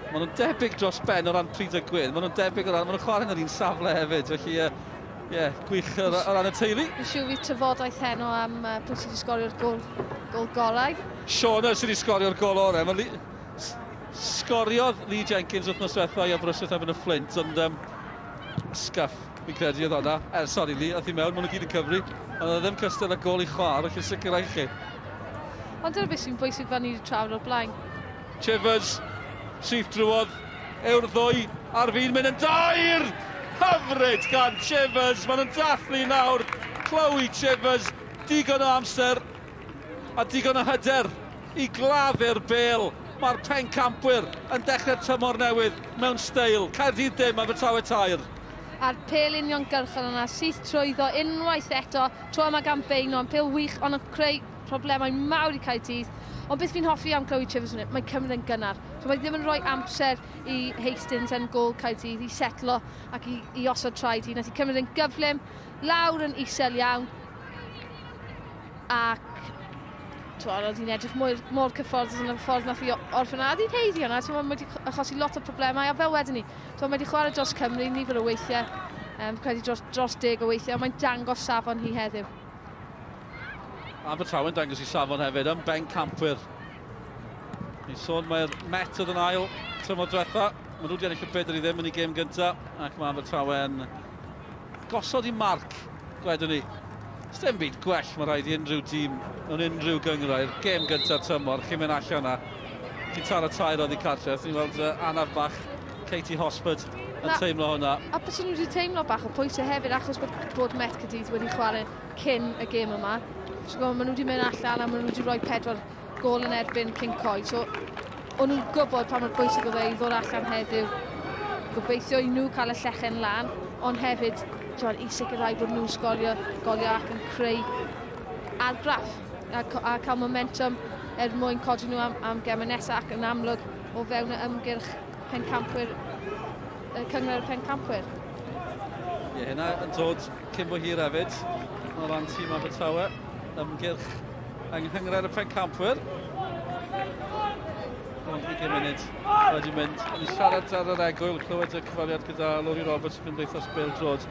Speaker 3: Maen nhw'n debyg dros ben o ran pryd a gwyn. Maen nhw'n debyg o ran, maen nhw'n chwarae yn yr un safle hefyd. Felly, yeah, gwych o ran y teulu.
Speaker 4: Fi'n siŵr fydd trafodaeth heno am pwy sydd wedi sgorio'r gôl gorau.
Speaker 3: Shauna sydd wedi sgorio'r gôl orau. Mae sgoriodd Lee Jenkins wythnos diwetha i Aberystwyth erbyn y Fflint, ond scuff, fi'n credu oedd hwnna. Sorry Lee, ath i mewn, maen nhw gyd yn cyfri. Ond oedd e ddim cystal â gôl i chwar, felly sicrhau chi.
Speaker 4: Ond dyna beth sy'n bwysig fel ni wedi trafod o'r blaen.
Speaker 3: Chivers, syth drwodd, yw'r ddwy ar fin mynd yn dair! Hyfryd gan Chivers, maen nhw'n dathlu nawr. Chloe Chivers, digon o amser a digon o hyder i gladdu'r bêl. Mae'r pencampwyr yn dechrau'r tymor newydd mewn steil. Caerdydd dim, Abertawe 3.
Speaker 4: A'r pêl uniongyrchol yna, syth trwyddo unwaith eto, tro yma gan Beinon, pêl wych, ond yn creu Problemau mawr i Caerdydd. Ond beth fi'n hoffi am Chloe Chivers mae'n cymryd yn gynnar. So mae ddim yn rhoi amser i Hastings yn gôl Caerdydd i setlo ac i, i osod traed hi. Nath i cymryd yn gyflym, lawr yn isel iawn. Ac twel, oedd hi'n edrych mor, mor cyfforddus yn y ffordd nath i orffen. A oedd hi'n heiddi hwnna, ti'n mae wedi achosi lot o problemau. A fel wedyn ni, twel, mae wedi chwarae dros Cymru nifer o weithiau, um, credu dros, dros deg o weithiau, ond mae'n dangos safon hi heddiw.
Speaker 3: Abertawe'n dangos i safon hefyd yn bencampwyr. Ni'n sôn mae'r Met oedd yn ail tymor diwetha. Maen nhw wedi ennill y bedr i ddim yn ei gêm gyntaf ac mae Abertawe'n gosod i marc, gwedwn ni. Sdim byd gwell mae rhaid i unrhyw dîm mewn unrhyw gynghrair. Gêm gyntaf tymor, chi'n mynd allan yna. Chi'n taro tair oddi cartref. Ni'n weld anaf bach Katie Hosford yn Na, teimlo hwnna.
Speaker 4: A bys nhw wedi teimlo bach o pwysau hefyd achos bod, bod Met Caerdydd wedi chwarae cyn y gêm yma. So, maen nhw wedi mynd allan a maen nhw wedi rhoi pedwar gôl yn erbyn Cyncoed. So, o'n nhw'n gwybod pa mor bwysig oedd e i ddod allan heddiw. Gobeithio i nhw cael y llechen lan, ond hefyd twel, i sicrhau bod nhw'n sgorio goliau ac yn creu argraff a, a cael momentum er mwyn codi nhw am, am gemau nesaf ac yn amlwg o fewn y ymgyrch pencampwyr, y cyngor pencampwyr.
Speaker 3: Ie, hynna yn dod cyn bo hir hefyd o ran tîm Abertawe. Ymgyrch yng Nghynghrair y Pencampwyr. Ond 20 munud wedi mynd. O'n i siarad ar yr egwyl, clywed y cyfweliad gyda Lowri Roberts o Gymdeithas Bêl-droed.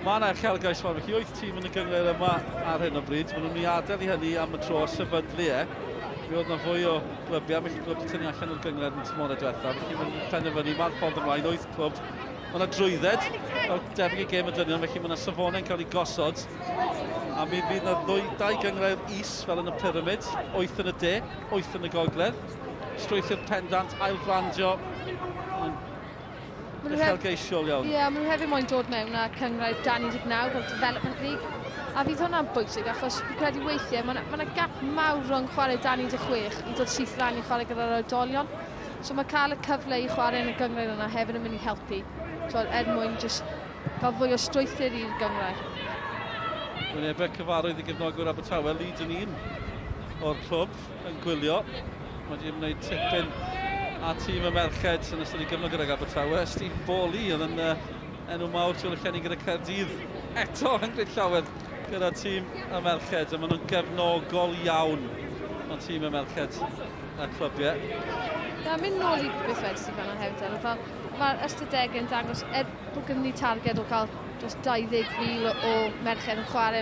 Speaker 3: Mae yna uchelgais mawr, felly wyth tîm yn y gynghrair yma ar hyn o bryd. Maen nhw'n ei adael i hynny am y tro a sefydlu e. Mi oedd yna fwy o glybiau, felly clwb wedi tynnu allan o'r gynghrair yn tymorau diwethaf. Felly maen nhw'n penderfynu, mae'r ffordd ymlaen, wyth clwb. Mae yna drwydded, fel debyg i gêm y dynion, felly mae yna safonau'n cael ei gosod. A mi fydd yna ddwy, dau gynghrair is fel yn y pyramid, wyth yn y de, wyth yn y gogledd. Strwythur pendant, ailflandio. Mae'n uchelgeisiol iawn.
Speaker 4: Ie, yeah, maen nhw hefyd moyn dod mewn â cynghrair dan 19 fel Development League. A fydd hwnna'n bwysig achos fi'n credu weithiau mae yna ma gap mawr rhwng chwarae dan 16 i dod syth lan i chwarae gyda'r oedolion. So mae cael y cyfle i chwarae yn y gynghrair yna hefyd yn mynd i helpu. So, er mwyn just cael fwy o strwythur i'r gynghrair.
Speaker 3: Wynebau cyfarwydd i gefnogwyr Abertawe, Leeds yn un o'r clwb yn gwylio. Mae wedi ymwneud tipyn â tîm y merched yn ystod ei gyfnod gydag Abertawe. Steve Bawley oedd yn enw mawr tu ôl y llenni gyda Caerdydd eto yn gwneud llawer gyda tîm y merched. A maen nhw'n gefnogol iawn o tîm y merched y clybiau.
Speaker 4: Na, mynd nôl i beth wedys ti fan'na hefyd, Elw, fel mae'r ystadegau yn dangos, er bod gynnon ni targed o cael dros 20,000 o merched yn chwarae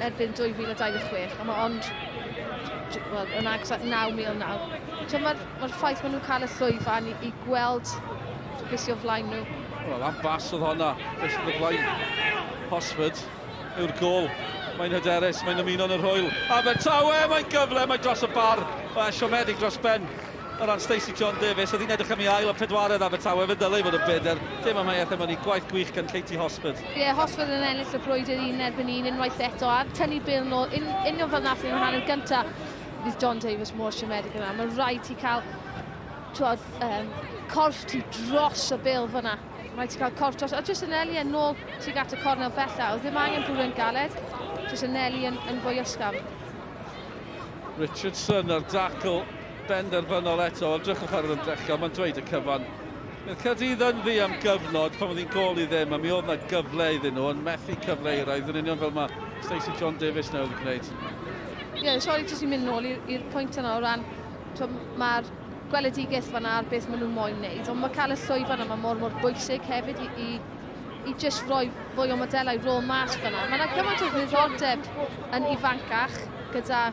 Speaker 4: erbyn 2026, a mae ond well, yn agos at 9,000 nawr. So mae'r ma ffaith maen nhw'n cael y llwyfan i, i gweld beth sy'n o flaen nhw.
Speaker 3: Wel, am bas oedd honna, beth sydd o flaen Hosford yw'r gôl. Mae'n hyderus, mae'n ymuno yn yr hwyl. Abertawe, mae'n gyfle, mae dros y bar. Mae siomedig dros ben o ran Stacey John Davies. Oedd hi'n edrych am ei ail a pedwaredd Abertawe, fe ddylai fod yn bedair. Dim amheuaeth am hynny, gwaith gwych gan Katie Hosford.
Speaker 4: Ie, yeah, Hosford yn ennill y brwydr un erbyn un unwaith eto a tynnu bêl nôl, un, union fel nath yn hanner gyntaf. Fydd John Davies mor siomedig yna. Mae'n rhaid ti cael twod, um, corff ti dros y bêl fyna. Mae'n rhaid ti cael corff dros, a jyst anelu yn nôl tuag at y cornel bella. Oedd ddim angen bwrw yn galed, jyst anelu yn, yn fwy ysgafn.
Speaker 3: Richardson ar dacl benderfynol eto. Edrychwch ar yr ymdrechion, mae'n dweud y cyfan. Oedd Caerdydd yn ddi am gyfnod pan oedd hi'n gôl i ddim, a mi oedd yna gyfle iddyn nhw, ond methu cyfle eraill, yn union fel mae Stacey John Davies newydd gwneud.
Speaker 4: Ie, yeah, sori jyst i mynd nôl i'r pwynt yna o ran, mae'r gweledigaeth fan'na ar beth maen nhw moyn wneud, ond mae cael y llwyfan yma mor mor bwysig hefyd i, i, i just roi fwy o modelau rôl mas fan'na. Mae yna gymaint o ddiddordeb yn ifancach gyda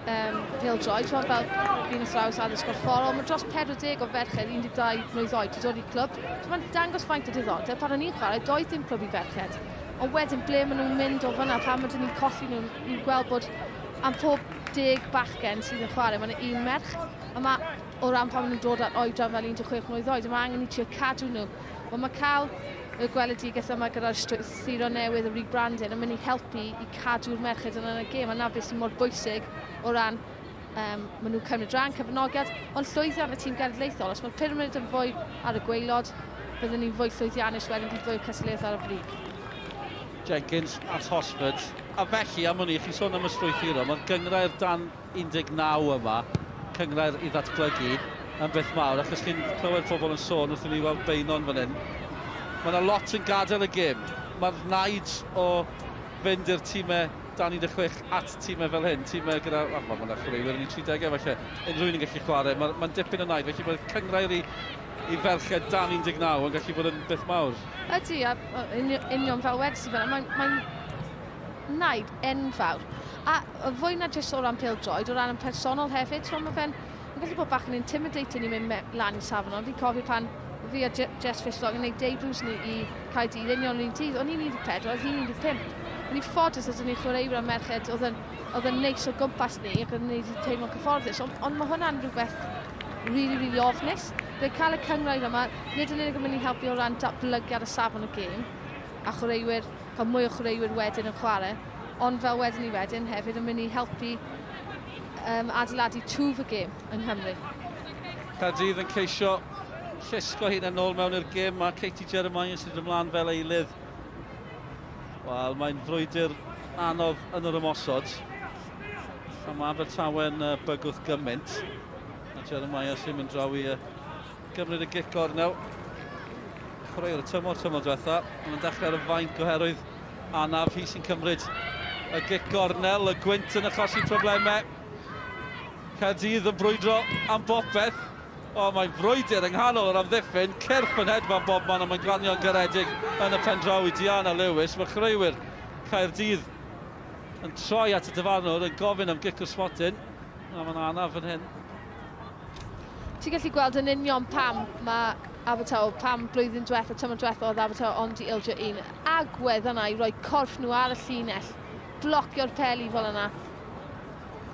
Speaker 4: um, pêl-droed, fel fi'n athrawes addysg gorfforol, mae dros 40 o ferched 12 mlwydd oed wedi dod i clwb. So mae'n dangos faint o diddordeb. Pan o'n i'n chwarae, doedd dim clwb i ferched. Ond wedyn, ble maen nhw'n mynd o fyna, pan ydyn ni'n colli nhw, ni'n gweld bod am pob deg bachgen sydd yn chwarae, mae yna un merch. A mae, o ran pan maen nhw'n dod at oedran fel 16 mlwydd oed, mae angen i trio cadw nhw. Wel, mae cael y gweledigaeth yma gyda'r strwythuro newydd, y rebranding, yn mynd i helpu i cadw'r merched yn y gêm, a na beth sy'n mor bwysig o ran um, maen nhw'n cymryd rhan, cyfnogiad, ond llwyddiant y tîm genedlaethol. Os mae'r pyramid yn fwy ar y gwaelod, byddwn ni'n fwy llwyddiannus wedyn, bydd fwy o cystadleuaeth ar y frig.
Speaker 3: Jenkins at Hosford. A felly, am wn i, chi'n sôn am y strwythuro, mae'r gynghrair dan 19 yma, cynghrair i ddatblygu, yn beth mawr, achos chi'n clywed pobl yn sôn wrth i ni weld Beynon fan hyn. Mae yna lot yn gadael y gêm. Mae'r naid o fynd i'r tîmau dan 16 at tîmau fel hyn, tîmau gyda, wel, mae yna chwaraewyr yn eu 30au falle, unrhyw un yn gallu chwarae, mae'n ma dipyn o naid, felly mae'r cynghrair i, i ferched dan 19 yn gallu bod yn beth mawr.
Speaker 4: Ydy, a union fel wedys i fel, mae'n mae naid enfawr. A fwy na jyst o ran pêl-droed, o ran yn personol hefyd, so mae fe'n mae'n gallu bod bach yn intimidating i mynd lan i safon, ond fi'n cofio pan fi a Jess Fishlock yn gwneud debuts ni i Caerdydd, union yr un dydd, o'n i'n 14, oedd hi'n 15. O'n i'n ffodus oedd ni'n chwaraewyr a merched oedd yn, oedd yn neis o gwmpas ni ac oedd yn neud i teimlo'n cyfforddus, ond, ond mae hwnna'n rhywbeth really, really ofnus. Bydd cael y cynghrair yma, nid yn unig yn mynd i helpu o ran datblygiad y safon y gêm, a chwaraewyr, cael mwy o chwaraewyr wedyn yn chwarae, ond fel wedyn ni wedyn hefyd yn mynd i helpu um, adeiladu twf y gêm yng Nghymru.
Speaker 3: Caerdydd yn ceisio llusgo hunain nôl mewn i'r gêm. Mae Katie Jeremiah sydd ymlaen fel eilydd. Wel, mae'n frwydr anodd yn yr ymosod. A mae Abertawe'n bygwth gymaint. A Jeremiah sy'n mynd draw i gymryd y gic gornel. Chwaraewr y tymor, tymor diwetha. Mae'n dechrau ar y fainc oherwydd anaf. Hi sy'n cymryd y gic gornel. Y gwynt yn achosi problemau. Caerdydd yn brwydro am bopeth. O, mae'n frwydr yng nghanol yr amddiffyn. Cyrff yn hedfan bob man, ond mae'n glanio'n garedig yn y pen draw i Diana Lewis. Mae chwaraewyr Caerdydd yn troi at y dyfarnwr yn gofyn am gic o'r smotyn. A mae'n anaf fan hyn.
Speaker 4: Ti'n gallu gweld yn union pam mae Abertawe, pam blwyddyn diwetha, tymor diwetha oedd Abertawe ond i ildio un. Agwedd yna i roi corff nhw ar y llinell, blocio'r peli fel yna.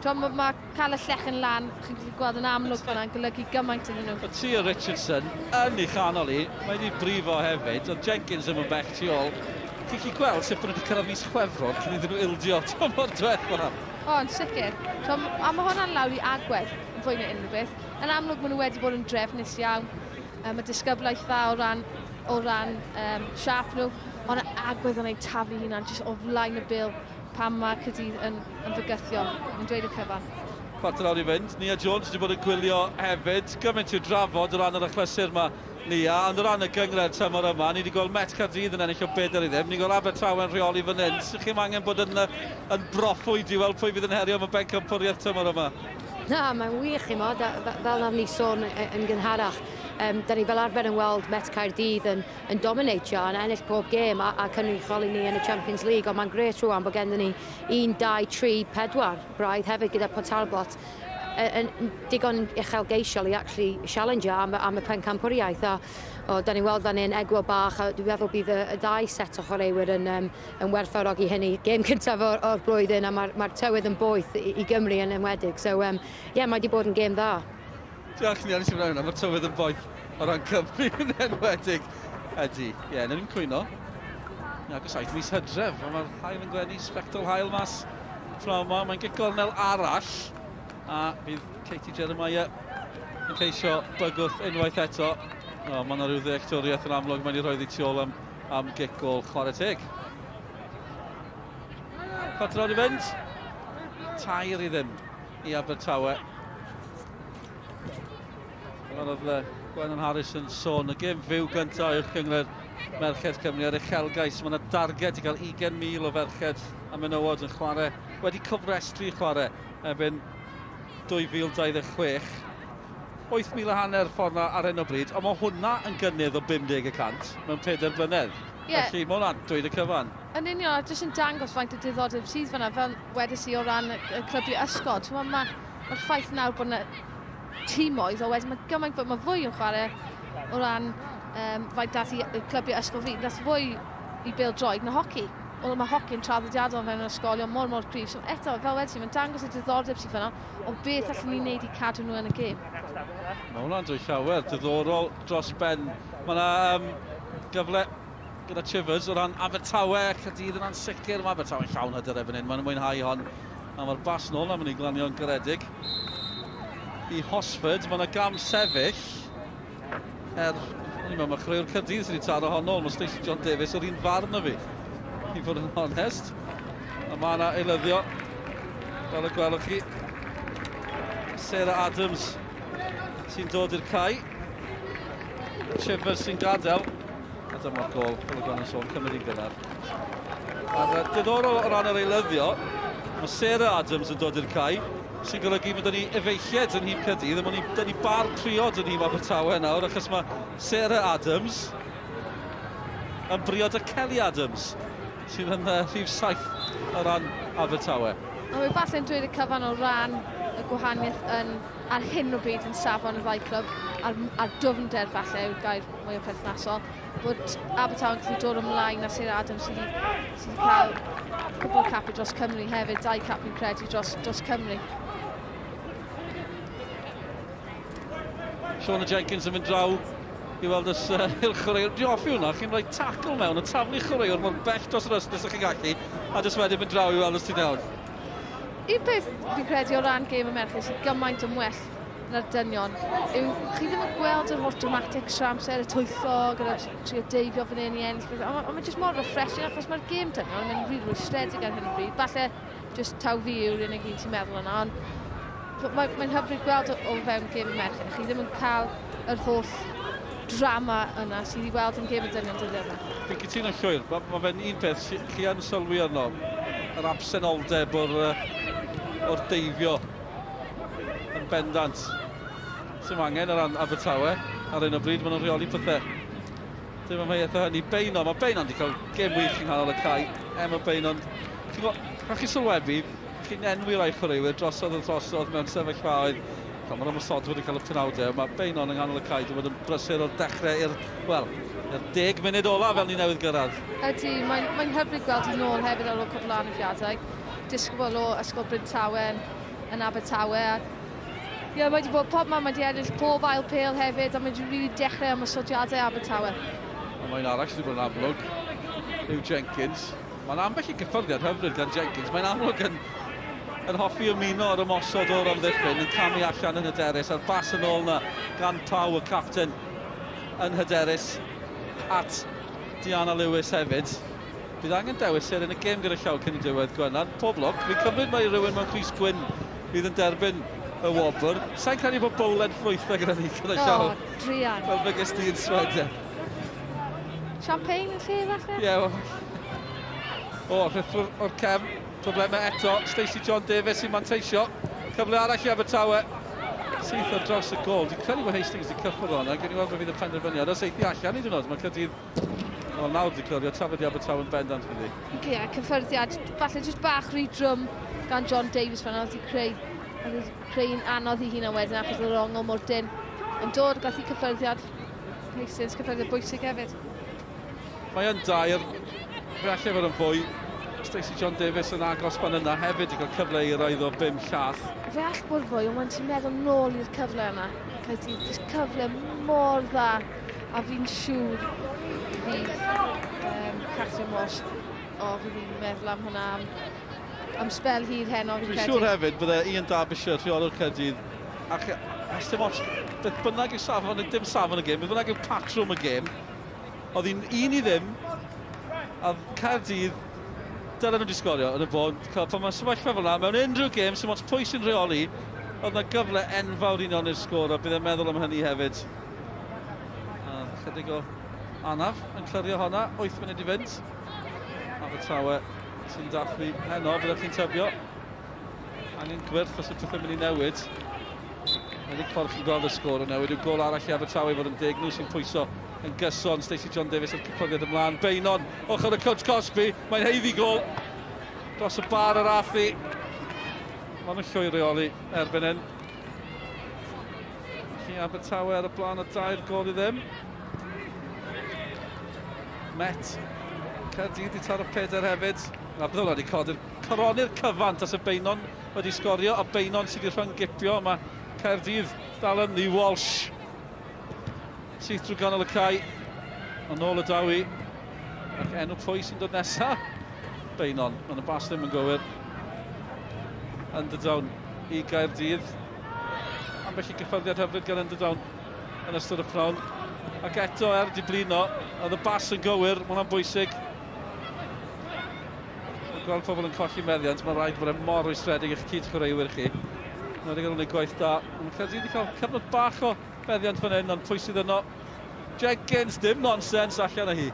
Speaker 4: Mae ma cael y llechen lan, chi'n gallu gweld yn amlwg fan'na, yn golygu gymaint iddyn nhw.
Speaker 3: Mae Tia Richardson yn ei chanol hi, mae wedi brifo hefyd, ond Jenkins ddim yn bell tu ôl. Chi'n gallu gweld sut bod nhw wedi cyrraedd mis Chwefror cyn iddyn nhw ildio tymor diwetha.
Speaker 4: O, yn sicr. So, a mae hwnna'n lawr i agwedd yn fwy na unrhyw beth. Yn amlwg, maen nhw wedi bod yn drefnus iawn. Um, mae disgyblaeth dda o ran, o ran um, siap nhw, ond y agwedd yna i taflu hunan jyst o flaen y bil pan mae Caerdydd yn, yn fygythiol, yn dweud y cyfan.
Speaker 3: Chwarter awr i fynd. Nia Jones wedi bod yn gwylio hefyd. Gymaint i'w drafod o ran yr achlysur yma, Nia. Ond o ran y gynghrair tymor yma, ni wedi gweld Met Caerdydd yn ennill o bedair i ddim. Ni'n gweld Abertawe'n rheoli fan hyn. So chi'm angen bod yn, yn broffwyd i weld pwy fydd yn herio am y bencampwriaeth tymor yma.
Speaker 1: Na, mae'n wych, chi'n modd, fel nawn ni sôn yn gynharach. Um, da ni fel arfer yn weld Met Caerdydd yn, yn dominatio a'n ennill pob gêm a, a cynrychioli ni yn y Champions League, ond mae'n grêt rwan bod gennym ni 1, 2, 3, 4 braidd hefyd gyda Port Talbot yn digon uchelgeisiol i actually challenge am, am y pencampwriaeth a o, da ni'n weld fan hyn egwyl bach a dwi'n meddwl bydd y, y ddau set o chwaraewyr yn, um, yn werthfawrogi hynny. Gêm cyntaf o'r, or blwyddyn a mae'r mae tywydd yn boeth i, i Gymru yn enwedig. So, um, yeah, mae wedi bod yn gêm dda.
Speaker 3: Diolch ni, nes i hwnna, mae'r tywydd yn boeth o ran Cymru yn enwedig. Ydy, ie, yeah, ni'n cwyno. Ni agos aeth mis Hydref, a mae'r haul yn gwenu, sbectol haul mas pnawn yma. Mae'n gic gornel arall, a bydd Katie Jeremiah yn ceisio bygwth unwaith eto. O, mae yna rhyw ddealltwriaeth yn amlwg, mae'n ei rhoi tu ôl am, am gic gol chwarae teg. Chwarter awr i fynd. 3 i ddim i Abertawe. Fel oedd Gwennan Harris yn sôn, y gêm fyw gyntaf uwch gynghrair Merched Cymru ar uchelgais. Mae yna darged i gael 20,000 o ferched a menywod yn chwarae, wedi cofrestru i chwarae erbyn 2026. 8,000 a hanner ffordd 'na ar hyn o bryd, ond mae hwnna yn gynnydd o 50% mewn 4 blynedd.
Speaker 4: Yeah.
Speaker 3: Felly mae hwnna'n dweud y cyfan.
Speaker 4: Yn union, a jyst yn dangos faint o diddordeb sydd fan'na, fel wedes i o ran y, y clybiau ysgol. Mae'r ma, ma ffaith nawr bod yna timoedd, a wedyn mae gymaint fwy, mae fwy yn chwarae o ran um, faint dath i y clybiau ysgol fi, dath fwy i bêl-droed na hoci. Wel, mae hoci'n traddodiadol mewn ysgolion mor mor cryf. So eto, fel wedes i, mae'n dangos y diddordeb sydd fan'na, ond beth allwn ni wneud i cadw nhw yn y gêm.
Speaker 3: Mae hwnna'n dweud llawer, diddorol dros ben. Mae yna um, gyfle gyda Chivers o ran Abertawe, Caerdydd yn ansicr. Mae Abertawe'n llawn hyder erbyn hyn, maen nhw'n mwynhau hon. A mae'r bas nôl am yn ei glanio'n garedig. I Hosford, mae yna gam sefyll. Er, o'n i'n meddwl, mae chwaraewr Caerdydd sydd wedi taro hon nôl. Mae Stacey John Davies o'r un farn o fi, i fod yn onest. A mae yna eilyddio, fel y gwelwch chi. Sarah Adams sy'n dod i'r cae. Chivers sy'n gadael. A dyma'r gol, fel y gwelwn sôn, cymryd i'n gynnar. A'r diddorol o ran yr eilyddio, mae Sarah Adams yn dod i'r cae, sy'n golygu bod ni efeilliad yn nhîm Caerdydd, a mae ni bar priod yn nhîm Abertawe nawr, achos mae Sarah Adams yn briod â Kelly Adams, sydd yn rhif 7 o ran Abertawe.
Speaker 4: Ond mae falle'n dweud y cyfan o ran y gwahaniaeth yn ar hyn o bryd yn safon y ddau clwb, a'r, a'r dwfnder falle yw'r gair mwyaf perthnasol, bod Abertawe yn gallu dod ymlaen a Sarah Adams sydd wedi, sy wedi cael cwpl o capau dros Cymru hefyd, dau cap fi'n credu dros, dros Cymru.
Speaker 3: Shauna Jenkins yn mynd draw i weld os uh, yw'r chwaraewr. Dwi'n hoffi hwnna, chi'n rhoi tackle mewn, a taflu chwaraewr mor bell dros yr ystlys ych chi'n gallu, a jyst wedyn mynd draw i weld os ti'n iawn.
Speaker 4: Un peth fi'n credu o ran gêm y merched sydd gymaint yn well na'r dynion yw chi ddim yn gweld yr holl dramatics trwy amser, y twyllo gyda trio deifio fan hyn i ennill pethau. Ond, ond mae jyst mor refreshing achos mae'r gêm dynion yn mynd rili rwystredig ar hyn o bryd. Falle jyst taw fi yw'r unig un sy'n meddwl yna, ond mae'n mae hyfryd gweld o, o fewn gêm y merched. Chi ddim yn cael yr holl drama yna sydd i weld yn gêm y dynion dyddiau yma.
Speaker 3: Fi'n cytuno'n llwyr. Mae ma fe'n un peth chi yn sylwi arno, yr absenoldeb o'r, or deifio yn bendant. Sy'n angen o ran Abertawe ar hyn o bryd, maen nhw'n rheoli pethau. Dim amheuaeth o hynny. Beynon, mae Beynon wedi cael gêm wych yng nghanol y cae. Emma Beynon, chi'n gwybod, pan chi'n sylwebu, chi'n enwi rai chwaraewyr drosodd a throsodd mewn sefyllfaoedd. Fel mae'r ymosodwyr wedi cael y penawdau, mae Beynon yng nghanol y cae wedi bod yn brysur o'r dechrau i'r, wel, i'r deg munud ola fel ni newydd gyrraedd.
Speaker 4: Ydy, mae'n mae hyfryd gweld hi'n ôl hefyd ar ôl cwpl o anafiadau. Disgybl o Ysgol Bryn Tawe yn, yn Abertawe. A, ie, mae wedi bod pob man, mae wedi ennill pob ail pêl hefyd, a mae wedi really dechrau ymosodiadau Abertawe.
Speaker 3: A mae'n arall sydd wedi bod yn amlwg yw Jenkins. Mae'n ambell i gyffyrddiad hyfryd gan Jenkins. Mae'n amlwg yn, yn hoffi ymuno ar ymosod o'r amddiffyn, yn camu allan yn hyderus, a'r bas yn ôl na gan Pau, y capten, yn hyderus at Diana Lewis hefyd. Bydd angen dewis ser yn y gêm gyda llaw cyn y diwedd, Gwennan. Pob lwc. Fi'n cymryd mai rhywun mewn crys gwyn fydd yn derbyn y wobr. Sa'n credu bod bowlen ffrwythau gyda ni gyda llaw.
Speaker 4: O, druan.
Speaker 3: Fel fe ges di yn Sweden.
Speaker 4: Champagne yn lle, falle?
Speaker 3: Ie, yeah, O, rhithwr o'r cefn. Problemau eto. Stacey John Davies sy'n manteisio. Cyfle arall i Abertawe. Syth ar dros y gol. Dwi'n credu bod Hastings wedi cyffwrdd hwnna. Gewn ni weld beth fydd y penderfyniad. Os eithi allan hyd yn oed, mae Caerdydd... Wel, nawr wedi clirio. Tafod i Abertawe yn bendant fydd hi.
Speaker 4: Ie, yeah, cyffyrddiad. Falle jyst bach rhy drwm gan John Davies fan oedd wedi creu. Oedd wedi creu'n anodd i hunan wedyn achos oedd yr ongl mor dyn. Ond dod, gath i cyffyrddiad Hastings, cyffyrddiad bwysig hefyd.
Speaker 3: Mae yn dair, fe allai fod yn fwy. Stacey John Davies yn agos fan yna hefyd i gael cyfle i raid o bum llath.
Speaker 4: Fe all bod fwy, ond ti'n meddwl nôl i'r cyfle yna. Caerdydd, jyst cyfle mor dda, a fi'n siŵr fydd um, Catherine Walsh, o, fydd hi'n meddwl am hwnna am, am sbel hir heno, fi'n
Speaker 3: Dwi'n
Speaker 4: credu.
Speaker 3: siŵr hefyd bydde Ian Derbyshire, rheolwr Caerdydd, ac os dim ots, beth bynnag yw safon, dim safon y gêm, beth bynnag yw patrwm y gêm, Oedd hi'n un i ddim, a Caerdydd, dylen nhw wedi sgorio yn y bôn. Pan mae sefyllfa fel yna, mewn unrhyw gêm, sy'n ots pwy sy'n rheoli, oedd yna gyfle enfawr i unioni'r sgôr, a bydd e'n meddwl am hynny hefyd. A chydig o anaf yn clirio honna, 8 munud i fynd. Abertawe sy'n dathlu heno, byddwch chi'n tybio. Angen gwyrth os yw pethau'n mynd i newid. Unig ffordd chi'n gweld y sgôr yn newid yw gol arall i Abertawe i fod yn deg. Nhw sy'n pwyso yn gyson. Stacey John Davies a'r cyffyrddiad ymlaen. Beynon, ochr y cwt cosbi. Mae'n haeddu gol. Dros y bar yr athi. Maen nhw'n llwyr reoli erbyn hyn. Felly Abertawe ar y blaen o dair gol i ddim. Met. Caerdydd i taro pedair hefyd. A bydd hwnna wedi codi'r coroni'r cyfan tas y Beynon wedi sgorio, a Beynon sydd wedi rhyng-gipio. Mae Caerdydd dal yn Lee Walsh. Syth drwy ganol y cae. Yn ôl y dawi. Ac enw pwy sy'n dod nesaf? Beynon. Mae'n y bas ddim yn gywir. Underdown i Gaerdydd. Ambell i gyffyrddiad hyfryd gan Underdown yn ystod y pnawn. Ac eto er di blino, oedd y bas yn gywir, mae hwnna'n bwysig. Gweld pobl yn colli meddiant, mae'n rhaid bod e mor rwystredig i'ch cyd-chwaraewyr chi. Mae'n rhaid nhw'n gwaith da. Mae Caerdydd wedi cael cyfnod bach o feddiant fan hyn, ond pwy sydd yno? Jenkins, dim nonsens allan o hi.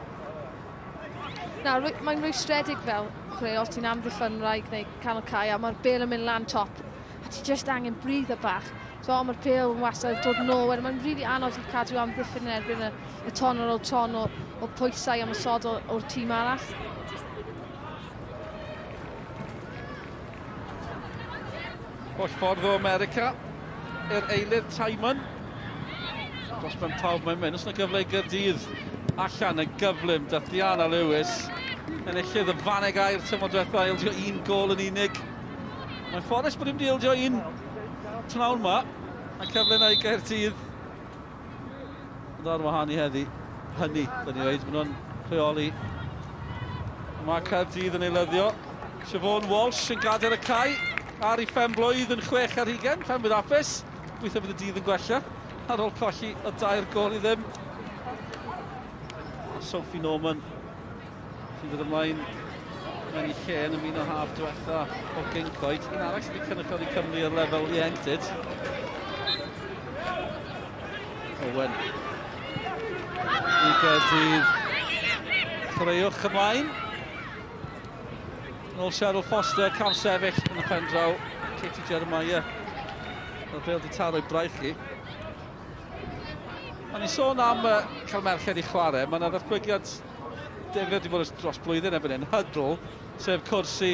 Speaker 4: Na, mae'n rwystredig fel chwarae os ti'n amddiffynwraig neu canol cae a mae'r bêl yn mynd lan top a ti jyst angen breather bach. So, ond mae'r bêl yn wastad yn dod nôl wedyn mae'n rili really anodd i cadw amddiffyn yn erbyn y, y ton ar ôl ton o, o pwysau ymosodol o'r tîm arall.
Speaker 3: Holl ffordd o America i'r eilydd Timon. Dros ben pawb mae'n mynd. Os yna gyfle i Gyrdydd allan yn gyflym. Dath Diana Lewis enillydd y faneg air tymor diwetha, ildio un gol yn unig. Mae'n ffodus bod dim wedi ildio un tnawn ma. A cyfle yna i Gaerdydd. Ond ar wahân i heddi, hynny, dyn ni dweud, maen nhw'n rheoli. Mae Caerdydd yn eilyddio. Siobhan Walsh yn gadael y cae ar ei phen blwydd yn 6 ar hugen, pen bydd apus. Gweithio bydd y dydd yn gwella ar ôl colli o dair gol i ddim. A Sophie Norman sy'n dod ymlaen mewn i lle yn ymuno haf diwetha o Gyncoed. Un arall sydd wedi cynrychioli Cymru ar lefel ieuenctid. Owen. I Gaerdydd. Chwaraewch ymlaen. Yn ôl Cheryl Foster, cam sefyll yn y pen draw. Katie Jeremiah. Mae'r bêl wedi taro i braich chi. O'n i'n sôn am uh, cael merched i chwarae. Mae yna ddatblygiad difyr wedi bod dros blwyddyn erbyn hyn. Huddle, sef cwrs i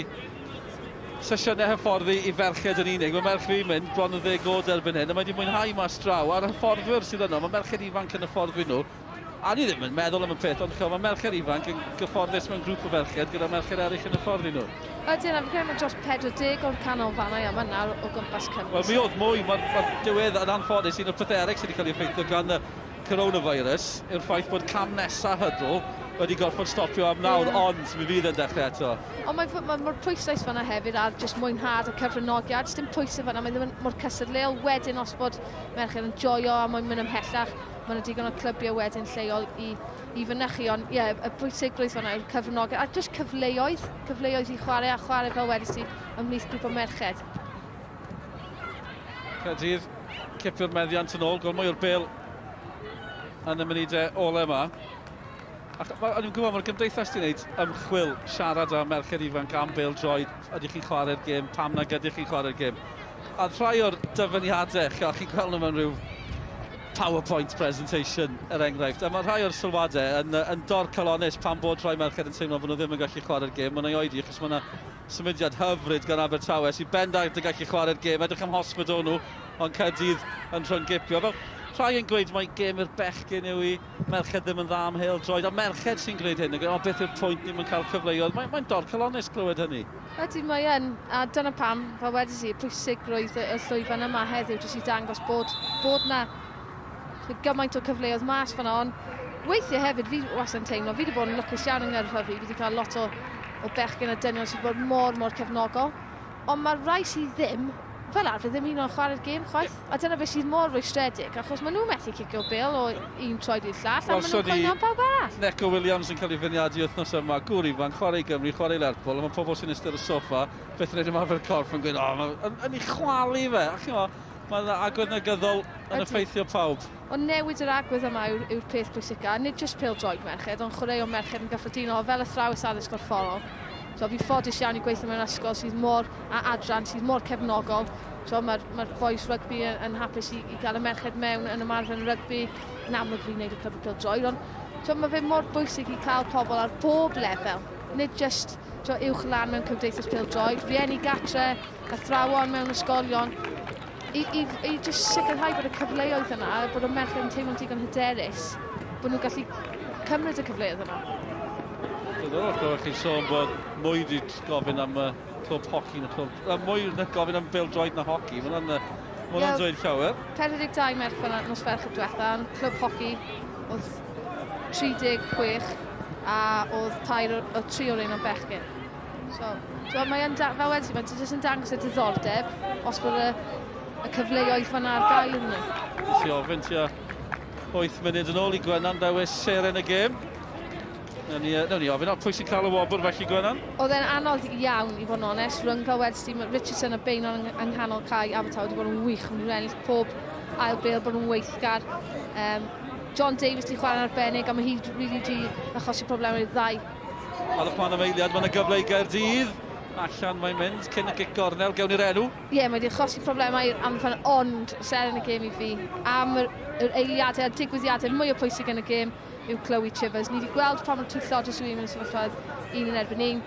Speaker 3: sesiynau hyfforddi i ferched yn unig. Mae merch fi'n mynd bron yn ddeg oed erbyn hyn, a mae wedi mwynhau mas draw. A'r hyfforddwyr sydd yno, mae merched ifanc yn hyfforddwi nhw. A ni ddim yn meddwl am y peth, ond ch'mo, mae merched ifanc yn gyfforddus mewn grŵp o ferched gyda merched eraill yn hyfforddi nhw.
Speaker 4: Ydyn, a fi'n credu mae dros 40 o'r canolfannau yma nawr o gwmpas Cymru.
Speaker 3: Wel, mi oedd mwy, mae'r ma diwedd yn anffodus, un o'r pethau eraill sydd wedi cael ei effeithio gan y coronavirus yw'r ffaith bod cam nesaf Huddle wedi gorfod stopio am nawr, yeah. ond mi fydd yn dechrau eto.
Speaker 4: Ond mae, mae mor pwyslais fanna hefyd ar jyst mwynhad a cyfranogiad, dim pwysau fanna, mae ddim yn mor cystadleuol wedyn os bod merched yn joio a moyn mynd ymhellach, mae yna digon o clybiau wedyn lleol i, i fynychu, ond ie, yeah, y pwysigrwydd fanna yw'r cyfranogiad, a jyst cyfleoedd, cyfleoedd i chwarae a chwarae fel wedys ti ymhlith grŵp o merched.
Speaker 3: Caerdydd, cipio'r meddiant yn ôl, gweld mwy o'r bel yn y munudau ole yma. Ac o'n i'n gwybod, mae'r gymdeithas wedi gwneud ymchwil siarad â merched ifanc am bêl droed, ydych chi'n chwarae'r gêm, pam nag ydych chi'n chwarae'r gêm. A rhai o'r dyfyniadau, chi'n gweld nhw mewn rhyw PowerPoint presentation, er enghraifft. A mae rhai o'r sylwadau yn, yn dorcalonnus pam bod rhai merched yn teimlo bod nhw ddim yn gallu chwarae'r gêm. Mae'n ei oedi achos mae yna symudiad hyfryd gan Abertawe sy'n bendant yn gallu chwarae'r gêm. Edrych am hosford o'n nhw, ond Caerdydd yn rhyngipio. Fel rhai yn gweud mai gêm i'r bechgyn yw i, merched ddim yn dda am hêl droed, a merched sy'n gwneud hyn, yn gweud, o beth yw'r pwynt, ni'n yn cael cyfleoedd. Mae'n mae dorcalonnus clywed hynny.
Speaker 4: Ydy, mae yn, a dyna pam, fel wedys i, pwysigrwydd y, y llwyfan yma heddiw, jyst i dangos bod, bod na gymaint o cyfleoedd mas fan'na, ond weithiau hefyd, fi wastad yn teimlo, fi wedi bod yn lwcus iawn yng ngyrfa fi, fi wedi cael lot o, o bechgyn a dynion sydd wedi bod mor, mor cefnogol, ond mae rai sydd ddim, fel arfer ddim un o'n chwarae'r gêm chwaith, a dyna beth sydd mor rwystredig, achos maen nhw methu cicio bêl o un troed i'r llall, a maen nhw'n cwyno am pawb arall.
Speaker 3: Neco Williams yn cael ei feirniadu wythnos yma, gŵr ifanc, chwarae i Gymru, chwarae i Lerpwl, a mae pobl sy'n eistedd ar y soffa, beth yn neud ymarfer corff yn gweud, o, oh, yn, yn ei chwalu fe, a chi'n Mae yna agwedd negyddol yn effeithio pawb.
Speaker 4: Ond newid yr agwedd yma yw'r yw peth pwysica, nid jyst pêl-droed merched, ond chwaraeon merched yn gyffredinol, fel athrawes addysg gorfforol. So, fi'n ffodus iawn i gweithio mewn ysgol sydd mor, a adran sydd mor cefnogol. So, mae'r mae boys rygbi yn, yn hapus i, i gael y merched mewn yn ymarfer yn rygbi. Yn amlwg fi'n neud y clwb pêl-droed, ond so, mae fe mor bwysig i cael pobl ar bob lefel, nid jyst so, uwch lan mewn cymdeithas pêl-droed, rieni gatre, athrawon mewn ysgolion, i, i, i just sicrhau bod y cyfleoedd yna, bod y merched yn teimlo'n digon hyderus, bod nhw'n gallu cymryd y cyfleoedd yna.
Speaker 3: Diddorol clywed chi sôn bod mwy wedi gofyn am y clwb hoci na clwb... Uh, mwy wedi gofyn am bêl-droed na hoci. Mae hwnna'n ma yeah, dweud llawer.
Speaker 4: 42 merch fel nos ferch y diwetha, ond clwb hoci oedd 36 a oedd tair o, o tri o'r un o'n bechgyn. So, so mae yn, fel wedys i, mae'n jyst yn dangos y diddordeb os bod y, y cyfleoedd fanna ar gael iddyn nhw.
Speaker 3: Nes i ofyn tua 8 munud yn ôl i Gwennan ddewis seren y gêm. Newn ni, newn ni ofyn, pwy sy'n cael y wobr felly, Gwenan?
Speaker 4: Oedd e'n anodd iawn, i fod yn onest, rhwng fel wedys ti, Richardson a Beynon yng, yng nghanol cae Abertawe wedi bod yn wych, maen nhw'n ennill pob ail bêl, bod nhw'n weithgar. Um, John Davies wedi chwarae'n arbennig, a mae hi really di achosi problemau i'r ddau.
Speaker 3: Alwch man am eiliad, mae'n y gyfle i Gaerdydd. Allan mae'n mynd cyn y gic gornel, gewn ni'r enw.
Speaker 4: Ie, yeah, mae wedi achosi problemau i'r amddiffyn, ond seren y gêm i fi am yr, yr eiliadau a'r digwyddiadau mwy o pwysig yn y gêm yw Chloe Chivers. Ni wedi gweld pa mor twyllodrus yw hi mewn sefyllfaoedd un yn erbyn un,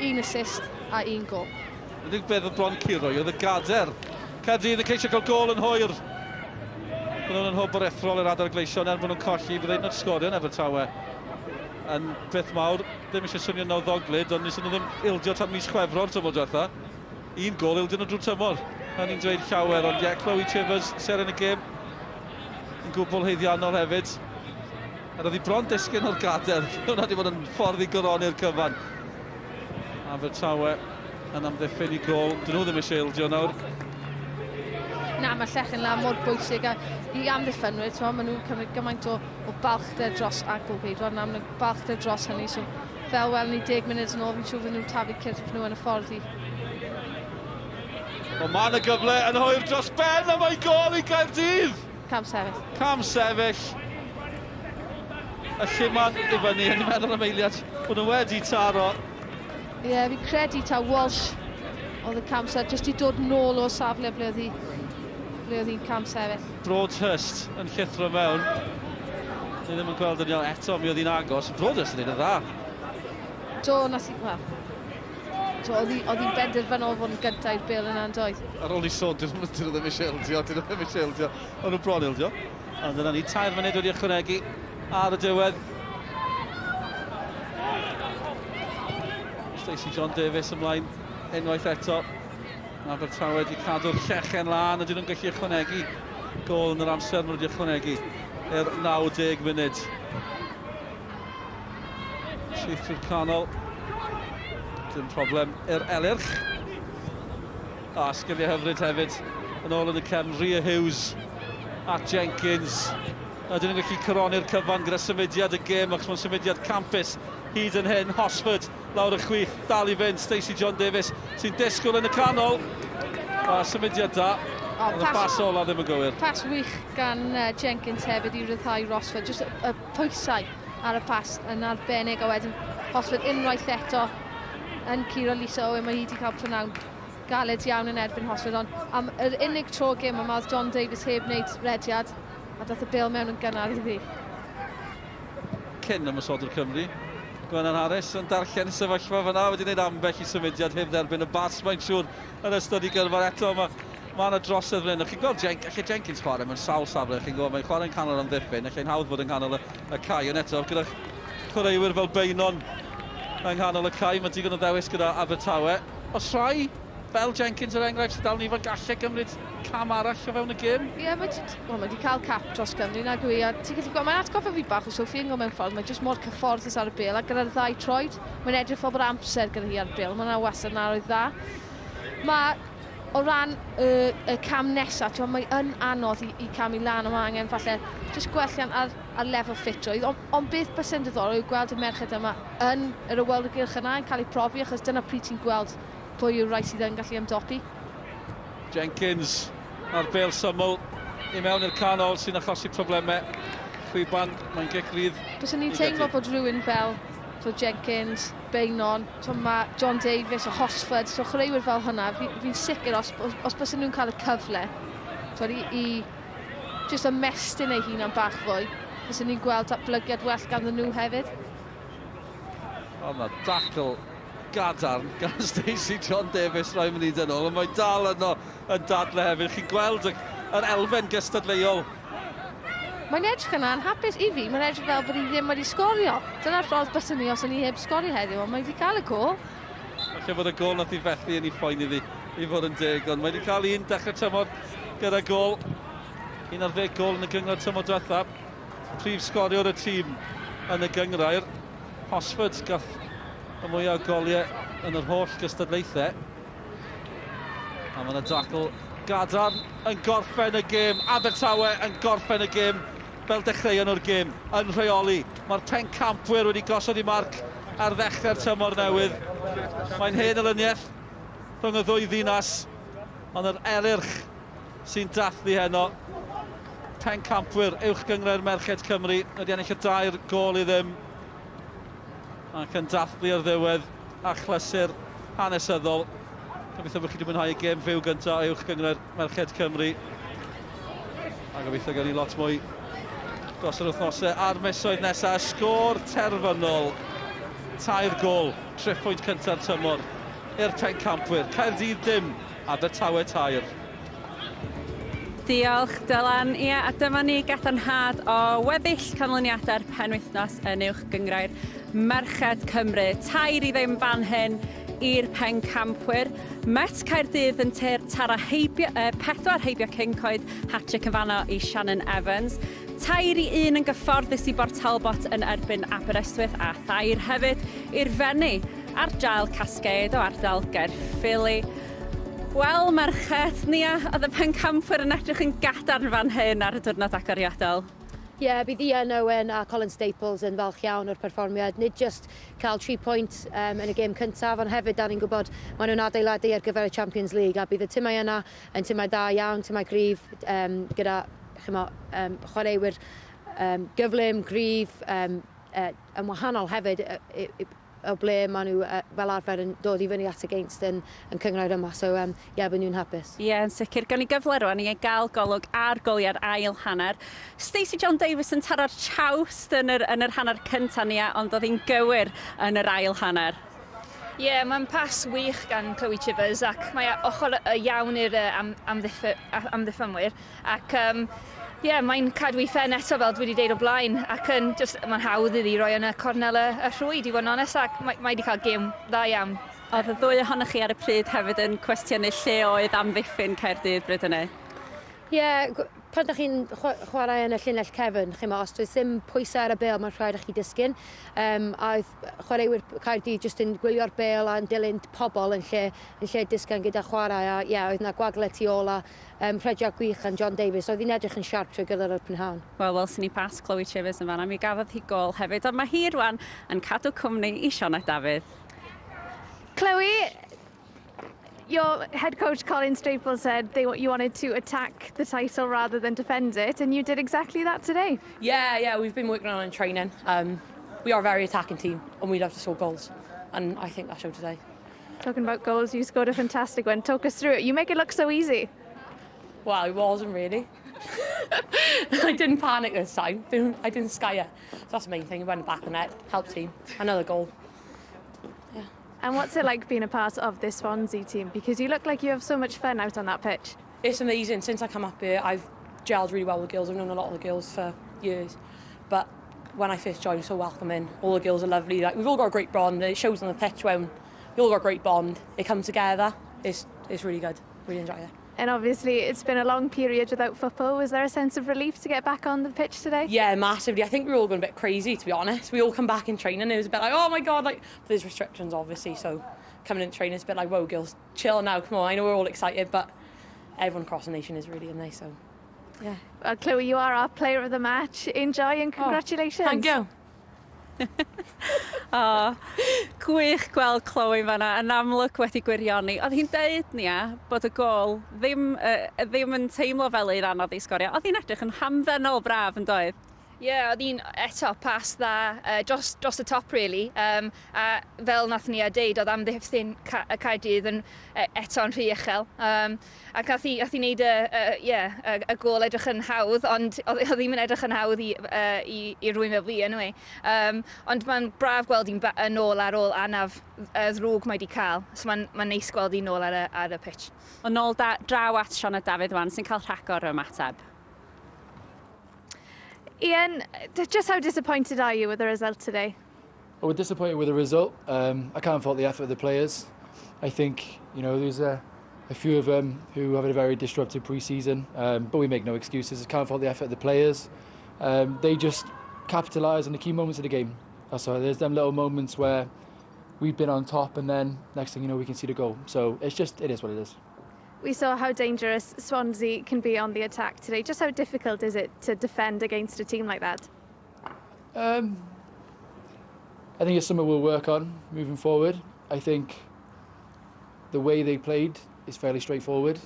Speaker 4: un assist a un gol.
Speaker 3: Yr unig beth oedd bron curo i oedd y gader. Caerdydd yn ceisio cael gol yn hwyr. Maen nhw'n yn hwb aruthrol i'r adar gleision er bod nhw'n colli. Bydd un o'r sgorio yn Abertawe yn beth mawr. Ddim eisiau swnio nawddoglyd, ond wnaethon nhw ddim ildio tan mis Chwefror tymor diwetha. Un gol ildio nhw drwy'r tymor. Hynny'n dweud llawer, ond ie, yeah, Chloe Chivers, seren y gêm, yn gwbl haeddiannol hefyd. A roedd hi bron disgyn o'r gader. Hwna wedi bod yn ffordd i goroni'r cyfan. Abertawe yn amddiffyn i gol. Dyn nhw ddim eisiau ildio nawr.
Speaker 4: Na, mae llechen lan mor bwysig a i amddiffynwyr, ti'n maen nhw'n cymryd gymaint o, o balchder dros a golgeidwad, na, maen nhw'n balchder dros hynny, so fel welwn ni 10 munud yn ôl, fi'n siŵr fydden nhw'n taflu cyrff nhw yn y ffordd i.
Speaker 3: Wel, mae yna gyfle yn hwyr dros ben a mae gol i Gaerdydd!
Speaker 4: Cam sefyll.
Speaker 3: Cam sefyll. Y lluman i fyny, yn meddwl am eiliad bod nhw wedi taro.
Speaker 4: Ie, yeah, fi'n credu ta Walsh oedd y cam sefyll, jyst i dod nôl o'r safle ble oedd hi ble oedd hi'n cam sefyll.
Speaker 3: Broadhurst yn llithro mewn. Ni ddim yn gweld yn iawn eto, mi oedd hi'n agos. Broadhurst yn neud yn dda.
Speaker 4: Do, nath i, wel, do, oedd hi'n benderfynol fod yn gyntaf i'r bêl yna yn doedd.
Speaker 3: Ar ôl i sôn, dyn nhw ddim eisiau ildio, dyn nhw ddim eisiau ildio. O'n nhw bron ildio. Ond dyna ni, tair munud wedi ychwanegu ar y diwedd. Stacey John Davies ymlaen unwaith eto. Abertawe wedi cadw'r llechen lân, ydyn nhw'n gallu ychwanegu gol yn yr amser maen nhw wedi ychwanegu i'r 90 munud. Syth trwy'r canol. Dim problem i'r Elyrch. A sgiliau hyfryd hefyd yn ôl yn y cefn, Rhea Hughes at Jenkins. Ydyn nhw'n gallu coroni'r cyfan gyda symudiad y gêm, achos mae'n symudiad campus hyd yn hyn. Hosford lawr y chwith, dal i fynd, Stacey John Davies sy'n disgwyl yn y canol. A symudiad da, oh, ond y bas ola ddim yn gywir.
Speaker 4: Pas wych gan uh, Jenkins hefyd i ryddhau Rosford, jyst y, y pwysau ar y pas yn arbennig, a wedyn Hosford unwaith eto yn curo Lisa Owen, mae hi wedi cael prynawn galed iawn yn erbyn Hosford, ond am yr unig tro gêm yma oedd John Davies heb wneud rediad, a dath y bêl mewn yn gynnar iddi.
Speaker 3: Cyn ymosodwr Cymru, Gwenan Harris yn darllen y sefyllfa fyna, wedi gwneud ambell i symudiad heb dderbyn y bas, mae'n siŵr, yn ystod i gyrfa eto. Mae ma yna drosedd fan hyn. Chi'n gweld Jen, allai Jenkins chwarae mewn sawl safle, chi'n gwybod, mae'n chwarae'n canol amddiffyn, allai'n hawdd fod yn nghanol y, y cae, ond eto, gyda chwaraewyr fel Beynon yng nghanol y cae, mae digon o ddewis gyda Abertawe. Os rhai fel Jenkins er enghraifft sy'n dal yn ifanc gallai gymryd cam arall o fewn y gêm.
Speaker 4: Ie, yeah, mae well, mae wedi cael cap dros Gymru nag yw i, a ti'n gallu gweld, mae'n atgoffa fi bach o Sophie Ingle mewn ffordd, mae'n jyst mor cyfforddus ar y bêl, a gyda'r ddau troed, mae'n edrych fel bod amser gyda hi ar y bêl, mae'n wastad yn arwydd dda. Mae, o ran y, y cam nesaf, ti'n mae yn anodd i, i camu lan, ond mae angen falle jyst gwelliant ar, ar lefel ffitrwydd, ond on beth byse'n diddorol yw gweld y merched yma yn yr awyrgylch yna yn cael eu profi, achos dyna pryd ti'n gweld pwy yw'r rhai sydd yn gallu ymdopi.
Speaker 3: Jenkins a'r bêl syml i mewn i'r canol sy'n achosi problemau. Chwiban, mae'n gic rydd.
Speaker 4: Byswn ni'n teimlo bod rhywun fel so Jenkins, Beynon, so mae John Davies o Hosford, so chwaraewyr fel hynna, fi'n fi sicr os, os, os byswn nhw'n cael y cyfle so, i, i jyst ymestyn eu hunan bach fwy, byswn ni'n gweld datblygiad well ganddyn nhw hefyd.
Speaker 3: Ond na dacl gadarn gan Stacey John Davies rai munud yn ôl, ond mae dal yno yn dadle hefyd. Chi'n gweld y, yr elfen gystadleuol.
Speaker 4: Mae'n edrych yn anhapus i fi, mae'n edrych fel bod hi ddim wedi sgorio. Dyna'r ffordd byswn ni os o'n i heb sgorio heddiw, ond mae wedi cael y gol.
Speaker 3: Falle bod y gol nath i fethu yn ei phoen iddi, i fod yn deg, ond mae wedi cael un dechrau tymor gyda gol. 11 gol yn y gyngor tymor diwetha. Prif sgoriwr y tîm yn y gynghrair. Hosford gath y mwyaf o goliau yn yr holl gystadlaethau. A mae yna dacl gadarn yn gorffen y gêm. Abertawe yn gorffen y gêm. fel dechreuon nhw'r gêm, yn rheoli. Mae'r pencampwyr wedi gosod eu marc ar ddechrau'r tymor newydd. Mae'n hen elyniaeth rhwng y ddwy ddinas, ond yr Elyrch sy'n dathlu heno. Pencampwyr Uwch Gynghrair Merched Cymru wedi ennill y dair gôl i ddim ac yn dathlu ar ddiwedd achlysur hanesyddol. Gobeithio bod chi wedi mwynhau y gêm fyw gyntaf o Uwch Gynghrair Merched Cymru. A gobeithio gawn ni lot mwy dros yr wythnosau a'r misoedd nesaf. Sgôr terfynol, tair gôl, triphwynt cynta'r tymor i'r pencampwyr. Caerdydd dim, Abertawe tair.
Speaker 2: Diolch, Dylan. Ie, a dyma ni gadarnhad o weddill canlyniadau'r penwythnos yn Uwch Gynghrair Merched Cymru. 3-0 fan hyn i'r pencampwyr. Met Caerdydd yn taro heibio, 4 heibio Cyncoed, hat-trick yn fanno i Shannon Evans. 3-1 yn gyfforddus i Bort Talbot yn erbyn Aberystwyth a 3 hefyd i'r Fenni ar draul Cascade o ardal Gaerffili. Wel, merched, Nia, oedd y pencampwyr yn edrych yn gadarn fan hyn ar y diwrnod agoriadol.
Speaker 1: Ie, yeah, bydd Ian Owen a Colin Staples yn falch iawn o'r perfformiad. Nid just cael 3 pwynt yn y gêm cyntaf, ond hefyd, da ni'n gwybod, maen nhw'n adeiladu ar gyfer y Champions League, a bydd y timau yna yn timau da iawn, timau gryf, gyda chimo, chwaraewyr gyflym, gryf, yn wahanol hefyd o ble maen nhw fel arfer yn dod i fyny at against yn, yn cynghrair yma. So, yeah, bydden nhw'n hapus.
Speaker 2: Ie, yeah, yn sicr. Gawn ni gyfle rwan i gael golwg ar goliau'r ail hanner. Stacey John Davies yn taro'r trawst yn yr, yn yr hanner cyntaf ni, ond oedd hi'n gywir yn yr ail hanner.
Speaker 5: Ie, yeah, mae'n pas wych gan Chloe Chivers ac mae ochr iawn i'r am, amddiffynwyr. Ac um, yeah, mae'n cadw ei phen eto fel dwi wedi deud o blaen ac yn just, mae'n hawdd iddi roi yn y cornel y, y rhwyd i fod yn onest ac mae, mae wedi cael gêm dda iawn.
Speaker 2: Oedd y ddwy ohonoch chi ar y pryd hefyd yn cwestiynu lle oedd amddiffyn Caerdydd bryd hynny?
Speaker 1: Ie, yeah, pan ydych chi'n chwarae yn y llinell cefn, chi'mo, os does ddim pwysau ar y bêl, mae'n rhaid i chi disgyn. A oedd chwaraewyr Caerdydd jyst yn gwylio'r bêl a'n dilyn pobl yn lle, yn lle disgyn gyda chwarae. A ie, yeah, oedd yna gwagle tu ôl a rhediad gwych gan John Davies. Oedd hi'n edrych yn siarp trwy gydol y prynhawn.
Speaker 2: Wel, welson ni pas Chloe Chivers yn fanna, mi gafodd hi gôl hefyd, ond mae hi rwan yn cadw cwmni i Sioned Dafydd.
Speaker 6: Chloe, your head coach Colin Staples said you wanted to attack the title rather than defend it, and you did exactly that today.
Speaker 8: Yeah, we've been working on it in training. We are a very attacking team, and we love to score goals, and I think that showed today.
Speaker 6: Talking about goals, you scored a fantastic one. Talk us through it. You make it look so easy.
Speaker 8: Well, it wasn't really. I didn't panic this time. I didn't sky it. So that's the main thing. It went back the net, help team, another goal.
Speaker 6: Yeah. And what's it like being a part of this Swansea team? Because you look like you have so much fun out on that pitch.
Speaker 8: It's amazing. Since I come up here, I've gelled really well with girls. I've known a lot of the girls for years. But when I first joined, so welcoming. All the girls are lovely. Like, we've all got a great bond. It shows on the pitch when we all got a great bond. It comes together. It's really good. Really enjoy it.
Speaker 6: And obviously, it's been a long period without football. Was there a sense of relief to get back on the pitch today?
Speaker 8: Yeah, massively. I think we were all going a bit crazy, to be honest. We all come back in training and it was a bit like, oh my God, like, there's restrictions, obviously. So coming in training, it's a bit like, whoa, girls, chill now, come on. I know we're all excited, but everyone across the nation is really in there, so yeah.
Speaker 6: Well, Chloe, you are our player of the match. Enjoy and congratulations.
Speaker 8: Oh, thank you.
Speaker 2: O, gwych gweld Chloe fanna, yn amlwg wedi gwirioni. Oedd hi'n deud, Nia, bod y gôl ddim, ddim yn teimlo fel un anodd i sgorio. Oedd hi'n edrych yn hamddenol braf yn doedd?
Speaker 5: Ie, yeah, oedd hi'n eto pas dda dros y top, really. A fel nath ni a deud, oedd amddiffyn y Caerdydd yn eto'n rhy uchel. Ac nath hi wneud yeah, y gôl edrych yn hawdd, ond oedd ddim yn edrych yn hawdd i rywun fel fi, anyway. Ond mae'n braf gweld hi'n yn ôl ar ôl anaf ddrwg mae wedi cael. So mae'n ma neis gweld hi'n ôl ar y pitch.
Speaker 2: Ond nôl draw at Sioned Dafydd wan, sy'n cael rhagor o ymateb.
Speaker 6: Ian, just how disappointed are you with the result today?
Speaker 9: Well, we're disappointed with the result. I can't fault the effort of the players. I think there's a few of them who have had a very disruptive pre-season, but we make no excuses. I can't fault the effort of the players. They just capitalise on the key moments of the game. That's all. There's them little moments where we've been on top and then next thing you know, we can see the goal. So it is what it is.
Speaker 6: We saw how dangerous Swansea can be on the attack today. Just how difficult is it to defend against a team like that?
Speaker 9: I think it's something we'll work on moving forward. I think the way they played is fairly straightforward.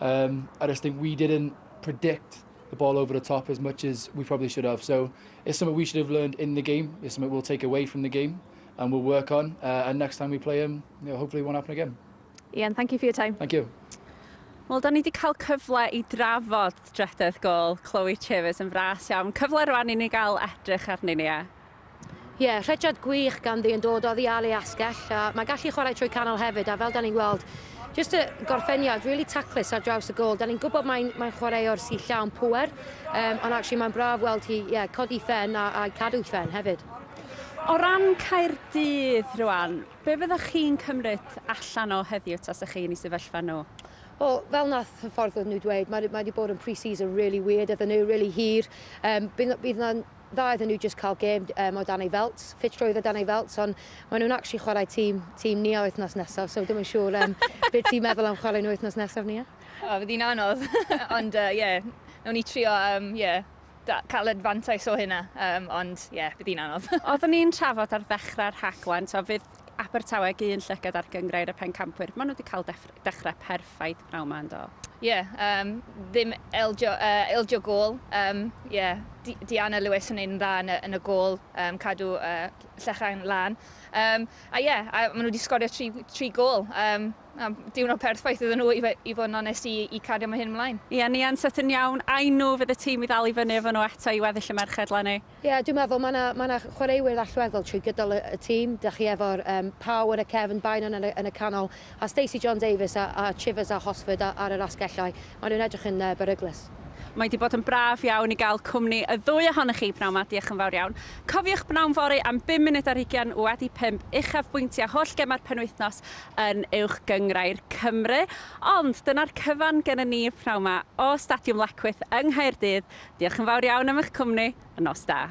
Speaker 9: I just think we didn't predict the ball over the top as much as we probably should have. So it's something we should have learned in the game. It's something we'll take away from the game and we'll work on. And next time we play them, hopefully it won't happen again.
Speaker 6: Ian, thank you for your time.
Speaker 9: Thank you.
Speaker 2: Wel, da ni wedi cael cyfle i drafod drydedd gol Chloe Chivers yn fras iawn. Cyfle rwan i ni gael edrych arni ni, e.
Speaker 1: Ie, yeah, rhediad gwych ganddi yn dod oddi ar ei asgell. A mae gallu chwarae trwy canol hefyd, a fel da ni'n gweld, just y gorffeniad, really taclus ar draws y gol. Da ni'n gwybod mae'n mae chwaraewr sy'n llawn pwer, ond actually mae'n braf weld hi, yeah, codi phen a cadw phen hefyd.
Speaker 2: O ran Caerdydd rwan, be fyddwch chi'n cymryd allan o heddiw tasach chi yn ei sefyllfa nhw?
Speaker 1: Wel, fel nath hyfforddwr nhw dweud, mae wedi bod yn pre-season really weird iddyn nhw, really hir. Bydd na'n dda iddyn nhw just cael gêm o dan ei felt, ffitrwydd o dan ei felt, ond maen nhw'n actually chwarae tîm ni o wythnos nesaf, so ddim yn siŵr beth ti'n meddwl am chwarae nhw wythnos nesaf ni, e?
Speaker 5: O, fydd hi'n anodd, ond ie, yeah, nawn ni trio, yeah, cael adfantais o hynna, ond ie, yeah, bydd hi'n anodd.
Speaker 2: Oeddwn ni'n trafod ar ddechrau'r rhaglen, so fydd Abertawe ag un llygad ar gyngrair y pencampwyr. Maen nhw wedi cael dechrau perffaith pnawn 'ma, yndo?
Speaker 5: Ie, yeah, ddim ildio gol. Yeah, Diana Lewis yn neud yn dda yn y gol, cadw llechau'n lan. A ie, yeah, a maen nhw wedi sgorio tri gol. A diwrnod perffaith iddyn nhw, i fod yn onest, i cario mae hyn ymlaen.
Speaker 2: Ie, ni yn sydyn iawn. Ai nhw fydd y tîm i ddal i fyny efo nhw eto i weddill y merched leni?
Speaker 1: Ie, yeah, dwi'n meddwl mae yna ma chwaraewyr allweddol trwy gydol y tîm. Dych chi efo'r Power a Kevin Bynum yn y canol, a Stacey John Davis a Chivers a Hosford ar yr asgellau. Maen nhw'n edrych yn beryglus.
Speaker 2: Mae wedi bod yn braf iawn i gael cwmni y ddwy ohonych chi pnawn 'ma. Diolch yn fawr iawn. Cofiwch bnawn fory am 5.20 uchafbwyntiau holl gemau'r penwythnos yn Uwch Gyngrair Cymru. Ond dyna'r cyfan gennym ni pnawn 'ma o Stadiwm Leckwith yng Nghaerdydd. Diolch yn fawr iawn am eich cwmni. Nos da.